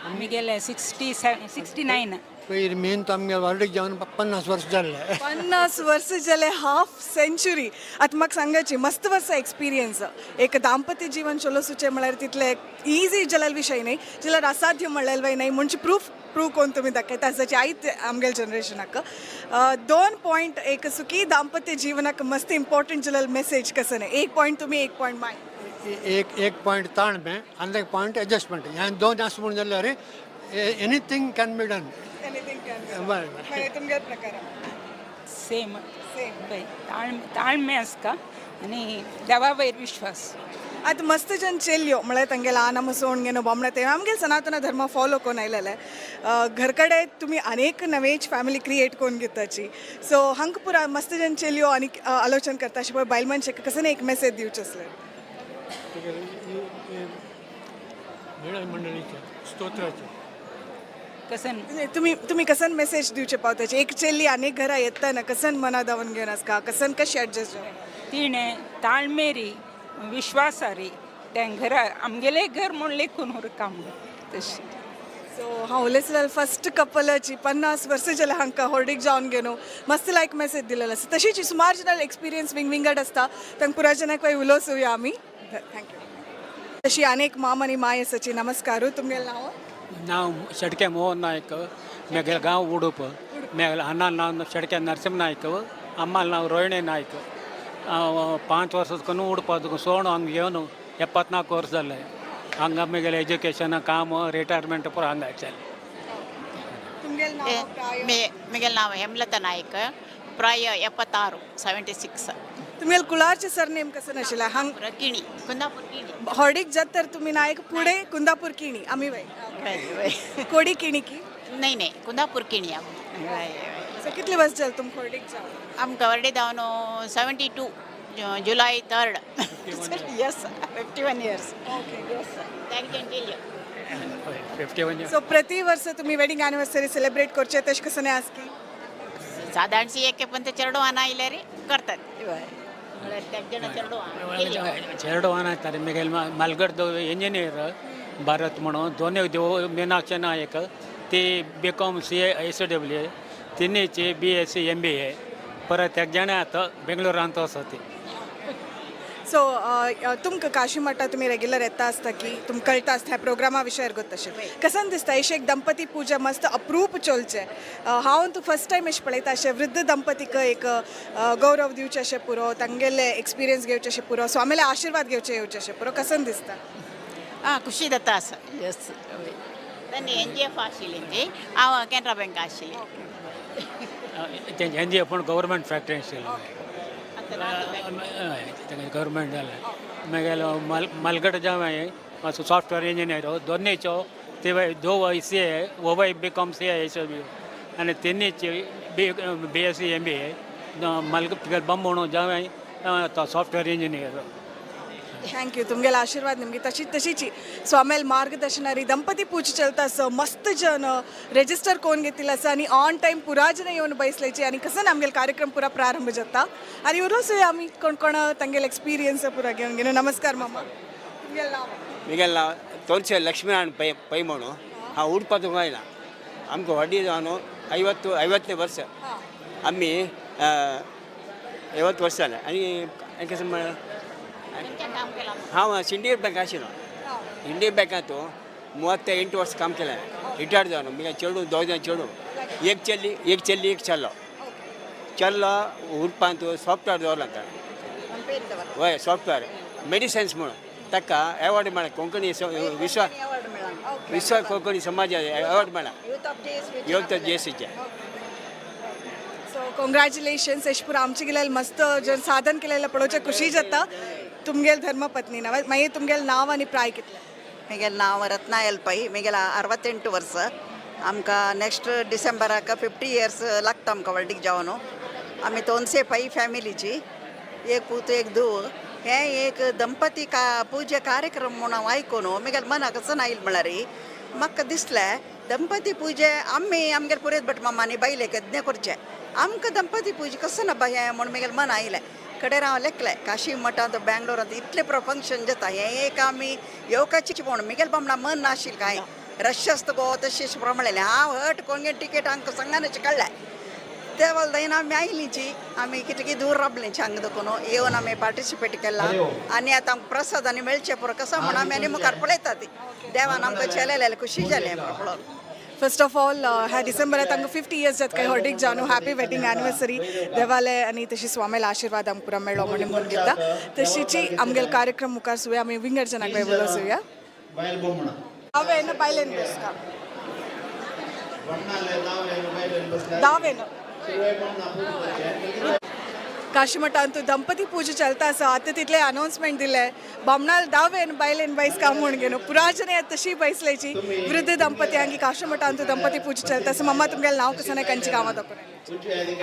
आमगेले 69. पयर मेन तो आमगेले वार्डीक जावन 50 वर्स जाल्ले. 50 वर्स जाले, हाफ सेंचुरी. आतां म्हाका सांगाची मस्त वर्सां एक्सपिरियन्स एक दांपत्य जीवन चलोवचें म्हळ्यार तितलें इजी जाल्यार विशय न्हय, जाल्यार असाध्य म्हणल्यार न्हय, म्हणजे प्रूफ प्रूव करून तुमी दाखयता आसाची आयत आमगेले जनरेशनाक. 2 पॉयंट एक सुखी दांपत्य जीवनाक मस्त इम्पॉर्टंट जाल्यार मेसेज कसो न्हय, 1 पॉयंट तुमी 1 पॉयंट माय एक पॉयंट ताळमेळ आनी एक पॉयंट एडजस्टमेंट. ह्या 2 आसा म्हणून जाल्यार anything can be done. Anything can be done. बरें. तुमगे प्रकार सेम सेम ताळमे आसता आनी देवा वयर विश्वास. आतां मस्त जन चेल्यो म्हळ्यार तांगेले आनाम सोण घेवन बामणा ते आमगेले सनातन धर्म फॉलो करून आयलेले घर कडेन तुमी अनेक नवेच फॅमिली क्रिएट करून घेताची. सो हांकां पुरा मस्त जन चेल्यो आनी आलोचन करता अशें पळय बायल मनशेक कसो एक मेसेज दिवचें आसलें. मंडळीचें स्तोत्राचें कसन तुमी तुमी कसन मेसेज दिवचे पावताचे एक चेल्ली अनेक घरा येतना कसन मना दावन घेवन आसका कसन कशें एडजस्ट जावन तिणें ताळमेरी विश्वासारी तें घरा आमगेलें घर म्हूण लेखून उरका म्हूण तशें. सो हांव उलयतलें फस्ट कपलाची 50 वर्सां जाल्यार हांकां होर्डीक जावन घेवन मस्त लायक मेसेज दिलेलो आसा. तशीच सुमार जाणां एक्सपिरियन्स विंग विंगड आसता तांकां पुराय जणांक उलोवसुया आमी. Thank you. तशी अनेक माम आनी माय आसाची. नमस्कार. तुमगेलें नांव? नांव शेडके मोहन नायक. मेगेले गांव उडुप. मेगेले अण्णा नांव शेडके नरसिंह नायक. अम्माल नांव रोहिणी नायक. 5 वर्सां करून उडपा सोण हांगा घेवन 74 वर्स जालें. हांगा मेगेलें एज्युकेशन काम रिटायरमेंट पुरो हांगा जालें. मेगेले नांव हेमलता नायक. ಪ್ರಾಯ 76, 76. तुमगेले कुळारचे सरनेम कसं नाशिल्लें हांग? किणी, कुंदापूर किणी. हॉडीक जात तर तुम्ही नायक पुढे कुंदापूर किणी आम्ही वय कोडी किणी की? नाही नाही, कुंदापूर किणी. सो कितले वर्स जाले तुम खोर्डीक जावन? आमकां वर्डे जावन 72 July 3rd. Yes, 51 years. 51. So प्रति वर्ष तुम्ही वेडिंग एनिवर्सरी सेलिब्रेट करचे तशें कसं नाही आसकी? सादारणशी एक पण ते चेडवान आयल्यार करतात. म्हळ्यार तेग जाण चेडवान. चेरडवान आसताले. मागीर मालगडो इंजिनियर भारत म्हणून दोनूय देव मीनाक्षी नायक ती BCom CA SW तिनीची BSc MBA परत एक जाणें आतां बेंगलोरांत आसा ती. सो तुमकां काशी मठा तुमी रेग्युलर येता आसता की तुमकां कळटा आसता ह्या प्रोग्रामा विशयार गोत तशें कसं दिसता अशें एक दंपती पूजा मस्त अप्रूप चलचें? हांव तूं फर्स्ट टायम अशें पळयता अशें वृद्ध दंपतीक एक गौरव दिवचें अशें पुरो, तांगेले एक्सपिरियन्स घेवचें अशें पुरो, स्वामीले आशिर्वाद घेवचे येवचें अशें पुरो, कसं दिसता? आं, खुशी जाता आसा. येस, तांणी NGF आशिल्ली ती, हांव कॅनरा बँक आशिल्ली. तेंचे NGF पण गव्हर्मेंट फॅक्टरी आशिल्ली, गव्हर्मेंट जालें. मागीर मालगड जावं मातसो सॉफ्टवेअर इंजिनियर दोनीचो ते दो CA ओवय BCom CA SW आनी तिनीची BSc MBA. मालग बम्बोणो जावं तो सॉफ्टवेअर इंजिनियर. Thank you. तुमगेला आशीर्वाद निमगे तशी तशीची स्वामेल मार्गदर्शनारी दंपती पूजा चलता असं मस्त जन रेजिस्टर कोण घेतील असं आणि ऑन टाइम पुरा जन येऊन बसल्याची आणि कसं आमगेल कार्यक्रम पुरा प्रारंभ जाता आणि उरलो आम्ही कोण कोण तांगेल एक्सपिरियन्स पुरा घेऊन घेऊन. नमस्कार मामा, तुमगेल नाव? मिगेल नाव तोनसे लक्ष्मीनारायण पै पै म्हणून. हांव उडपा तुंगायला. आमकां व्हडली जावन 50ನೇ ವರ್ಷ. आमी 50 ವರ್ಷ जालें. आनी कशें म्हळ्यार हांव सिंडिकेट बँक आशिल्लो. इंडियन बँकांत 38 वर्स काम केलें. रिटायर्ड जावन मुगे चेडूं दोग जाण चेडूं, एक चली एक चली एक चलो. चलो उडपांत सॉफ्टवेअर दवरला ताणें. हय, सॉफ्टवेअर मेडिसन्स म्हणून ताका एवॉर्ड मेळ्ळा. कोंकणी विश्व विश्व कोंकणी समाज एवॉर्ड मेळ्ळा युथ ऑफ JSBचे. So congratulations. अशें पुरा आमचे गेल्यार मस्त जर साधन केलेलं पळोवचें खुशी जाता. तुमगेल धर्मपत्नी नाव, मागीर तुमगेल नाव आनी प्राय कितलें? मिगेल नाव रत्ना एल पै. मिगेल 68 वर्स. आमकां नेक्स्ट डिसेंबराक 50 इयर्स लागता आमकां व्हडलीक जावन. आमी तोनसे पै फॅमिलीची, एक पूत एक धूव. हें एक दंपती का पूजा कार्यक्रम म्हूण हांव आयकून मिगेल मनाक कसं आयल म्हळ्यार म्हाका दिसलें दंपती पूजे आमी आमगेर पुरेत भट मामा आनी बायले यज्ञ करचें आमकां दंपती पूजा कसं ना हें म्हूण मिगेल मन आयलें. कडेर हांव लेखलें काशी मठांत बँगलोरांत इतलें फंक्शन जाता हें एक आमी येवकाची म्हूण मिगेल बामणा मन नाशिल्लें कांय रश आसता गो तशें प्रमाणें हांव हट कोणगे टिकेट हांकां सांगानच काडलें ते वलदायन आमी आयलींची आमी कितकी दूर राबलींची हांगा देखून येवन आमी पार्टिसिपेट केलां आनी आतां आमकां प्रसाद आनी मेळचें पुरो कसो म्हूण आमी आनी मुखार पळयता ती देवान आमकां चेलेलें खुशी जालें पळोवन. फर्स्ट ऑफ ऑल ह्या डिसेंबरात आमकां 50 इयर्स जाता काय हॉर्डीक जावन हॅपी वेडिंग एनिवर्सरी. देवाले आनी तशी स्वामेल आशिर्वाद आमकां पुरा मेळ्ळो म्हणून म्हूण घेता. तशीची आमगेल कार्यक्रम मुखार सुया आमी विंगड जनाक उलोवया. हांवें बायलेन बसता दावेन काशीमठांत दंपती पूजा चलता आसा. आतां तितलें अनाउन्समेंट दिलें बामणाल दावेन बायलेन बैस काम म्हूण घेवन पुराजन तशी बैसल्याची वृद्ध दंपती हांगी काशीमठांत दंपती पूजा चलता आसा. मम्मा तुमगेलें नांव कसं नाही कंची कामां दाखोवन?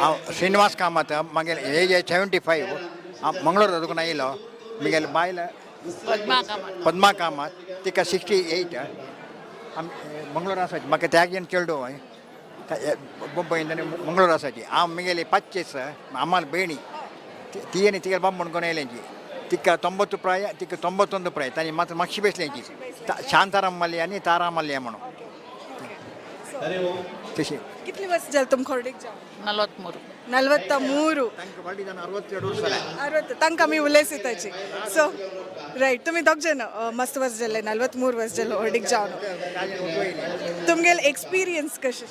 हांव श्रीनिवास कामत. मागीर एज 75. हांव मंगळूर दुकान आयलो. मागीर बायल पद्मा कामत, तिका 68. आमी मंगळूर आसाची. म्हाका त्यागेन चेडूं बंबईन मंगळूर आसाची. हांव मिगेली 25 अम्माल भयणी ती आनी तिगेले बाब म्हणून येयलेंची. तिका 90 प्राय, तिका 91 प्राय. तांणी मात्र मातशी बेसलेंची शांताराम मल्ली आनी तारा मल्ली म्हणून तशी. कितली वर्स जाली तुमकां हॉर्डीक जावन? 43. 43. 60 तांकां आमी उलयताची. सो रायट, तुमी दोग जण मस्त वर्स जाले 43 वर्स जाले हॉर्डीक जावन. तुमगेले एक्सपिरियन्स कशें?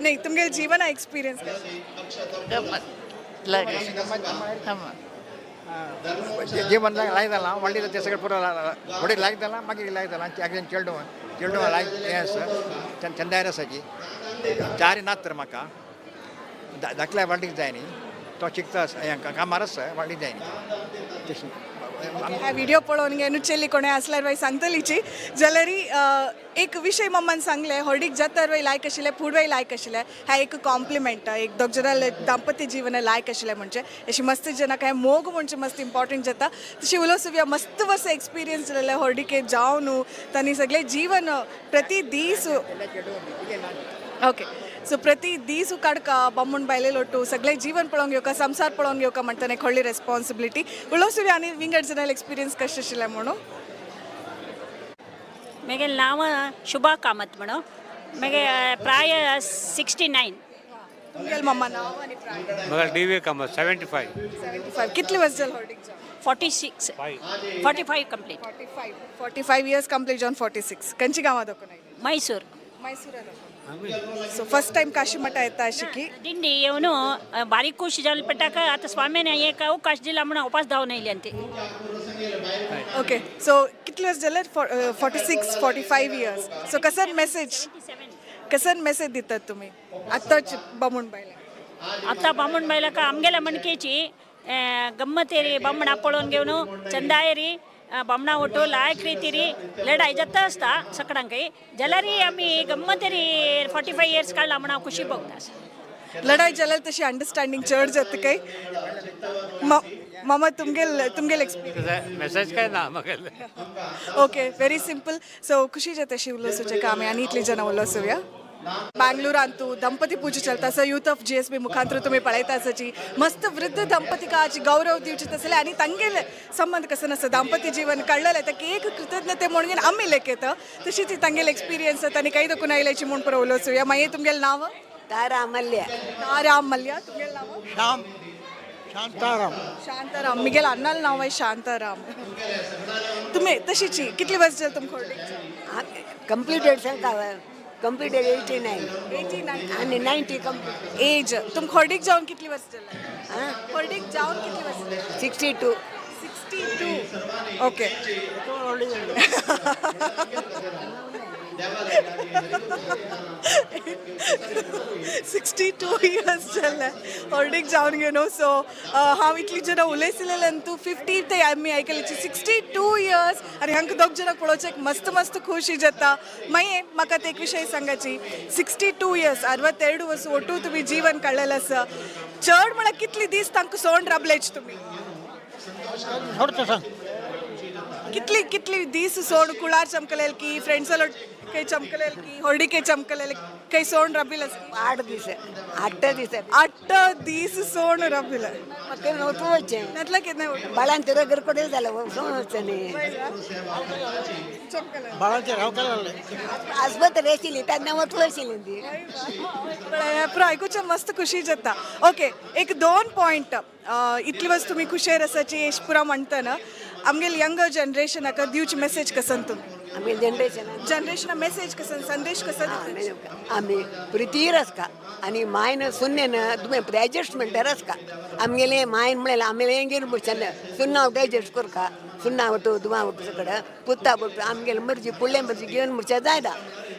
नाही, तुमगेले जीवन एक्सपिरियन्स कशें? जीवन लायताला व्हडली ते सगळें पुरो व्हडली लायताला मागीर लायताला चेडूं चेडूं लायक हें आसा चंदायर आसाची. चार नात तर म्हाका धाकल्या वाडीक जाय न्ही, तो शिकता कामार आसा, वाडीक जाय न्ही तशी. हा व्हिडिओ पळोवन घेवन चेली कोणें आसल्यार बाय सांगतलीची जाल्यार एक विशय मम्मान सांगले होर्डीक जातर वय लायक आशिल्लें, फूड वय लायक आशिल्लें. हा एक कॉम्प्लिमेंट एक दोग जाणां दांपत्य जीवन लायक आशिल्लें म्हणजे अशी मस्त जना काय मोग म्हणजे मस्त इम्पॉर्टंट जाता. तशी उलोवसुया मस्त वर्स एक्सपिरियन्स जालें होर्डिके जावन तांणी सगळें जीवन प्रति दीस. ओके, सो प्रति दीस काडका बामूण बायले लोटू सगळें जीवन पळोवंक येवका, संसार पळोवंक येवका म्हणटना एक व्हडली रेस्पॉन्सिबिलिटी. उलोवसुया आनी विंगड जाणां एक्सपिरियन्स कशें आशिल्लें म्हणून. मेगे नांव शुभा कामत म्हणून, मेगे प्राय 69. तुमगेल मम्मा नाव आनी प्राय? मगर डी व्ही कामत 75. 75. कितले वर्स जाले होर्डीक जावन? 46, 45 कंप्लीट. 45 इयर्स कंप्लीट जावन 46. खंयच्या गांवांत दाखोवन आयली? मैसूर. मैसूरा. सो फर्स्ट टाइम काशी मठ येता अशी की ದಿಂಡಿ ಇವನು ಭಾರಿ ಖುಷಿ ಜಾಲಿ ಪಟ್ಟಾಕ ಆತ ಸ್ವಾಮಿನ ಏಕ ಅವಕಾಶ ದಿಲ್ಲ म्हणून उपास धावून येयली ते. ओके, सो कितले वर्स जाले? 46, 45 इयर्स. सो कसन मेसेज, कसन मेसेज दितात तुमी आत्ताच बामूण बायला? आता बामण बायलाक आमगेल्या मणकेची गम्मतेरी बामणा पळोवन घेवन चंदायरी बामणा ಒಟ್ಟು ಲಾಯಕ್ ರೀತಿರಿ ಲಡಾಯಿ ಜತ್ತ आसता सकडांकय जाल्यार आमी गम्मतेरी 45 इयर्स काडला म्हण हांव खुशी भोगता. लढाई जाल्यार तशी अंडरस्टँडींग चड जाता काय मामा? तुमगेल तुमगेल एक्सपिरियन्स? मेसेज काय ना मगेले. Okay, very simple. सो खुशी जाता अशी उलोवपाचें काम आनी इतली जाणां उलोवसुया. बेंगलोरांतू ದಂಪತಿ ಪೂಜೆ चलता आसा यूथ ऑफ GSB मुखांतर तुमी पळयता आसाची मस्त वृद्ध दंपतीका आज गौरव दिवचे तसले आनी तांगेले संबंध कसो आसा दांपत्य जीवन कळ्ळें ताका एक कृतज्ञते म्हणून आमी लेखयता तशी ती तांगेले एक्सपिरियन्स आनी काही दोकून आयल्याची म्हूण पुरो उलोवसुया. मागीर तुमगेलें नांव? तारा मल्ल्या. तारा मल्ल्या. तुमगेलें नांव? श्याम शांताराम. शांताराम. मिगेल अन्नाल नांव आहे शांताराम. तुमी तशीची कितली वर्स जाली तुमकां होर्डीक? कंप्लीटेड सांगता, कंप्लीटेड 89. 89. आनी 90 कंप्लीट. एज. तुमकां होर्डीक जावन कितली वर्स जाली? होर्डीक जावन कितली वर्स जाली? 62. 62. ओके. 62 इयर्स जाले होर्डीक जावन घेवन. सो हांव इतली जाणां उलयसिलेल्यान तूं 50 ते आमी आयकले 62 इयर्स आनी हांकां दोग जाणांक पळोवचें एक मस्त मस्त खुशी जाता. मागीर म्हाका ते एक विशय सांगाची, 62 इयर्स 62 वर्स ಒಟ್ಟು तुमी जीवन काडलेलें आसा. चड म्हळ्यार कितली दीस तांकां सोण राबलेच तुमी? सांग. कितली कितली दीस सोण कुळार चमकलेल की फ्रेंड्स ಕೈ ಚಮಕಲೇಲ್ ಕಿ ಹೊರಡಿಕೆ ಚಮಕಲೇಲ್ ಕೈ ಸೋಣ್ ರಬ್ಬಿಲ್ಲ? 8 ದಿವಸ, 8 ದಿವಸ. 8 दीस सोण रबिल. मग वचूचे नतला केन्ना बाळांचे रगर कोडेल झालं सोण वचने. आस्पत्रे आशिल्ली तेन्ना वतलो आशिल्ली ती. पुरो आयकुचें मस्त खुशी जाता. ओके, एक 2 पॉयंट इतली वर्स तुमी खुशेर आसाची येश पुरा म्हणटना आमगेले यंगर जनरेशनाक दिवची मेसेज कसन तुमी? आमगेले जनरेशन जनरेशना मेसेज कसन, संदेश कसन? आमी प्रितीर आसका आनी मायन सुन्नेन तुमी ऍडजस्टमेंटार आसका. आमगेले मायन म्हणल्यार आमगेले घेवन बसले सुन्ना ऍडजस्ट करका, सुन्ना वटू दुमा वटू सगळं पुत्ता वटू आमगेले मर्जी फुडले मर्जी घेवन मुरच्या जायना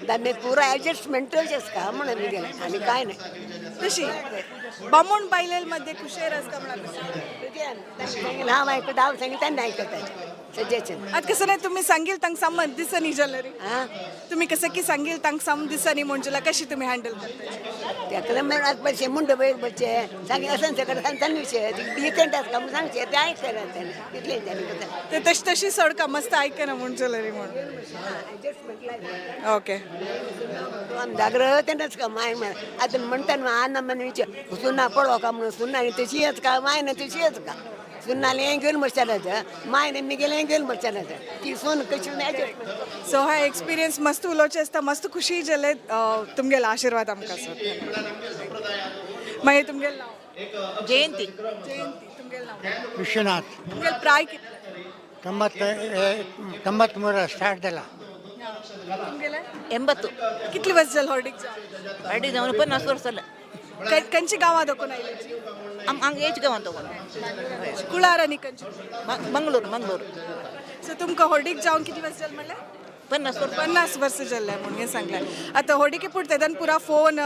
दामे पुरा ऍडजस्टमेंटच आसका म्हणून गेले आनी काय नाही. तशी बामूण बायले मध्ये खुशेर आसता म्हणा. हांव आयकता, हांव सांगता तेन्ना आयकता सजेशन. आतां कसं नाही तुम्ही सांगेल तांकां सामन दिसनी जाल्यार तुम्ही कसं की सांगेल तांकां साम दिसनी म्हणजेला कशी तुम्ही हँडल करता? ताका आज पयशे मुंड वयर बसचे सांगे असं सगळं सांगता विशय डिसेंट आसता म्हणून सांगचे ते आयकना तेन्ना तितलें जालें. ते तशी तशी सडका मस्त आयकना म्हणजें म्हणून. ओके. आमी जाग्रत तेन्नाच का माय आतां म्हणटा न्हू आना मन विचार सुन्ना पळोवका का म्हणून सुन्ना तशीच का मायना तशीच का सुन्नाले घेवन बसताले मायने मिगेले घेवन बसताले ती सून कशी. सो हा एक्सपिरियन्स मस्त उलोवचें आसता, मस्त खुशी जाले. तुमगेलो आशिर्वाद आमकां सर. मागीर तुमगेलें नांव? जयंती. जयंती. तुमगेलें नांव? विश्वनाथ. तुमगेलें प्राय कितलें? 93 स्टार्ट जाला. तुमगेलें? 80. कितली वर्स जाली होर्डीक जावन? होर्डीक जावन 50 वर्स जालें. खंयच्या गांवांत दाखोवन आयले? हांगा हेच गांवांत दाखोवन. कुळार आनी खंयचे? मंगलोर. मंगलोर. सो तुमकां होर्डीक जावन कितली वर्स जाली म्हणलें? 50 वर्स. 50 वर्स जाल्ले म्हणून हें सांगलें. आतां होडिके पूण तेदन पुरा फोन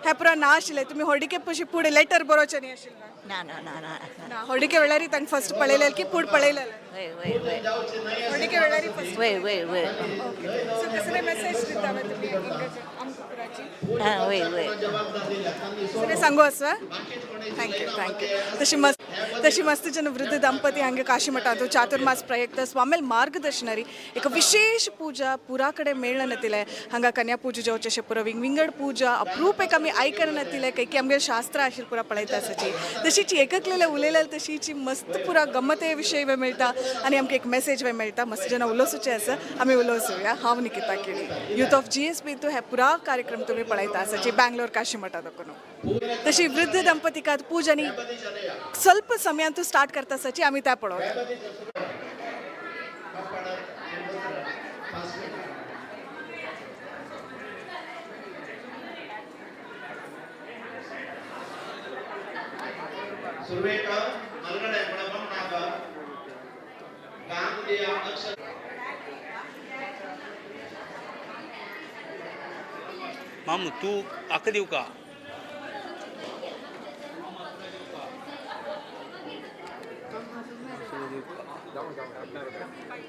हे पुरा ना आशिल्लें, तुमी होडिके पशी पुढे लेटर बरोवचें न्ही आशिल्लें? ना ना ना ना. होडिके वेळारी तांकां फर्स्ट पळयलें की पूड पळयलें? वय वय वय. होडिके वेळारी फर्स्ट. वय वय वय. सो कसले मेसेज दिता तुमी आमकां पुराची? हां वय वय. सगळें सांगू आसा. Thank you thank you. तशी मस्त जन वृद्ध दंपती हांगे काशीमठांत चातुर्मास प्रयुक्त स्वामेल मार्गदर्शनारी एक विशेष पूजा पुरा कडेन मेळना हांगा कन्या पूजा जावचे अशें पुरा विंगविंगड पूजा अप्रूप एक आमी आयकना काही की आमगे शास्त्र आशिल्लें पुरा पळयता आसाची तशीची एककलेले उलयले तशीची मस्त पुरा गमते विशय वे मेळटा आनी आमकां एक मेसेज वे मेळटा. मस्त जेन्ना उलोवचें आसा आमी उलोवया. हांव Nikita Keni, youth of GSB तो हे पुरा कार्यक्रम तुमी पळयता आसाची बँगलोर काशीमठा दाखोवन. तशी वृद्ध दंपतीकात पूजा आनी ಸ್ವಲ್ಪ ಸಮಯ ಅಂತೂ ಸ್ಟಾರ್ಟ್ करता सची आमी त्या पळोवया. मामू तू आक दिव का?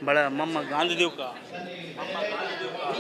बड़ा मम्मा गांध देव का? मम्मा गांध देव का?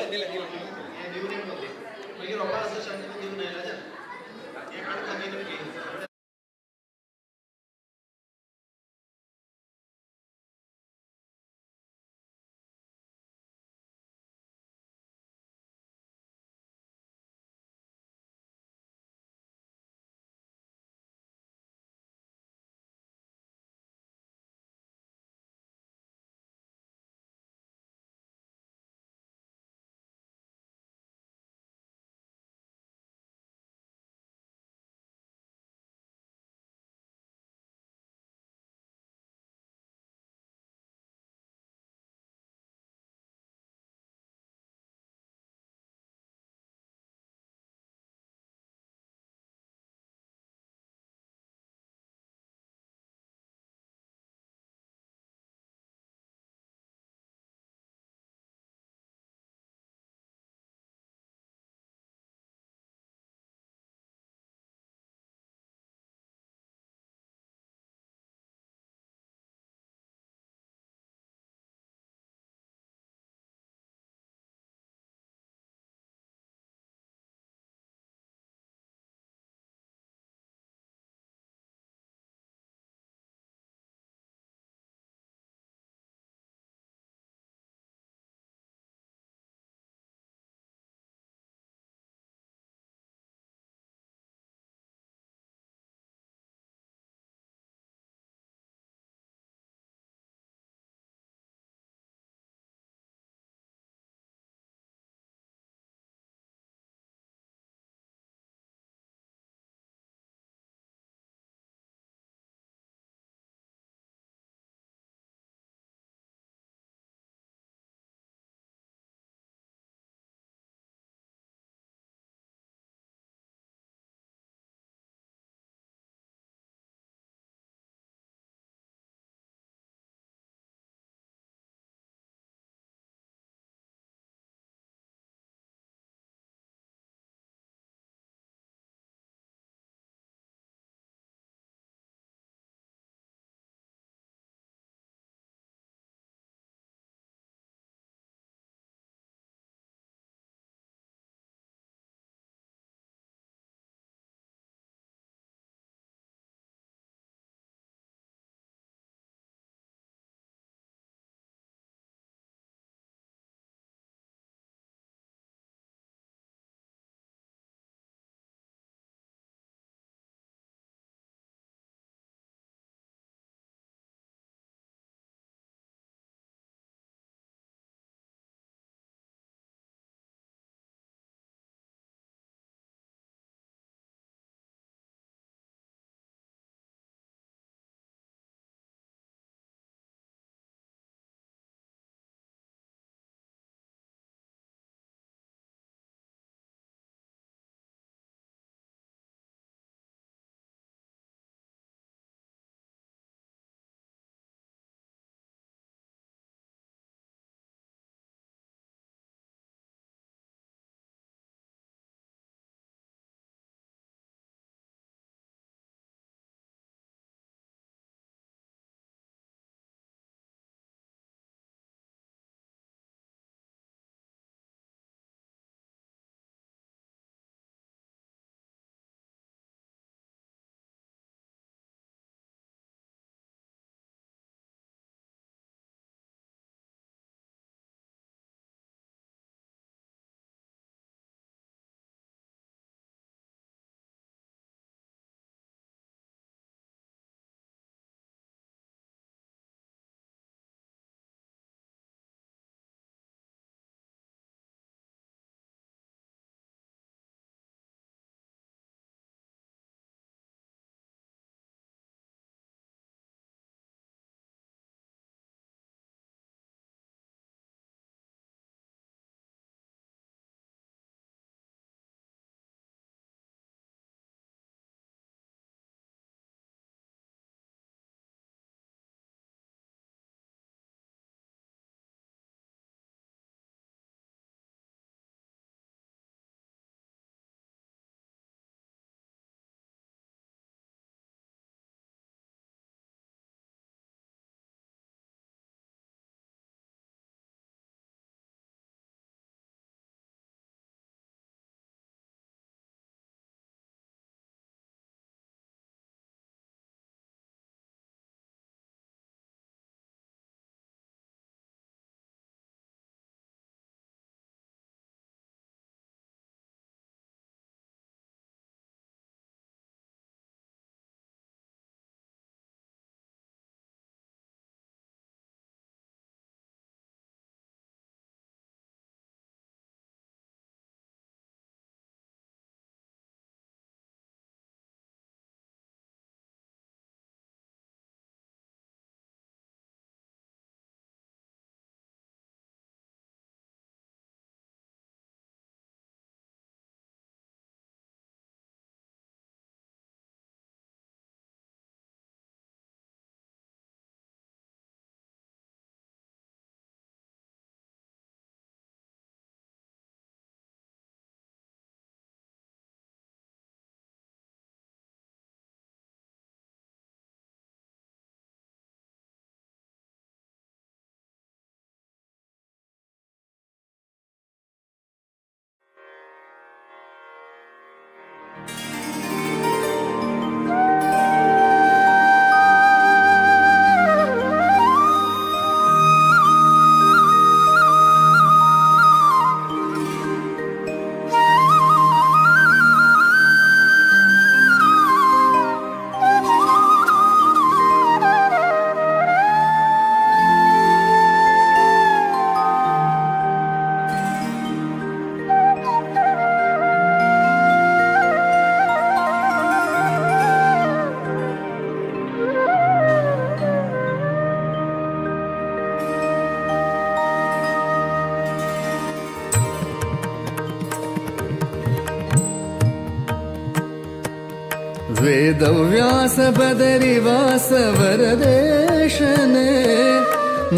ವೇದವ್ಯಾಸ ಬದರಿವಾಸ ವರದೇಶನೇ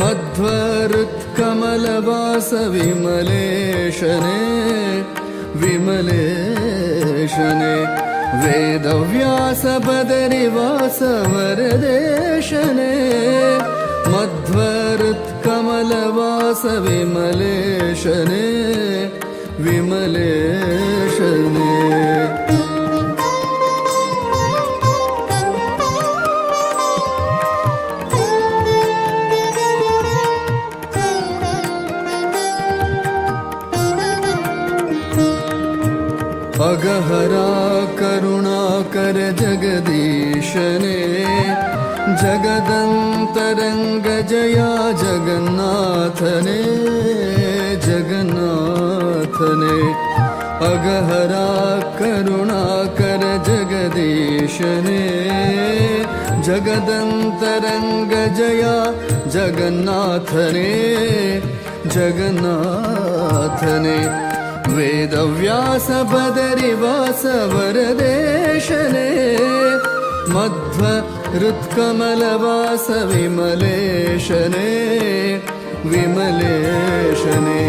ಮಧ್ವರುತ್ಕಮಲವಾಸ ವಿಮಲೇಶನೇ ವಿಮಲೇಶನೇ ವೇದವ್ಯಾಸ ಬದರಿವಾಸ ವರದೇಶನೇ ಮಧ್ವರುತ್ಕಮಲವಾಸ ವಿಮಲೇಶನೇ ವಿಮಲೇಶನೇ. अगहरा करुणाकर जगदीशने जगदन्तरङ्ग जया जगन्नाथने जगन्नाथने अगहरा करुणाकर जगदीशने जगदन्तरङ्ग जया जगन्नाथने जगन्नाथने वेदव्यास बदरिवास वरदेशने मध्व हृत्कमलवास विमलेशने विमलेशने.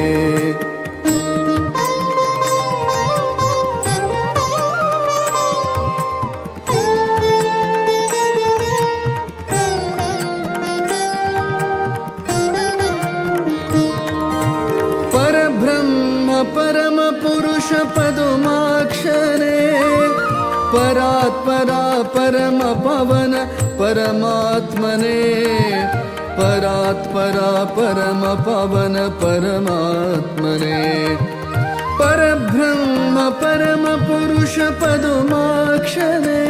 परब्रह्म परम पुरुष पदुमाक्षरे परात्परा परम पवन परमात्मने परात्परा परम पवन परमात्मने परब्रह्म परम पुरुष पदुमाक्षरे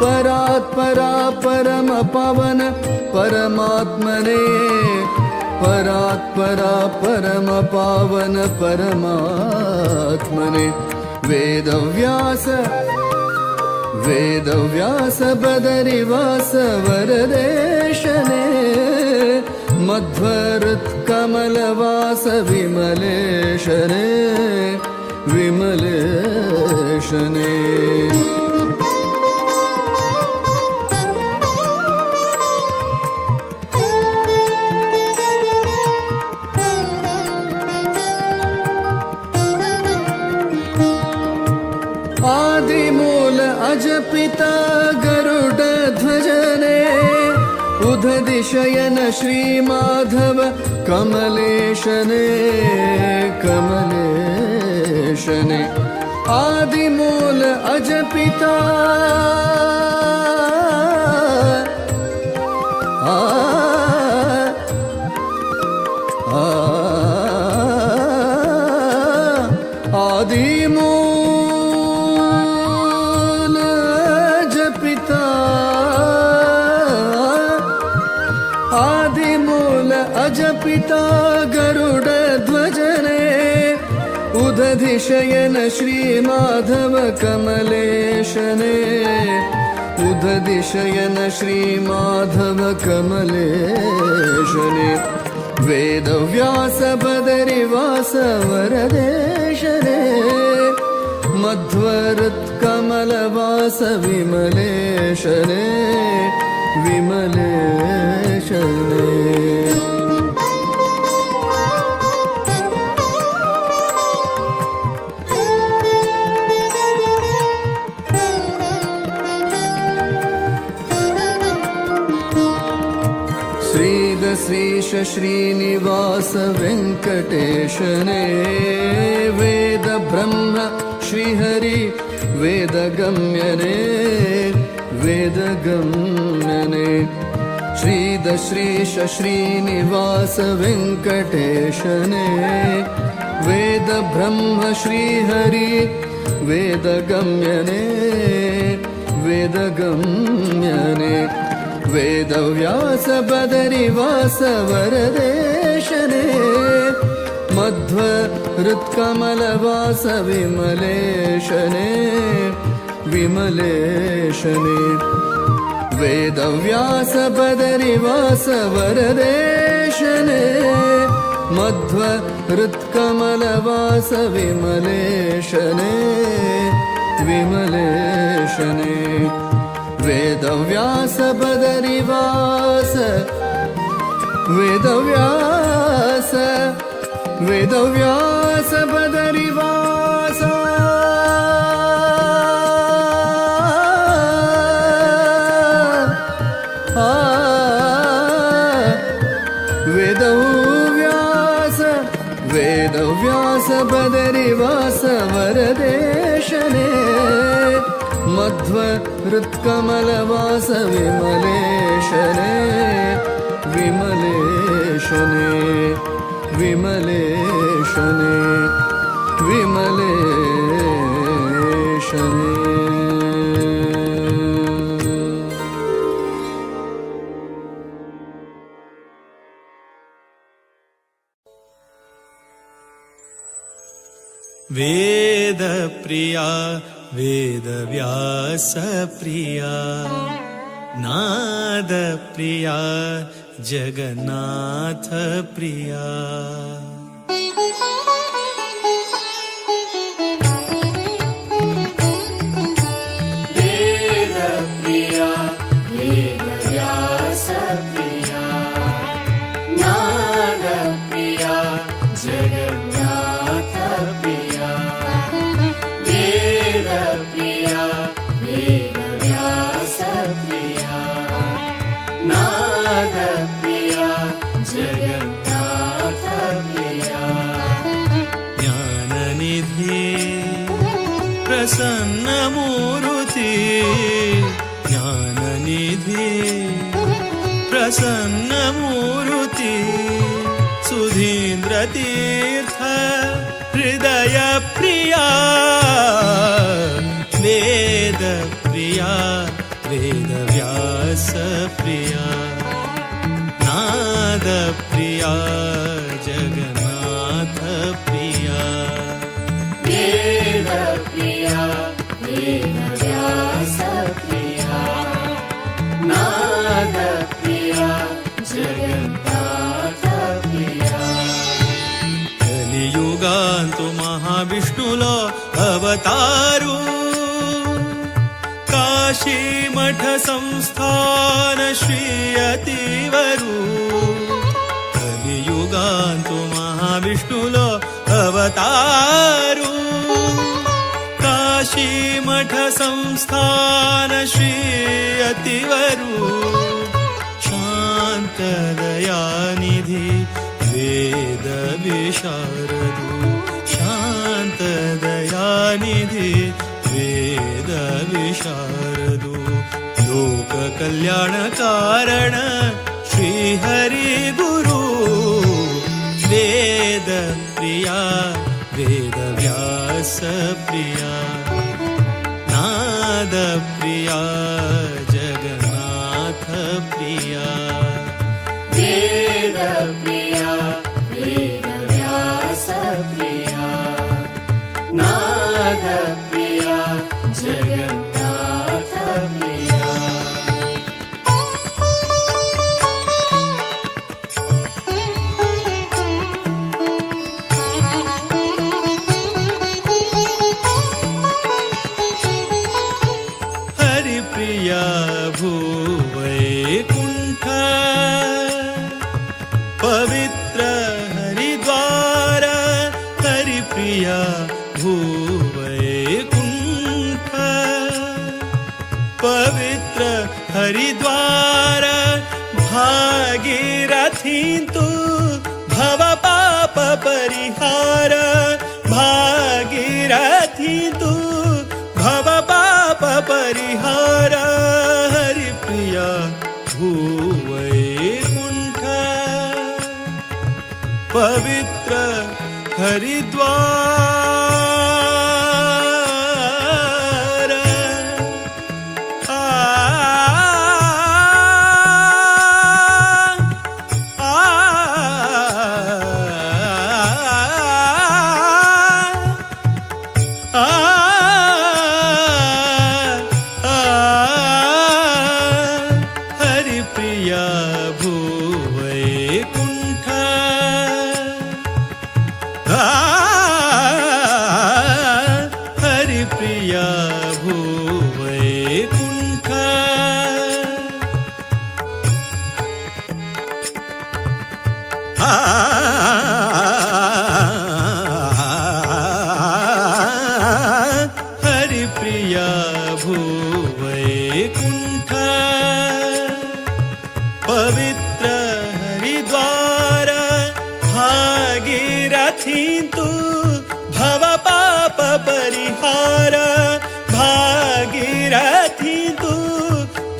परात्परा परम पवन परमात्मने परात्परा परम पावन परमात्मने वेदव्यास वेदव्यास बदरिवास वरदेशने मध्वहृत्कमलवास विमलेशने विमलेशने. आदिमूल अजपिता गरुड ध्वजने उदधिशयन श्री माधव कमलेशने कमलेशने आदिमूल अजपिता आदिमूल अजपिता आदिमूल अजपिता गरुड ध्वजने उदधिशयन श्री माधव कमलेशने उदधिशयन श्री माधव कमलेशने वेदव्यास बदरिवास वरदेशने मध्वहृत्कमलवास विमलेशने विमलेशने. श्रीदश्रीश श्रीनिवास वेङ्कटेशने वेद ब्रह्म श्रीहरि वेदगम्यने वेदगम्यने श्रीदश्रीश श्रीनिवास वेङ्कटेशने वेद ब्रह्म श्रीहरि वेदगम्यने वेदगम्यने वेदव्यास बदरिवास वरदेशने मध्वहृत्कमलवास विमलेशने विमलेशने वेदव्यास बदरिवास वरदेशने मध्वहृत्कमलवास विमलेशने विमलेशने। वेदव्यास बदरिवास, वेदव्यास, वेदव्यास बदरिवास, वेदव्यास, वेदव्यास बदरिवास वरदेशने। मध्व हृत्कमलवास विमलेशने, विमलेशने, विमलेशने, विमलेशने। वेद प्रिया वेद व्यास प्रिया, नाद प्रिया जगन्नाथ प्रिया। वेद प्रिया वेद व्यास प्रिया, नाद प्रिया जगन्नाथ प्रिया। वेद प्रिया वेद व्यास प्रिया, नाद प्रिया जगन्नाथ प्रिया। ज्ञाननिधि प्रसन्न मूर्ति, ज्ञाननिधि प्रसन्न मूर्ति, सुधीन्द्र तीर्थ हृदय प्रिया। वेद प्रिया वेद व्यास प्रिया, नाद प्रिया जगन्नाथ प्रिया। वेद प्रिया वेद व्यास प्रिया, नाद प्रिया जगन्नाथ प्रिया। कलियुगांतु महाविष्णुलो अवतारू, काशी मठ संस्थान श्री अतिवरू। कलियुगांतु महाविष्णुलो अवतारू, काशी मठ संस्थान श्री अतिवरू। शांत दयानिधि वेद विशारदु, शांत दयानिधि वेद विशारदु। लोक कल्याण कारण श्री हरि गुरु। वेद प्रिया वेद व्यास प्रिया, नाद प्रिया जगन्नाथ प्रिया। वेद प्रिया वेद व्यास प्रिया, नाद प्रिया जगन्नाथ प्रिया। हरिप्रिया भूवैकुंठ पवित्र हरिद्वार, हरिप्रिया भूवैकुंठ पवित्र हरिद्वार। भागीरथी तु भव पाप परिहार, भागीरथी तु भव पाप परिहार। हरिप्रिया भूवैकुंठ पवित्र हरिद्वार। आ आ आ आ हरिप्रिया भूवैकुंठ। आ हरिप्रिया भूवैकुण्ठ पवित्र हरिद्वार भागीरथी तू भव पाप परिहार भागीरथी तू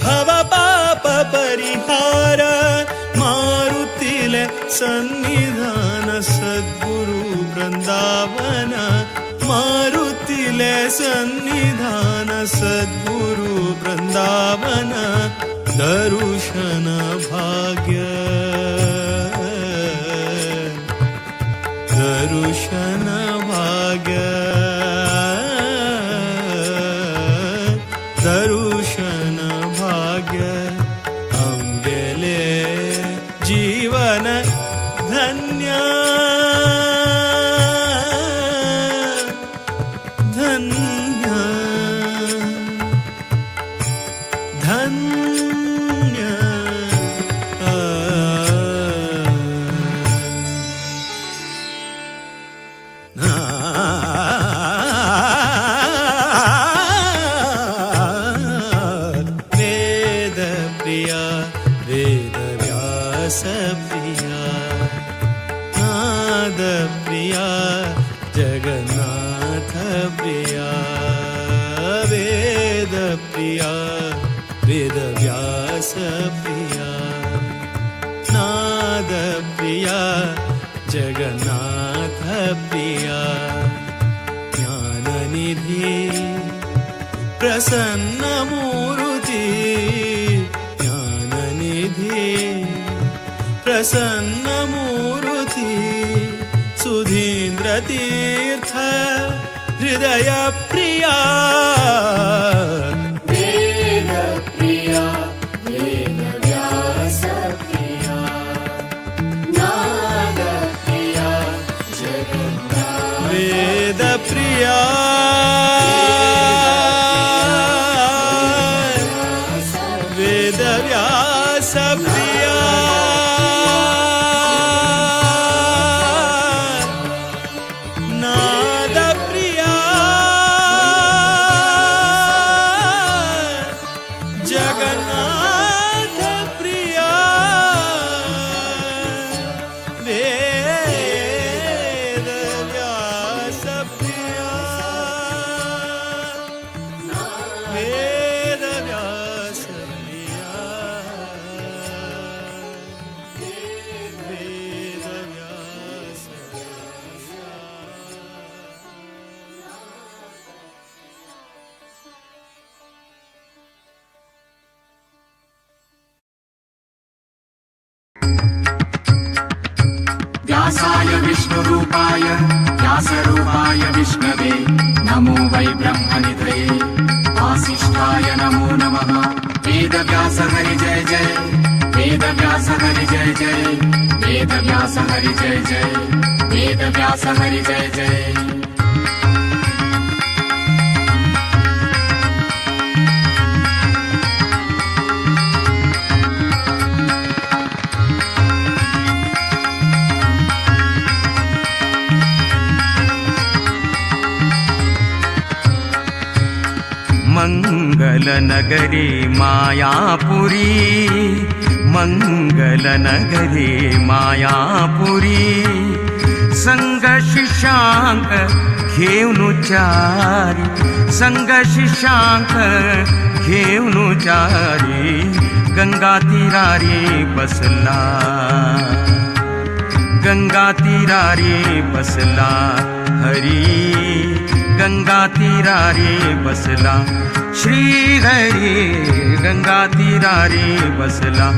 भव पाप परिहार मारुतिले सन्निधान सद्गुरु वृंदावन मारुतिले सन्निधान सद्गुरु वृंदावन दर्शन भाग्य दर्शन भाग्य दर्शन भाग्य आमगेले जीवन धन्य धन्य धन्य. वेद प्रिया वेद व्यास प्रिया नाद प्रिया जगन्नाथ प्रिया वेद प्रिया वेद व्यास प्रिया नाद प्रिया जगन्नाथ प्रिया ज्ञाननिधि प्रसन्न मूर्ति ज्ञाननिधि प्रसन्न मूर्ति सुधीन्द्र तीर्थ हृदय प्रिया वेद प्रिया वेद व्यास प्रिया नाद प्रिया जगन्नाथ वेद प्रिया वेद व्यास प्रिया नाद प्रिया जगन्नाथ प्रिया वेद व्यास प्रिया वेद व्यास प्रिया वेद व्यास. व्यासाय विष्णुरूपाय व्यासरूपाय विष्णवे नमो वै ब्रह्मनिधये वासिष्ठाय नमो नमः. वेदव्यास हरि जय जय वेदव्यास हरि जय जय वेदव्यास हरि जय जय वेदव्यास हरि जय जय. मंगलनगरी मायापुरी मंगलनगरी मायापुरी संग शिष्यांक घेऊन चारी संग शिष्यांक घेऊन चारी गंगा तीरारी बसला गंगा तीरारी बसला हरी गंगा तीरारी बसला श्री हरी गंगा तीरारी बसला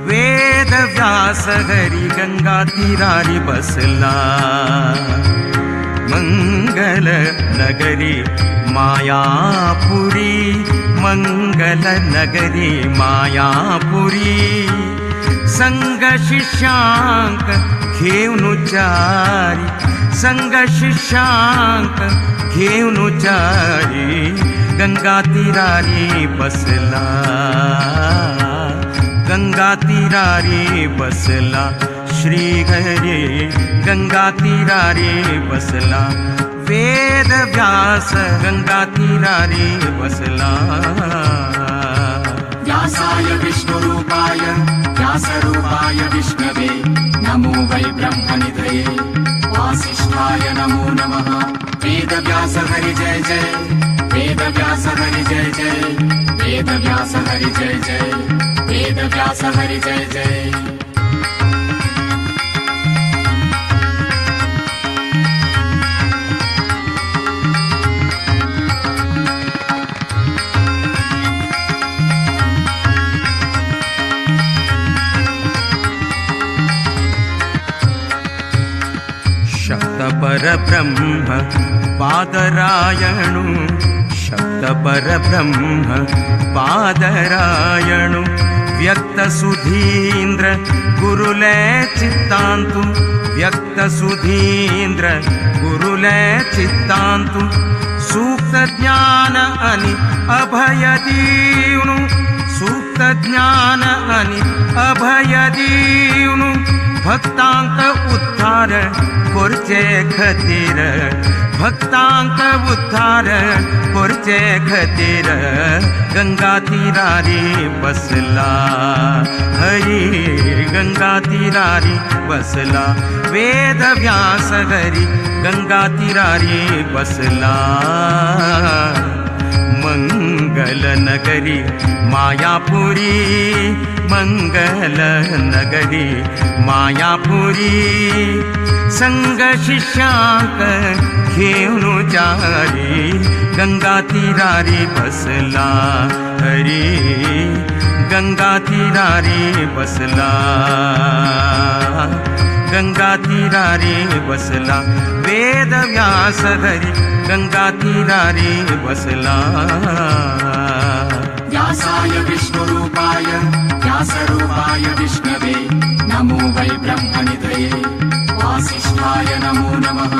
वेद व्यास हरी गंगा तीरारी बसला मंगल नगरी मायापुरी मंगल नगरी मायापुरी संग शिष्यांक घेऊन चारी संग शिष्यांक घेऊन चारी गंगा तीरारी बसला गंगा तीरारी बसला श्रीहरी गंगा तीरारी बसला, वेदव्यास गंगा तीरारी बसला। व्यासाय विष्णुरूपाय व्यासरूपाय विष्णवे नमो वै ब्रह्मनिधये वासिष्ठाय नमो नमः। वेदव्यास हरि जय जय, वेदव्यास हरि जय जय, वेदव्यास हरि जय जय, वेदव्यास हरि जय जय। शब्द परब्रह्म पादरायणु, शब्द परब्रह्म पादरायणु, व्यक्त सुधीन्द्र गुरुले चित्तांतु, व्यक्त सुधीन्द्र गुरुले चित्तांतु, सूक्त ज्ञान अनि अभय दीवनु, सूक्त ज्ञान अनि अभय दीवनु, भक्तांक उद्धार करचे खातीर, भक्तांक उद्धार करचे खातीर, गंगा तीरारी बसला हरी, गंगा तीरारी बसला, वेदव्यास हरी गंगा तीरारी बसला। मंगल नगरी मायापुरी, मंगल नगरी मायापुरी, संग शिष्यांक घेऊन चारी, गंगा तीरारी बसला हरी, गंगा तीरारी बसला, गंगा तीरारी बसला, वेदव्यास हरी गंगा तीरारी बसला। व्यासाय विष्णुरूपाय व्यासरूपाय विष्णवे नमो वै ब्रह्मनिधये वासिष्ठाय नमो नमः।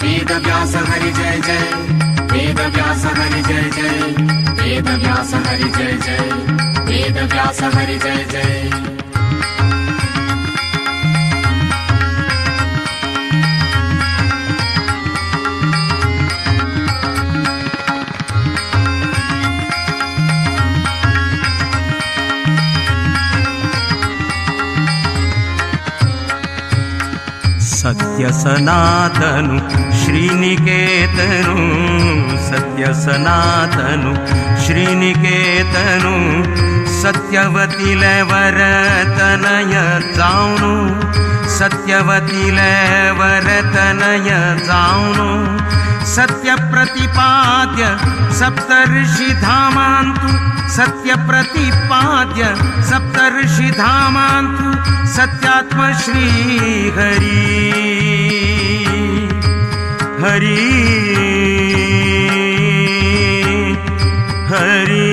वेदव्यास हरि जय जय, वेदव्यास हरि जय जय, वेदव्यास हरि जय जय, वेदव्यास हरि जय जय। सत्य सनातनु श्रीनिकेतनु, सत्य सनातनु श्रीनिकेतनु, सत्यवतीले वरतनय जावनु, सत्यवतीले वरतनय जावनु, सत्य प्रतिपाद्य सप्तर्षि धामांतु, सत्य प्रतिपाद्य सप्तर्षि धामांतु, सत्यात्म श्री हरि हरि हरि,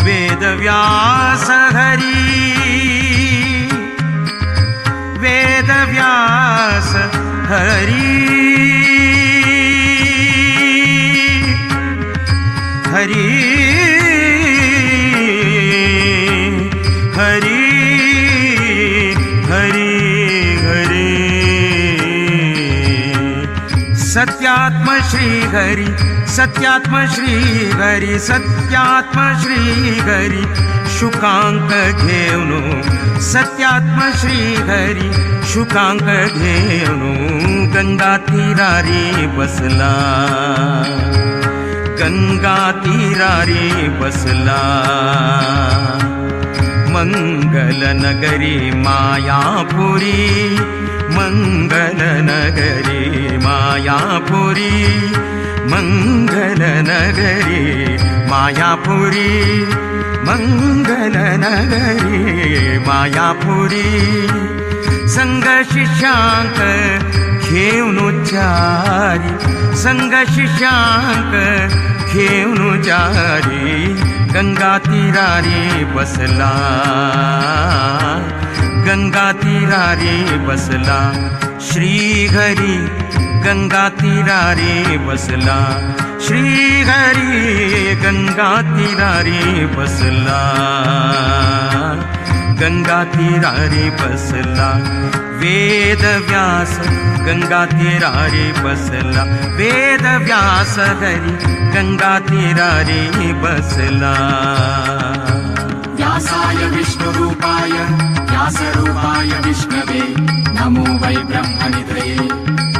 वेदव्यास हरि, वेदव्यास हरि हरि हरि हरि हरि, सत्यात्म श्री हरि, सत्यात्म श्री हरि, सत्यात्म श्री हरि, शुकांक घेवनु, सत्यात्म श्री हरि शुकांक घेवनु, गंगा तीरारी बसला, गंगा तीरारी बसला, मंगल नगरी मायापुरी, मंगल नगरी मायापुरी, मंगल नगरी मायापुरी, मंगल नगरी मायापुरी, संग शिष्यांक घेऊन चारी, संग शिष्यांक घेऊन चारी, गंगा तीरारी बसला, गंगा तीरारी बसला, श्री हरी गंगा तीरारी बसला, श्री हरी गंगा तीरारी बसला, गंगा तीरारी बसला, वेद व्यास गंगा तीरारी बसला, वेद व्यास हरी गंगा तीरारी बसला। व्यासाय विष्णुरूपाय व्यासरूपाय विष्णवे नमो वै ब्रह्मनिधये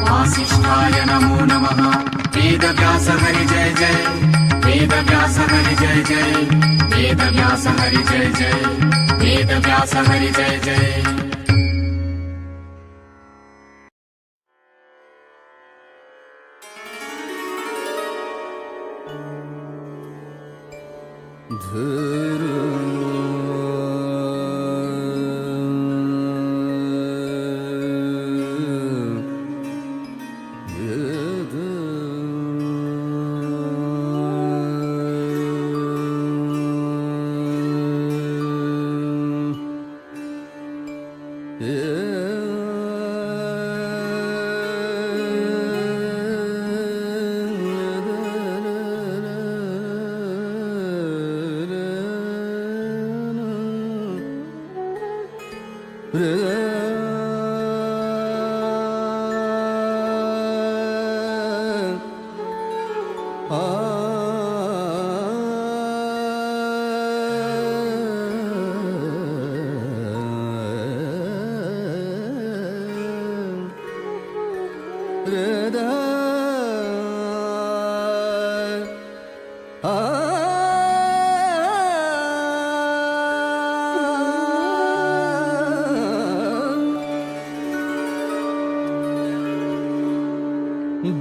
वासिष्ठाय नमो नमः। वेदव्यास हरि जय जय, वेदव्यास हरि जय जय, वेदव्यास हरि जय जय, वेदव्यास हरि जय जय।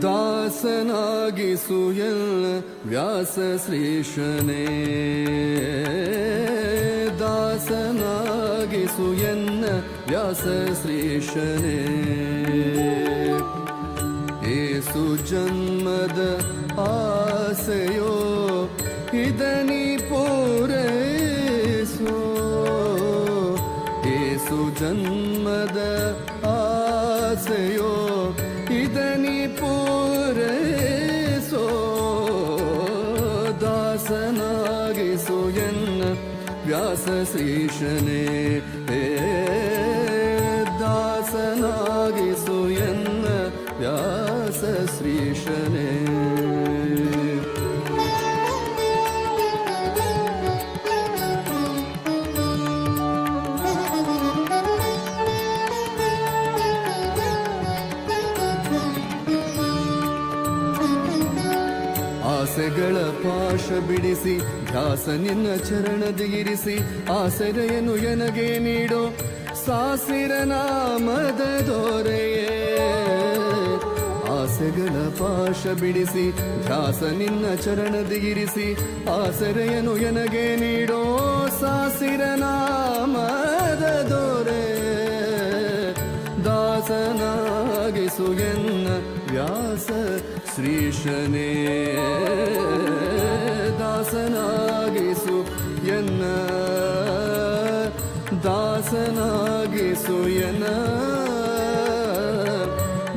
ದಾಸನಾಗಿಸು ಎಲ್ಲ ವ್ಯಾಸ ಶ್ರೀಶನೇ, ದಾಸನಾಗಿಸು ಎನ್ನ ವ್ಯಾಸ ಶ್ರೀಶನೇ, ಏಸು ಜನ್ಮದ ಆಸೆಯೋ ಇದನಿ ಪೂರೈಸೋ, ಏಸು ಜನ್ಮದ ಆಸೆಯೋ ಇದನಿ ಪೂರೈಸೋ, ದಾಸನಾಗಿಸು ಎನ್ನ ವ್ಯಾಸ ಶ್ರೀಶನೇ, ದಾಸನಾಗಿಸು ಎನ್ನ ವ್ಯಾಸ ಶ್ರೀಶನೇ. ಆಸೆಗಳ ಪಾಶ ಬಿಡಿಸಿ ಧ್ಯಾಸ ನಿನ್ನ ಚರಣದಿಗಿರಿಸಿ, ಆಸರೆಯನ್ನು ಎನಗೆ ನೀಡೋ ಸಾಸಿರ ನಾಮದ ದೊರೆಯೇ, ಆಸೆಗಳ ಪಾಶ ಬಿಡಿಸಿ ಧ್ಯಾಸ ನಿನ್ನ ಚರಣದಿಗಿರಿಸಿ, ಆಸರೆಯನ್ನು ಎನಗೆ ನೀಡೋ ಸಾಸಿರ ನಾಮದ ದೊರೆ, ದಾಸನಾಗಿಸು ಎನ್ನ ವ್ಯಾಸ ಶ್ರೀಶನೇ, ದಾಸನಾಗಿಸು ಎನ್ನ, ದಾಸನಾಗಿಸು ಎನ್ನ,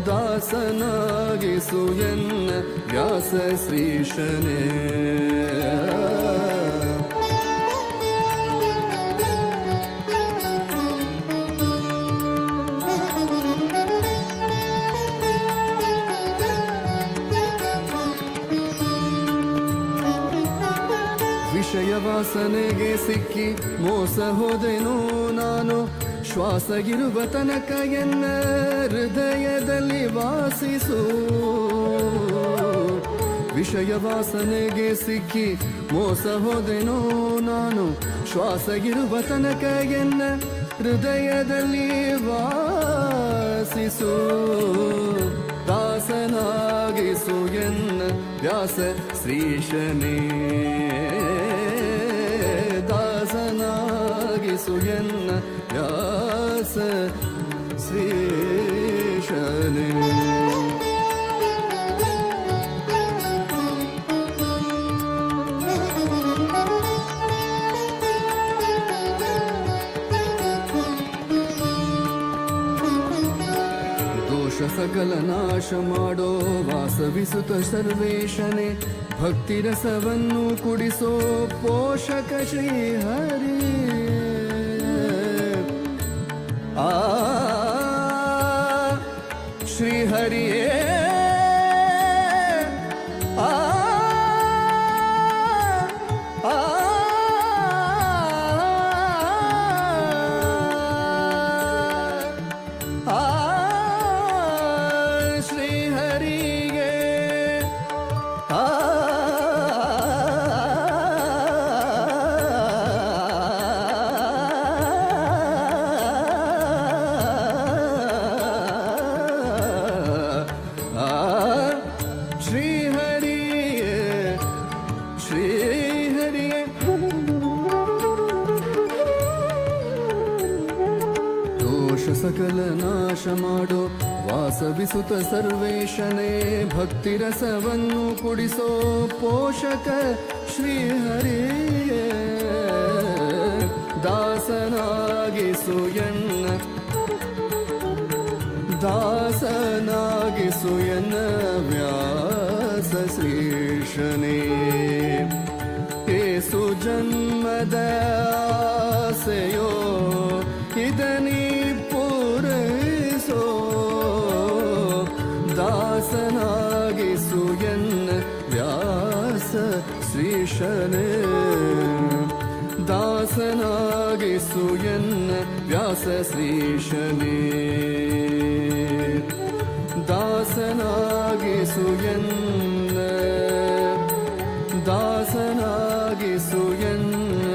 ದಾಸನಾಗಿಸು ಎನ್ನ ವ್ಯಾಸ ಶ್ರೀಶನೇ. ವಿಷಯ ವಾಸನೆಗೆ ಸಿಕ್ಕಿ ಮೋಸ ಹೋದೆನು ನಾನು, ಶ್ವಾಸ ಇರುವ ತನಕ ಎನ್ನ ಹೃದಯದಲ್ಲಿ ವಾಸಿಸು, ವಿಷಯ ವಾಸನೆಗೆ ಸಿಕ್ಕಿ ಮೋಸ ಹೋದೆನು ನಾನು, ಶ್ವಾಸ ಇರುವ ತನಕ ಎನ್ನ ಹೃದಯದಲ್ಲಿ ವಾಸಿಸು, ದಾಸನಾಗಿಸು ಎನ್ನ ವ್ಯಾಸ ಶ್ರೀಶನೇ, ದಾಸನಾಗಿಸು ಎನ್ನ ವ್ಯಾಸ ಶ್ರೀಶನೇ. ದೋಷ ಸಕಲ ನಾಶ ಮಾಡೋ ವಾಸವಿಸುತ ಸರ್ವೇಶನೇ ಭಕ್ತಿರಸವನ್ನು ಕುಡಿಸೋ ಪೋಷಕ ಶ್ರೀಹರಿ ಆ ಶ್ರೀಹರಿಯೇ ಆ ಆ ಆ ಶ್ರೀಹರಿಗೆ ಆ ಶ್ರೀಹರಿಯೇ ಶ್ರೀಹರಿಯೇ ದೋಷ ಸಕಲ ನಾಶ ಮಾಡೋ ವಾಸವಿಸುತ ಸರ್ವೇಶನೇ ಭಕ್ತಿರಸವನ್ನು ಕುಡಿಸೋ ಪೋಷಕ ಶ್ರೀಹರಿಯೇ ದಾಸನಾಗಿಸು ಎನ್ನ ದಾಸನಾಗಿಸು ಎನ್ನ ವ್ಯಾಸ ಶ್ರೀಶನೇ ಏಸು ಜನ್ಮದ ಆಸೆಯೋ ಇದನಿ ಪೂರೈಸೋ ದಾಸನಾಗಿಸು ಎನ್ನ ವ್ಯಾಸ ಶ್ರೀಶನೇ ದಾಸನಾಗಿಸು ಎನ್ನ ವ್ಯಾಸ ಶ್ರೀಶನೇ ದಾಸನಾಗಿಸು ಎನ್ನ ದಾಸನಾಗಿಸು ಎನ್ನ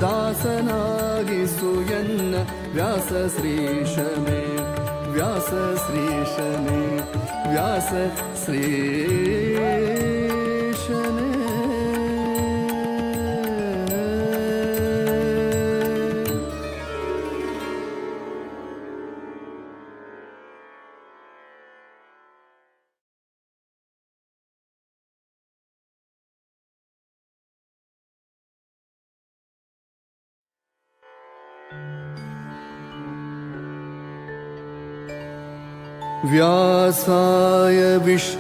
ದಾಸನಾಗಿಸು ಎನ್ನ ವ್ಯಾಸ ಶ್ರೀಶನೇ ವ್ಯಾಸ ಶ್ರೀಶನೇ ವ್ಯಾಸ ಶ್ರೀಶನೇ. व्यासाय विष्णुरूपाय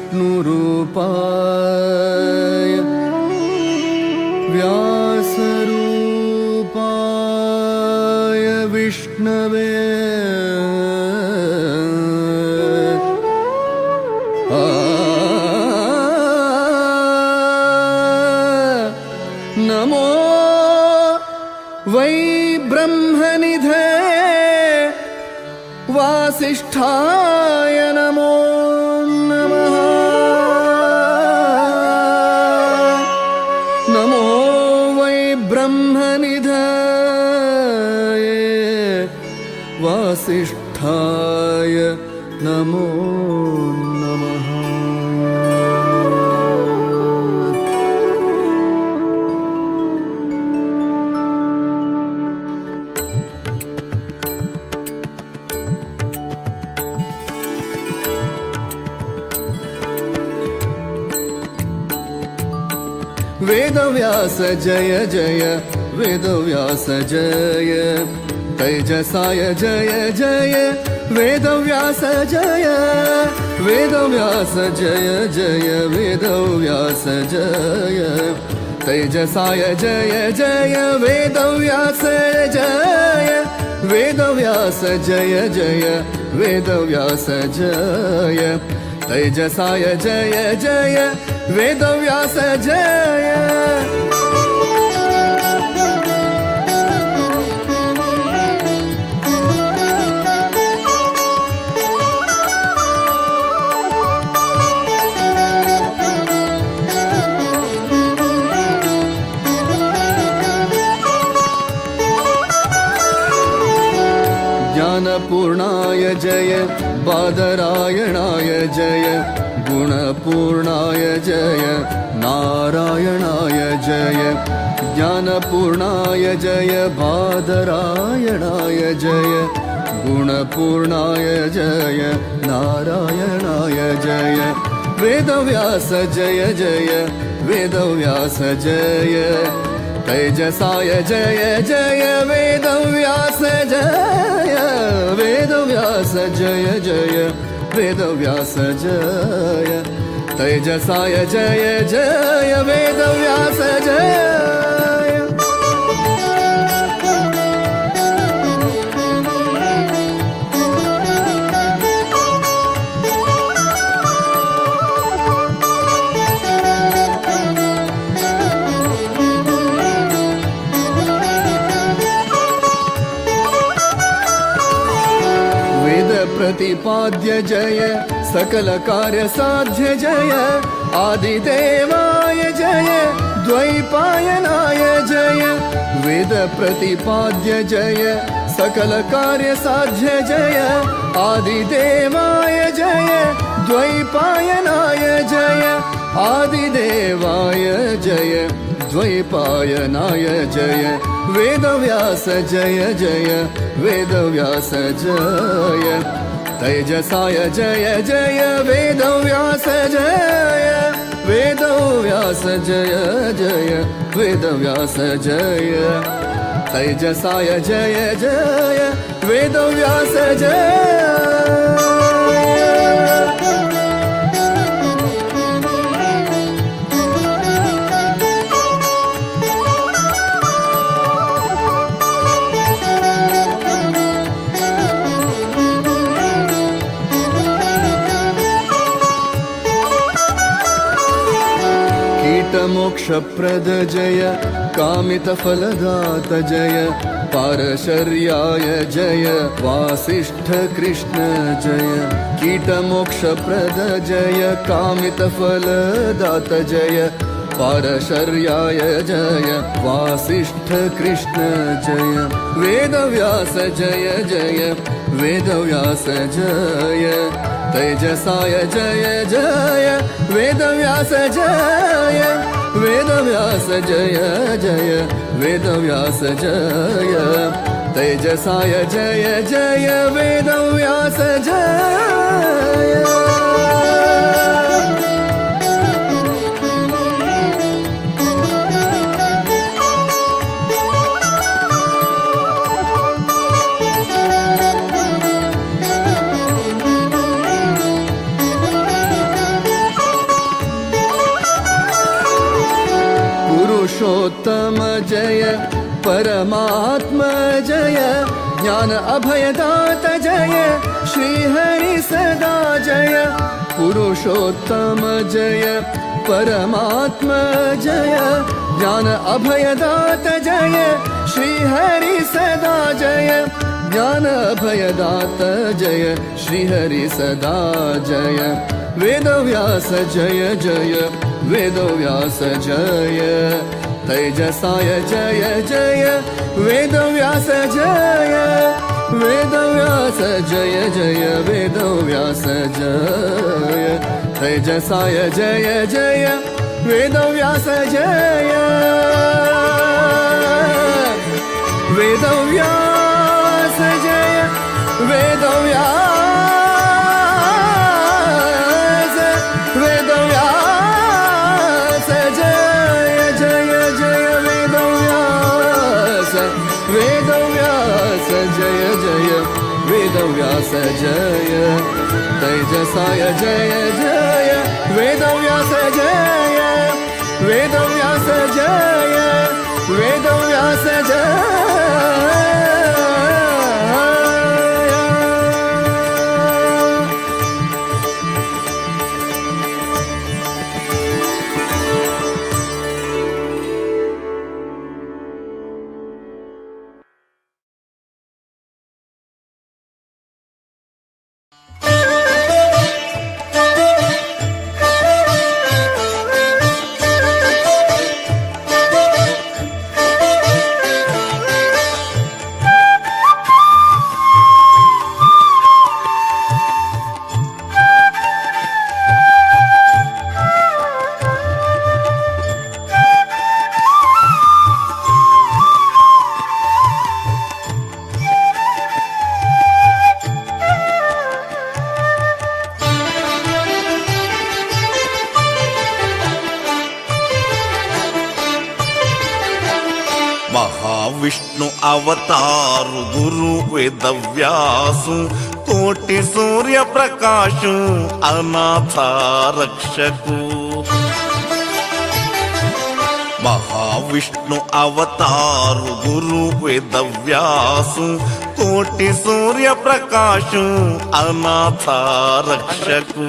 व्यासरूपाय विष्णवे आ नमो वै ब्रह्मनिधे वासिष्ठाय नमो नमः नमो वै ब्रह्मनिधये वासिष्ठाय नमो नमः. वेदव्यास जय जय वेदव्यास जय तैजसाय जय जय वेदव्यास जय वेदव्यास जय जय वेदव्यास जय तैजसाय जय जय वेदव्यास जय वेदव्यास जय जय वेदव्यास जय तैजसाय जय जय वेदव्यास जय. ज्ञानपूर्णाय जय बादरायणाय जय गुणपूर्णाय जय नारायणाय जय ज्ञानपूर्णाय जय बादरायणाय जय गुणपूर्णाय जय नारायणाय जय वेदव्यास जय जय वेदव्यास जय तैजसाय जय जय वेदव्यास जय वेदव्यास जय जय वेदव्यास जय तेजसाय जय जय वेदव्यास जय। प्रतिपाद्य जय सकल कार्य साध्य जय आदिदेवाय जय द्वैपायनाय जय वेद प्रतिपाद्य जय सकल कार्य साध्य जय आदिदेवाय जय द्वैपायनाय जय आदिदेवाय जय द्वैपायनाय जय वेदव्यास जय जय वेदव्यास जय तेजसाय जय जय वेदव्यास जय वेदव्यास जय जय वेदव्यास जय तेजसाय जय जय वेदव्यास जय। मोक्षप्रद जय कामितफलदात जय पारशर्याय जय वासिष्ठ कृष्ण जय कीटमोक्षप्रद जय कामितफलदात जय पारशर्याय जय वासिष्ठ कृष्ण जय वेदव्यास जय जय वेदव्यास जय तेजसाय जय जय वेदव्यास जय वेदव्यास जय जय वेदव्यास जय तेजसाय जय जय वेदव्यास जय। पुरुषोत्तम जय परमात्मा जय ज्ञान अभयदात जय श्री हरि सदा जय पुरुषोत्तम जय परमात्मा जय ज्ञान अभयदात जय श्री हरि सदा जय ज्ञान अभयदात जय श्री हरि सदा जय वेदव्यास जय जय वेदव्यास जय तेजसाय जय जय वेदव्यास जय वेदव्यास जय जय वेदव्यास जय तेजसाय जय जय वेदव्यास जय वेदव्यास जय वेदव्यास वेदव्यास जय जय जय वेदव्यास वेदव्यास जय जय वेदव्यास जय तेजसाय जय जय वेदव्यास जय वेदव्यास जय वेदव्यास जय। ಮಹಾವಿಷ್ಣು ಅವತಾರು ಗುರು ವೇದವ್ಯಾಸು ಕೋಟಿ ಸೂರ್ಯ ಪ್ರಕಾಶು ಅನಾಥ ರಕ್ಷಕು. ಮಹಾವಿಷ್ಣು ಅವತಾರು ಗುರು ವೇದವ್ಯಾಸು ಕೋಟಿ ಸೂರ್ಯ ಪ್ರಕಾಶು ಅನಾಥ ರಕ್ಷಕು.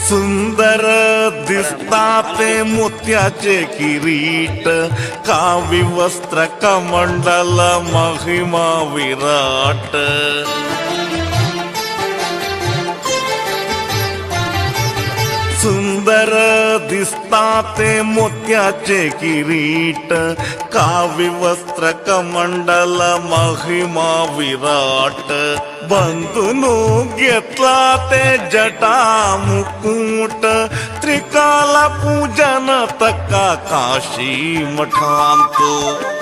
सुंदर दिसता ते मोत्याचे किरीट, कावी वस्त्र कमंडल महिमा विराट. सुंदर दिसता ते मोत्याचे किरीट, कावी वस्त्र कमंडल महिमा विराट. बंधुनु घेतला ते जटा मुकुट, त्रिकाल पूजन तका काशी मठांत.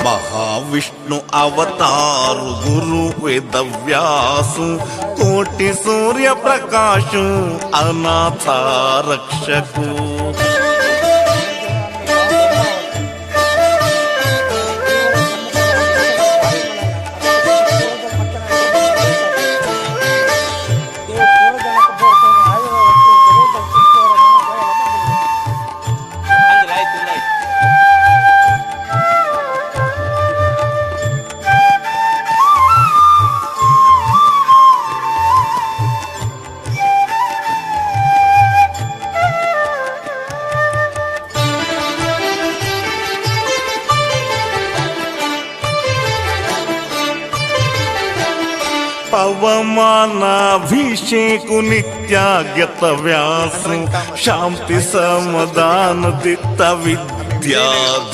महाविष्णु अवतार गुरु वेदव्यासु कोटि सूर्य प्रकाशु अनाथ रक्षकु. पवमानाभिषेकु नित्यागत व्यासु शांति समाधान दित्त विद्याधीशु.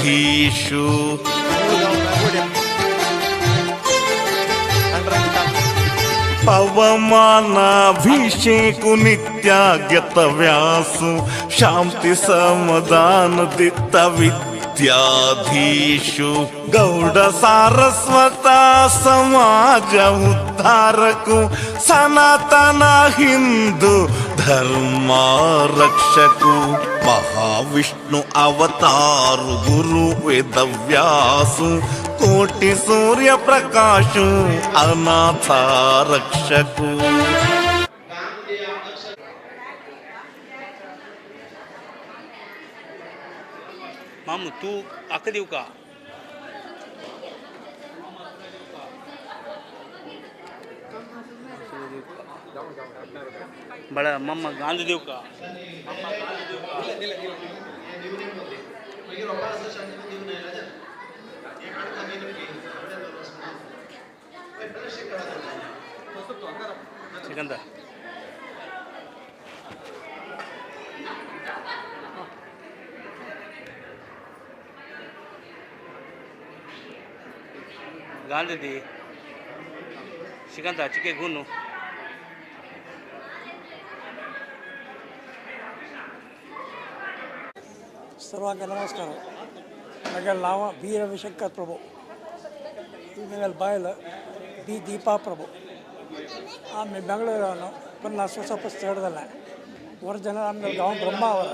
पवमानाभिषेकु नित्यागत व्यासु शांति समाधान दित्त विद्याधीशु. गौड़ सारस्वता समाज उद्धारकु सनातन हिंदू धर्म रक्षकु. महाविष्णु अवतार गुरु वेदव्यासु कोटि सूर्य प्रकाशु अनाथ रक्षकु. मामू तू आक दिव का? बड़ा मम्मा गांध देव का? सिकंदर गांध दी सिकंदर चिके गुनु. सर्वांक नमस्कार. म्हगेलें नांव बी रविशंकर प्रभू. म्हगेलें बायल बी दीपा प्रभू. आमी बेंगळूरान 50 वर्सां पसून चड जालें. ಒರಿಜಿನಲ್ ಆಮೇಲೆ ಗಾಂವ್ ಬ್ರಹ್ಮಾವರ.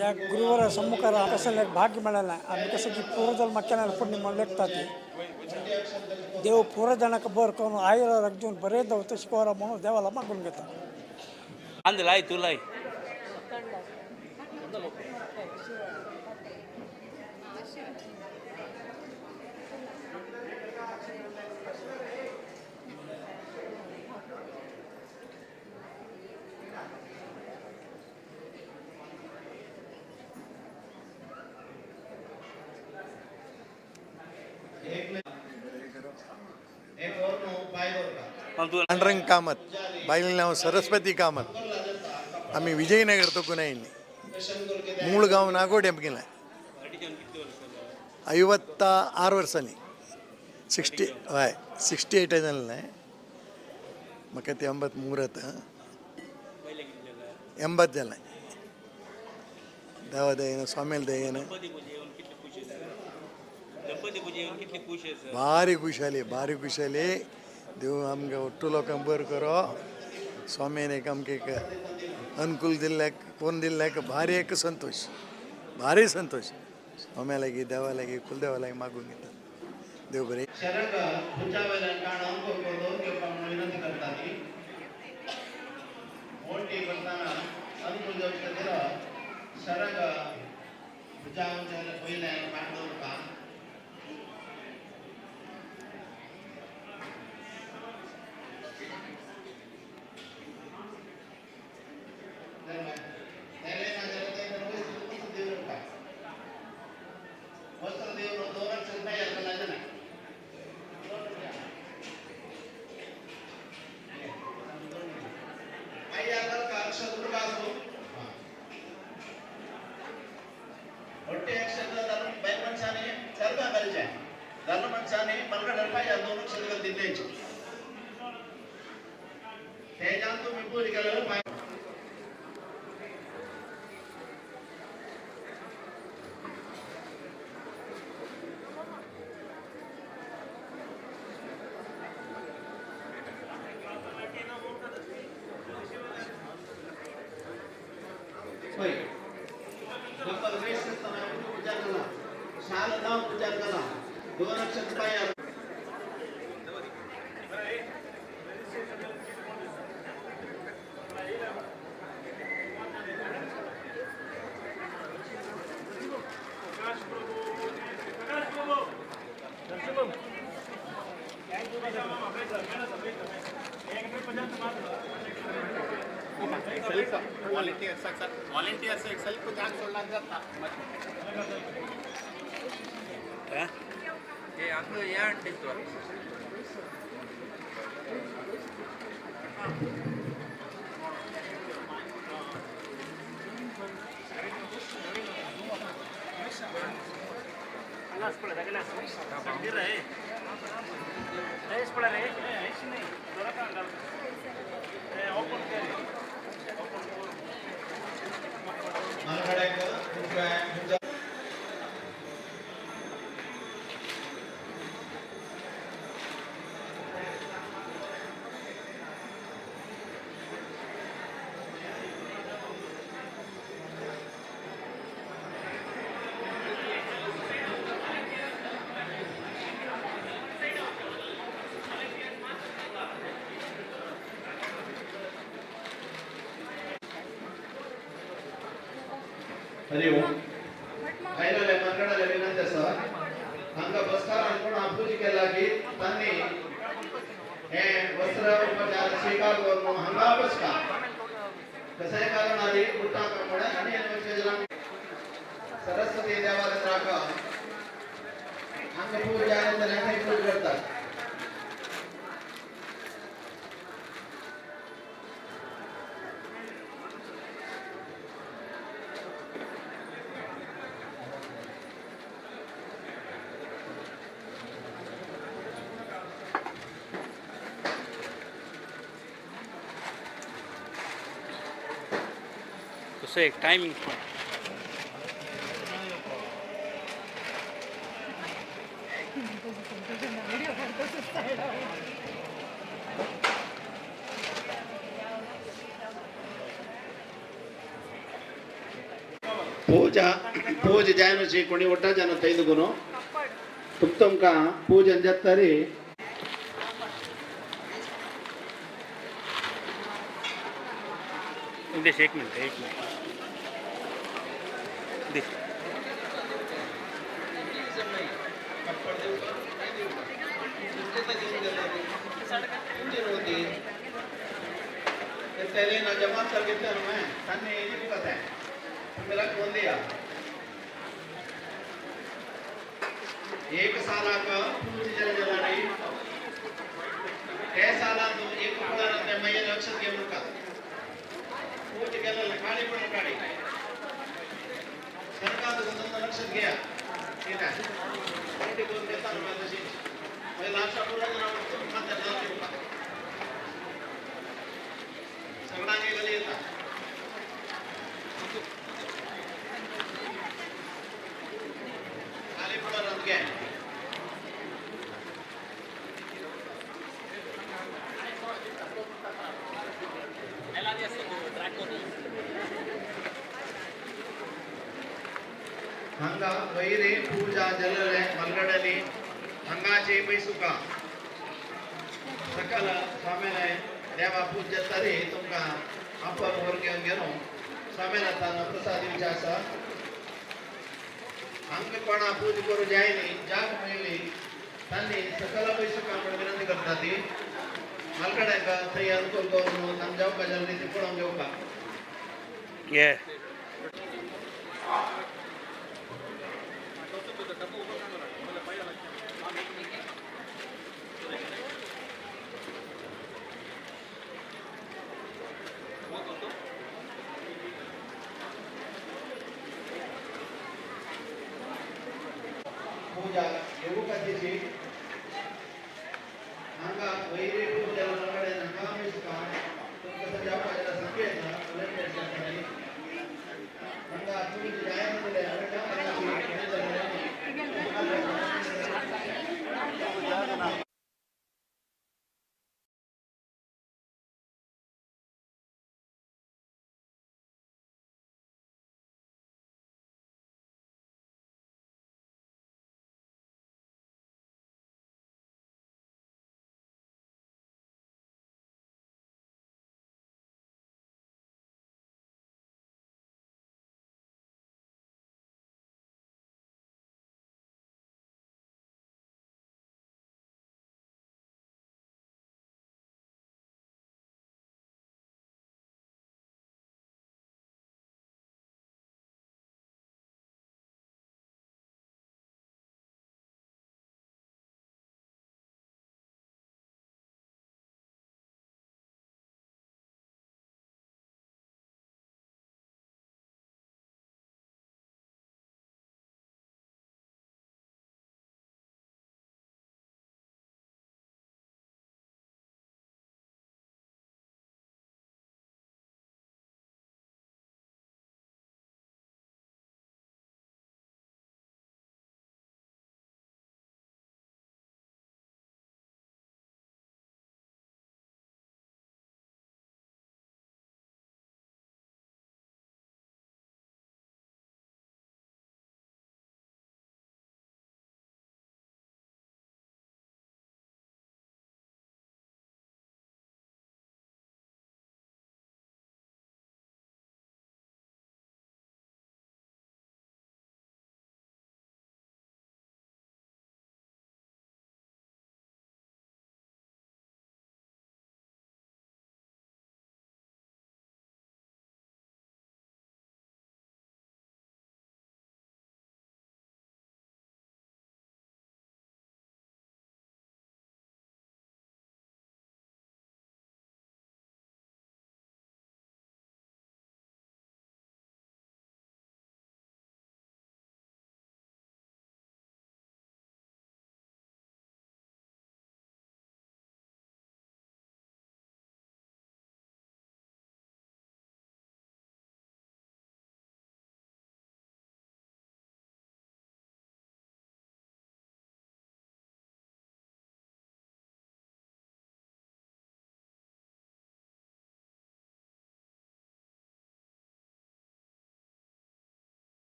या गुरुवार सम्मुखार कसले भाग्य मेळ्ळें आमी कसं की पूर्वजन्म केल्यार पुण्य म्हणून लेखतात देव पूर्वजनाक बर करून आयर रगजून बरे दवरता शिकवरा म्हणून देवाला मागून घेता. अंद लाय तू लाय. पांडुरंग कामत, बायल नांव सरस्वती कामत. आमी विजयनगर तकून आयिल्ली. मूळ गांव नागोडे आमगेलें. 56 वर्सांनी 60 हय 68 जाल्लें म्हाका. ते 83 आतां 80 जालें. देवा दयेन, स्वामील दयेन भारी खुश जाली, भारी खुश जाली. देव आमकां ಒಟ್ಟು लोकांक बरें करो. स्वामीन एक आमकां एक अनुकूल दिल्ल्याक, कोन्न दिल्ल्याक भारी एक संतोश, भारी संतोश. स्वाम्या लागीं, देवा लागीं, कुलदेवा लागीं मागून घेता. देव बरें. हरि ओम. ಐನಲೆ ಮಕ್ಕಳಲ್ಲಿ ವಿನಂತಿ ಸರ್, ಹಂಗ ಬಸ್ಕಾರ ಅನ್ಕೊಂಡು ಆ ಪೂಜೆ केला तांणी हे वस्त्र उपचार स्वीकार करून हांगा बसका कसंय कारण आदी उठा मुळे आनी सरस्वती देवालय राखा हांगा पूजा आनी जाल्यार पूजा करतात. एक टाइमिंग पूजा पूज जायनुची कोणी ಒಟ್ಟ ಜನ ತೈದುಗುನು ತುಕ್ತಂಕ ಪೂಜೆ ಅಂಜತ್ತರಿ. एक मिनट, एक मिनट देख. एक साल एक तशेंच घेया कितें रेडी करून घेता न्हू तशीच मागीर लास्टाक पुरो जावन माथ्यार लावन दिवपा सगळ्यांक गली येता. खाली पडोन घे. हांगा वैरे पूजा जलले मलगडली हांगाचे पैसुका सकल स्वामीले देवा पूजा तरी तुमकां आपण वर घेवन घेवन स्वामीला प्रसाद दिवचे आसा. हांगा कोणा पूजा करूं जाय न्ही जाग मेळ्ळी तांणी सकल पैसुका म्हण विनंती करता ती मलगड्यांक थंय अनुकूल करून आमी जावपा जाल्यार ती पळोवन घेवपाक. पूजा घेवू खातीरची हांगा वैरी पूजा कडेन हांगा आमी तुमकां जावपा जाल्यार संकेत हांगा तुमी जायना जाल्यार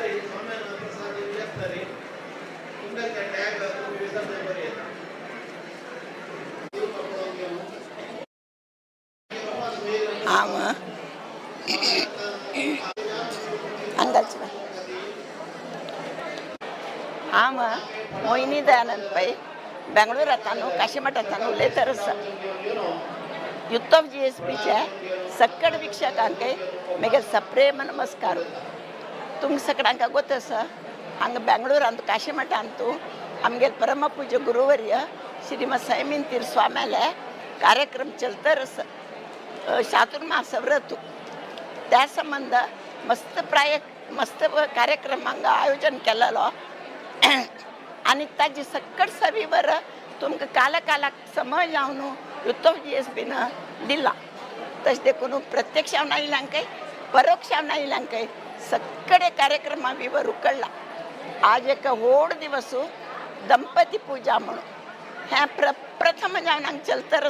तरी स्वाम्यान प्रसाद घेतली तुमकां ते टॅग तुमी विसरले बरी येता. हांव हांगाच हांव मोहिनी दयानंद पै बेंगळूरांतल्यान काशीमठांतल्यान उलयतर आसा. युथ ऑफ जीएसबीच्या सक्कड वीक्षकांक म्हगे सप्रेम नमस्कार. तुमकां सगळ्यांक गोत आसा हांगा बेंगळूरांत काशीमठांत आमगेले परमपूज्य गुरुवर्य श्रीमद सैमीन तीर स्वाम्याले कार्यक्रम चलतर आसा. चातुर्मास व्रत त्या संबंध मस्त प्राय मस्त कार्यक्रम हांगा आयोजन केलेलो आनी ताजी सक्कड सविवर तुमकां काला कालाक समय जावन युथ ऑफ जीएसबीन दिला. तशें देखून प्रत्यक्ष आयल्यांकय परोक्ष आयल्यांकय सगळे कार्यक्रमा विवर उकळला. आज एक व्हड दिवस दंपती पूजा म्हणून हें प्रथम जावन हांगा चलतर.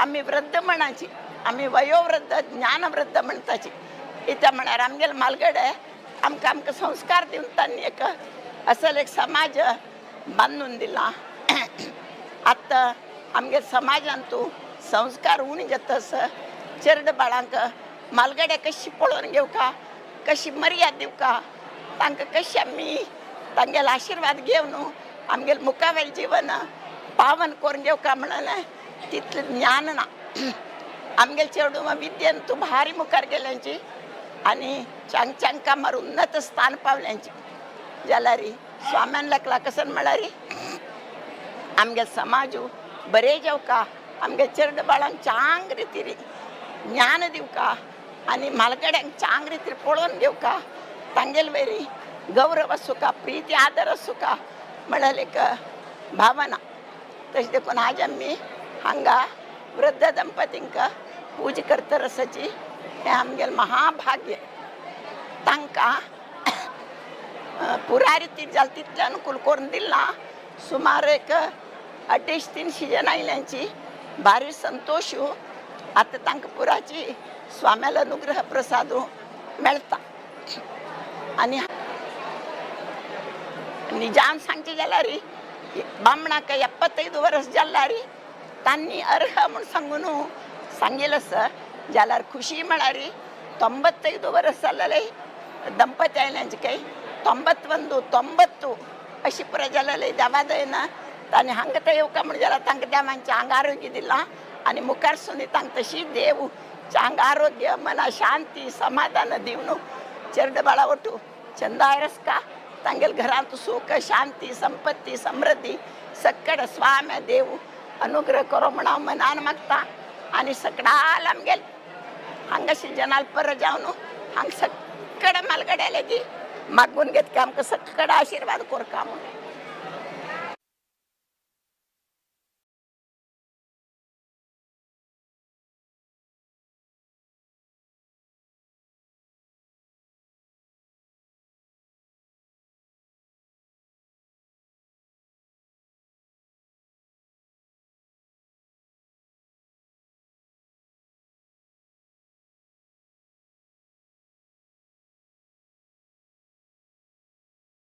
आमी वृद्ध म्हणाची, आमी वयोवृद्ध ज्ञानवृद्ध म्हणटाची. कित्याक म्हळ्यार आमगेले म्हालगडे आमकां आमकां संस्कार दिवन तांणी एक असल एक समाज बांदून दिला. आतां आमगे समाजान तूं संस्कार उणे जाता आसा. चेरड बाळांक म्हालगडे कशी पळोवन घेवका, कशी मर्याद दिवका, तांकां कशी आमी तांगेले आशिर्वाद घेवन आमगेले मुखावेलें जीवन पावन करून घेवका म्हणलें तितलें ज्ञान ना. आमगेले चेडूं विद्येन तूं भारी मुखार गेल्यांची आनी चांग चांग कामार उन्नत स्थान पावल्यांची. जाल्यार स्वाम्यान लेखला कसन म्हळ्यार आमगे समाजू बरें जेवका, आमगे चेरड बाळांक चांग रितीर ज्ञान दिवका आनी म्हालगड्यांक चांग रितीर पळोवन घेवका, तांगेले वयरी गौरव आसूका, प्रिती आदर आसूका म्हळ्यार एक भावना. तशें देखून आज आमी हांगा वृद्ध दंपतींक पूजा करतर आसाची हें आमगेलें महाभाग्य. तांकां पुराय रितीन जालें तितलें अनुकूल करून दिलां. सुमार एक 250-300 जण आयल्यांची भारी संतोश. आतां तांकां पुराची स्वाम्यालो अनुग्रह प्रसाद मेळटा. आनी निजान सांगचें जाल्यार बामणाक 75 वर्स जाल्यार तांणी अर्ह म्हूण सांगून सांगिल्लें आसा. जाल्यार खुशी म्हळ्यार 95 वर्स जाल्ले ದಂಪತಿ आयल्यांचे 91 90 अशी पुराय जालेले देवा दयेन तांणी हांगा थंय येवका म्हण जाल्यार तांकां देवांचें हांगा आरोग्य दिलां आनी मुखार सुनी तांकां तशी देव चांग आरोग्य मना शांती समाधान दिवन चेरड बाळा ಒಟ್ಟು ಚಂದಾಯರಸ್ಕ तांगेले घरांत सुख शांती संपत्ती समृद्धी सक्कड स्वाम्या देव अनुग्रह करो म्हण हांव मनान मागता. आनी सगळ्याला आमगेले हांगाशी जनाल पर जावन हांगा सगळे म्हालगड्याले ती मागून घेतका आमकां सगळे आशिर्वाद कोरका म्हणून.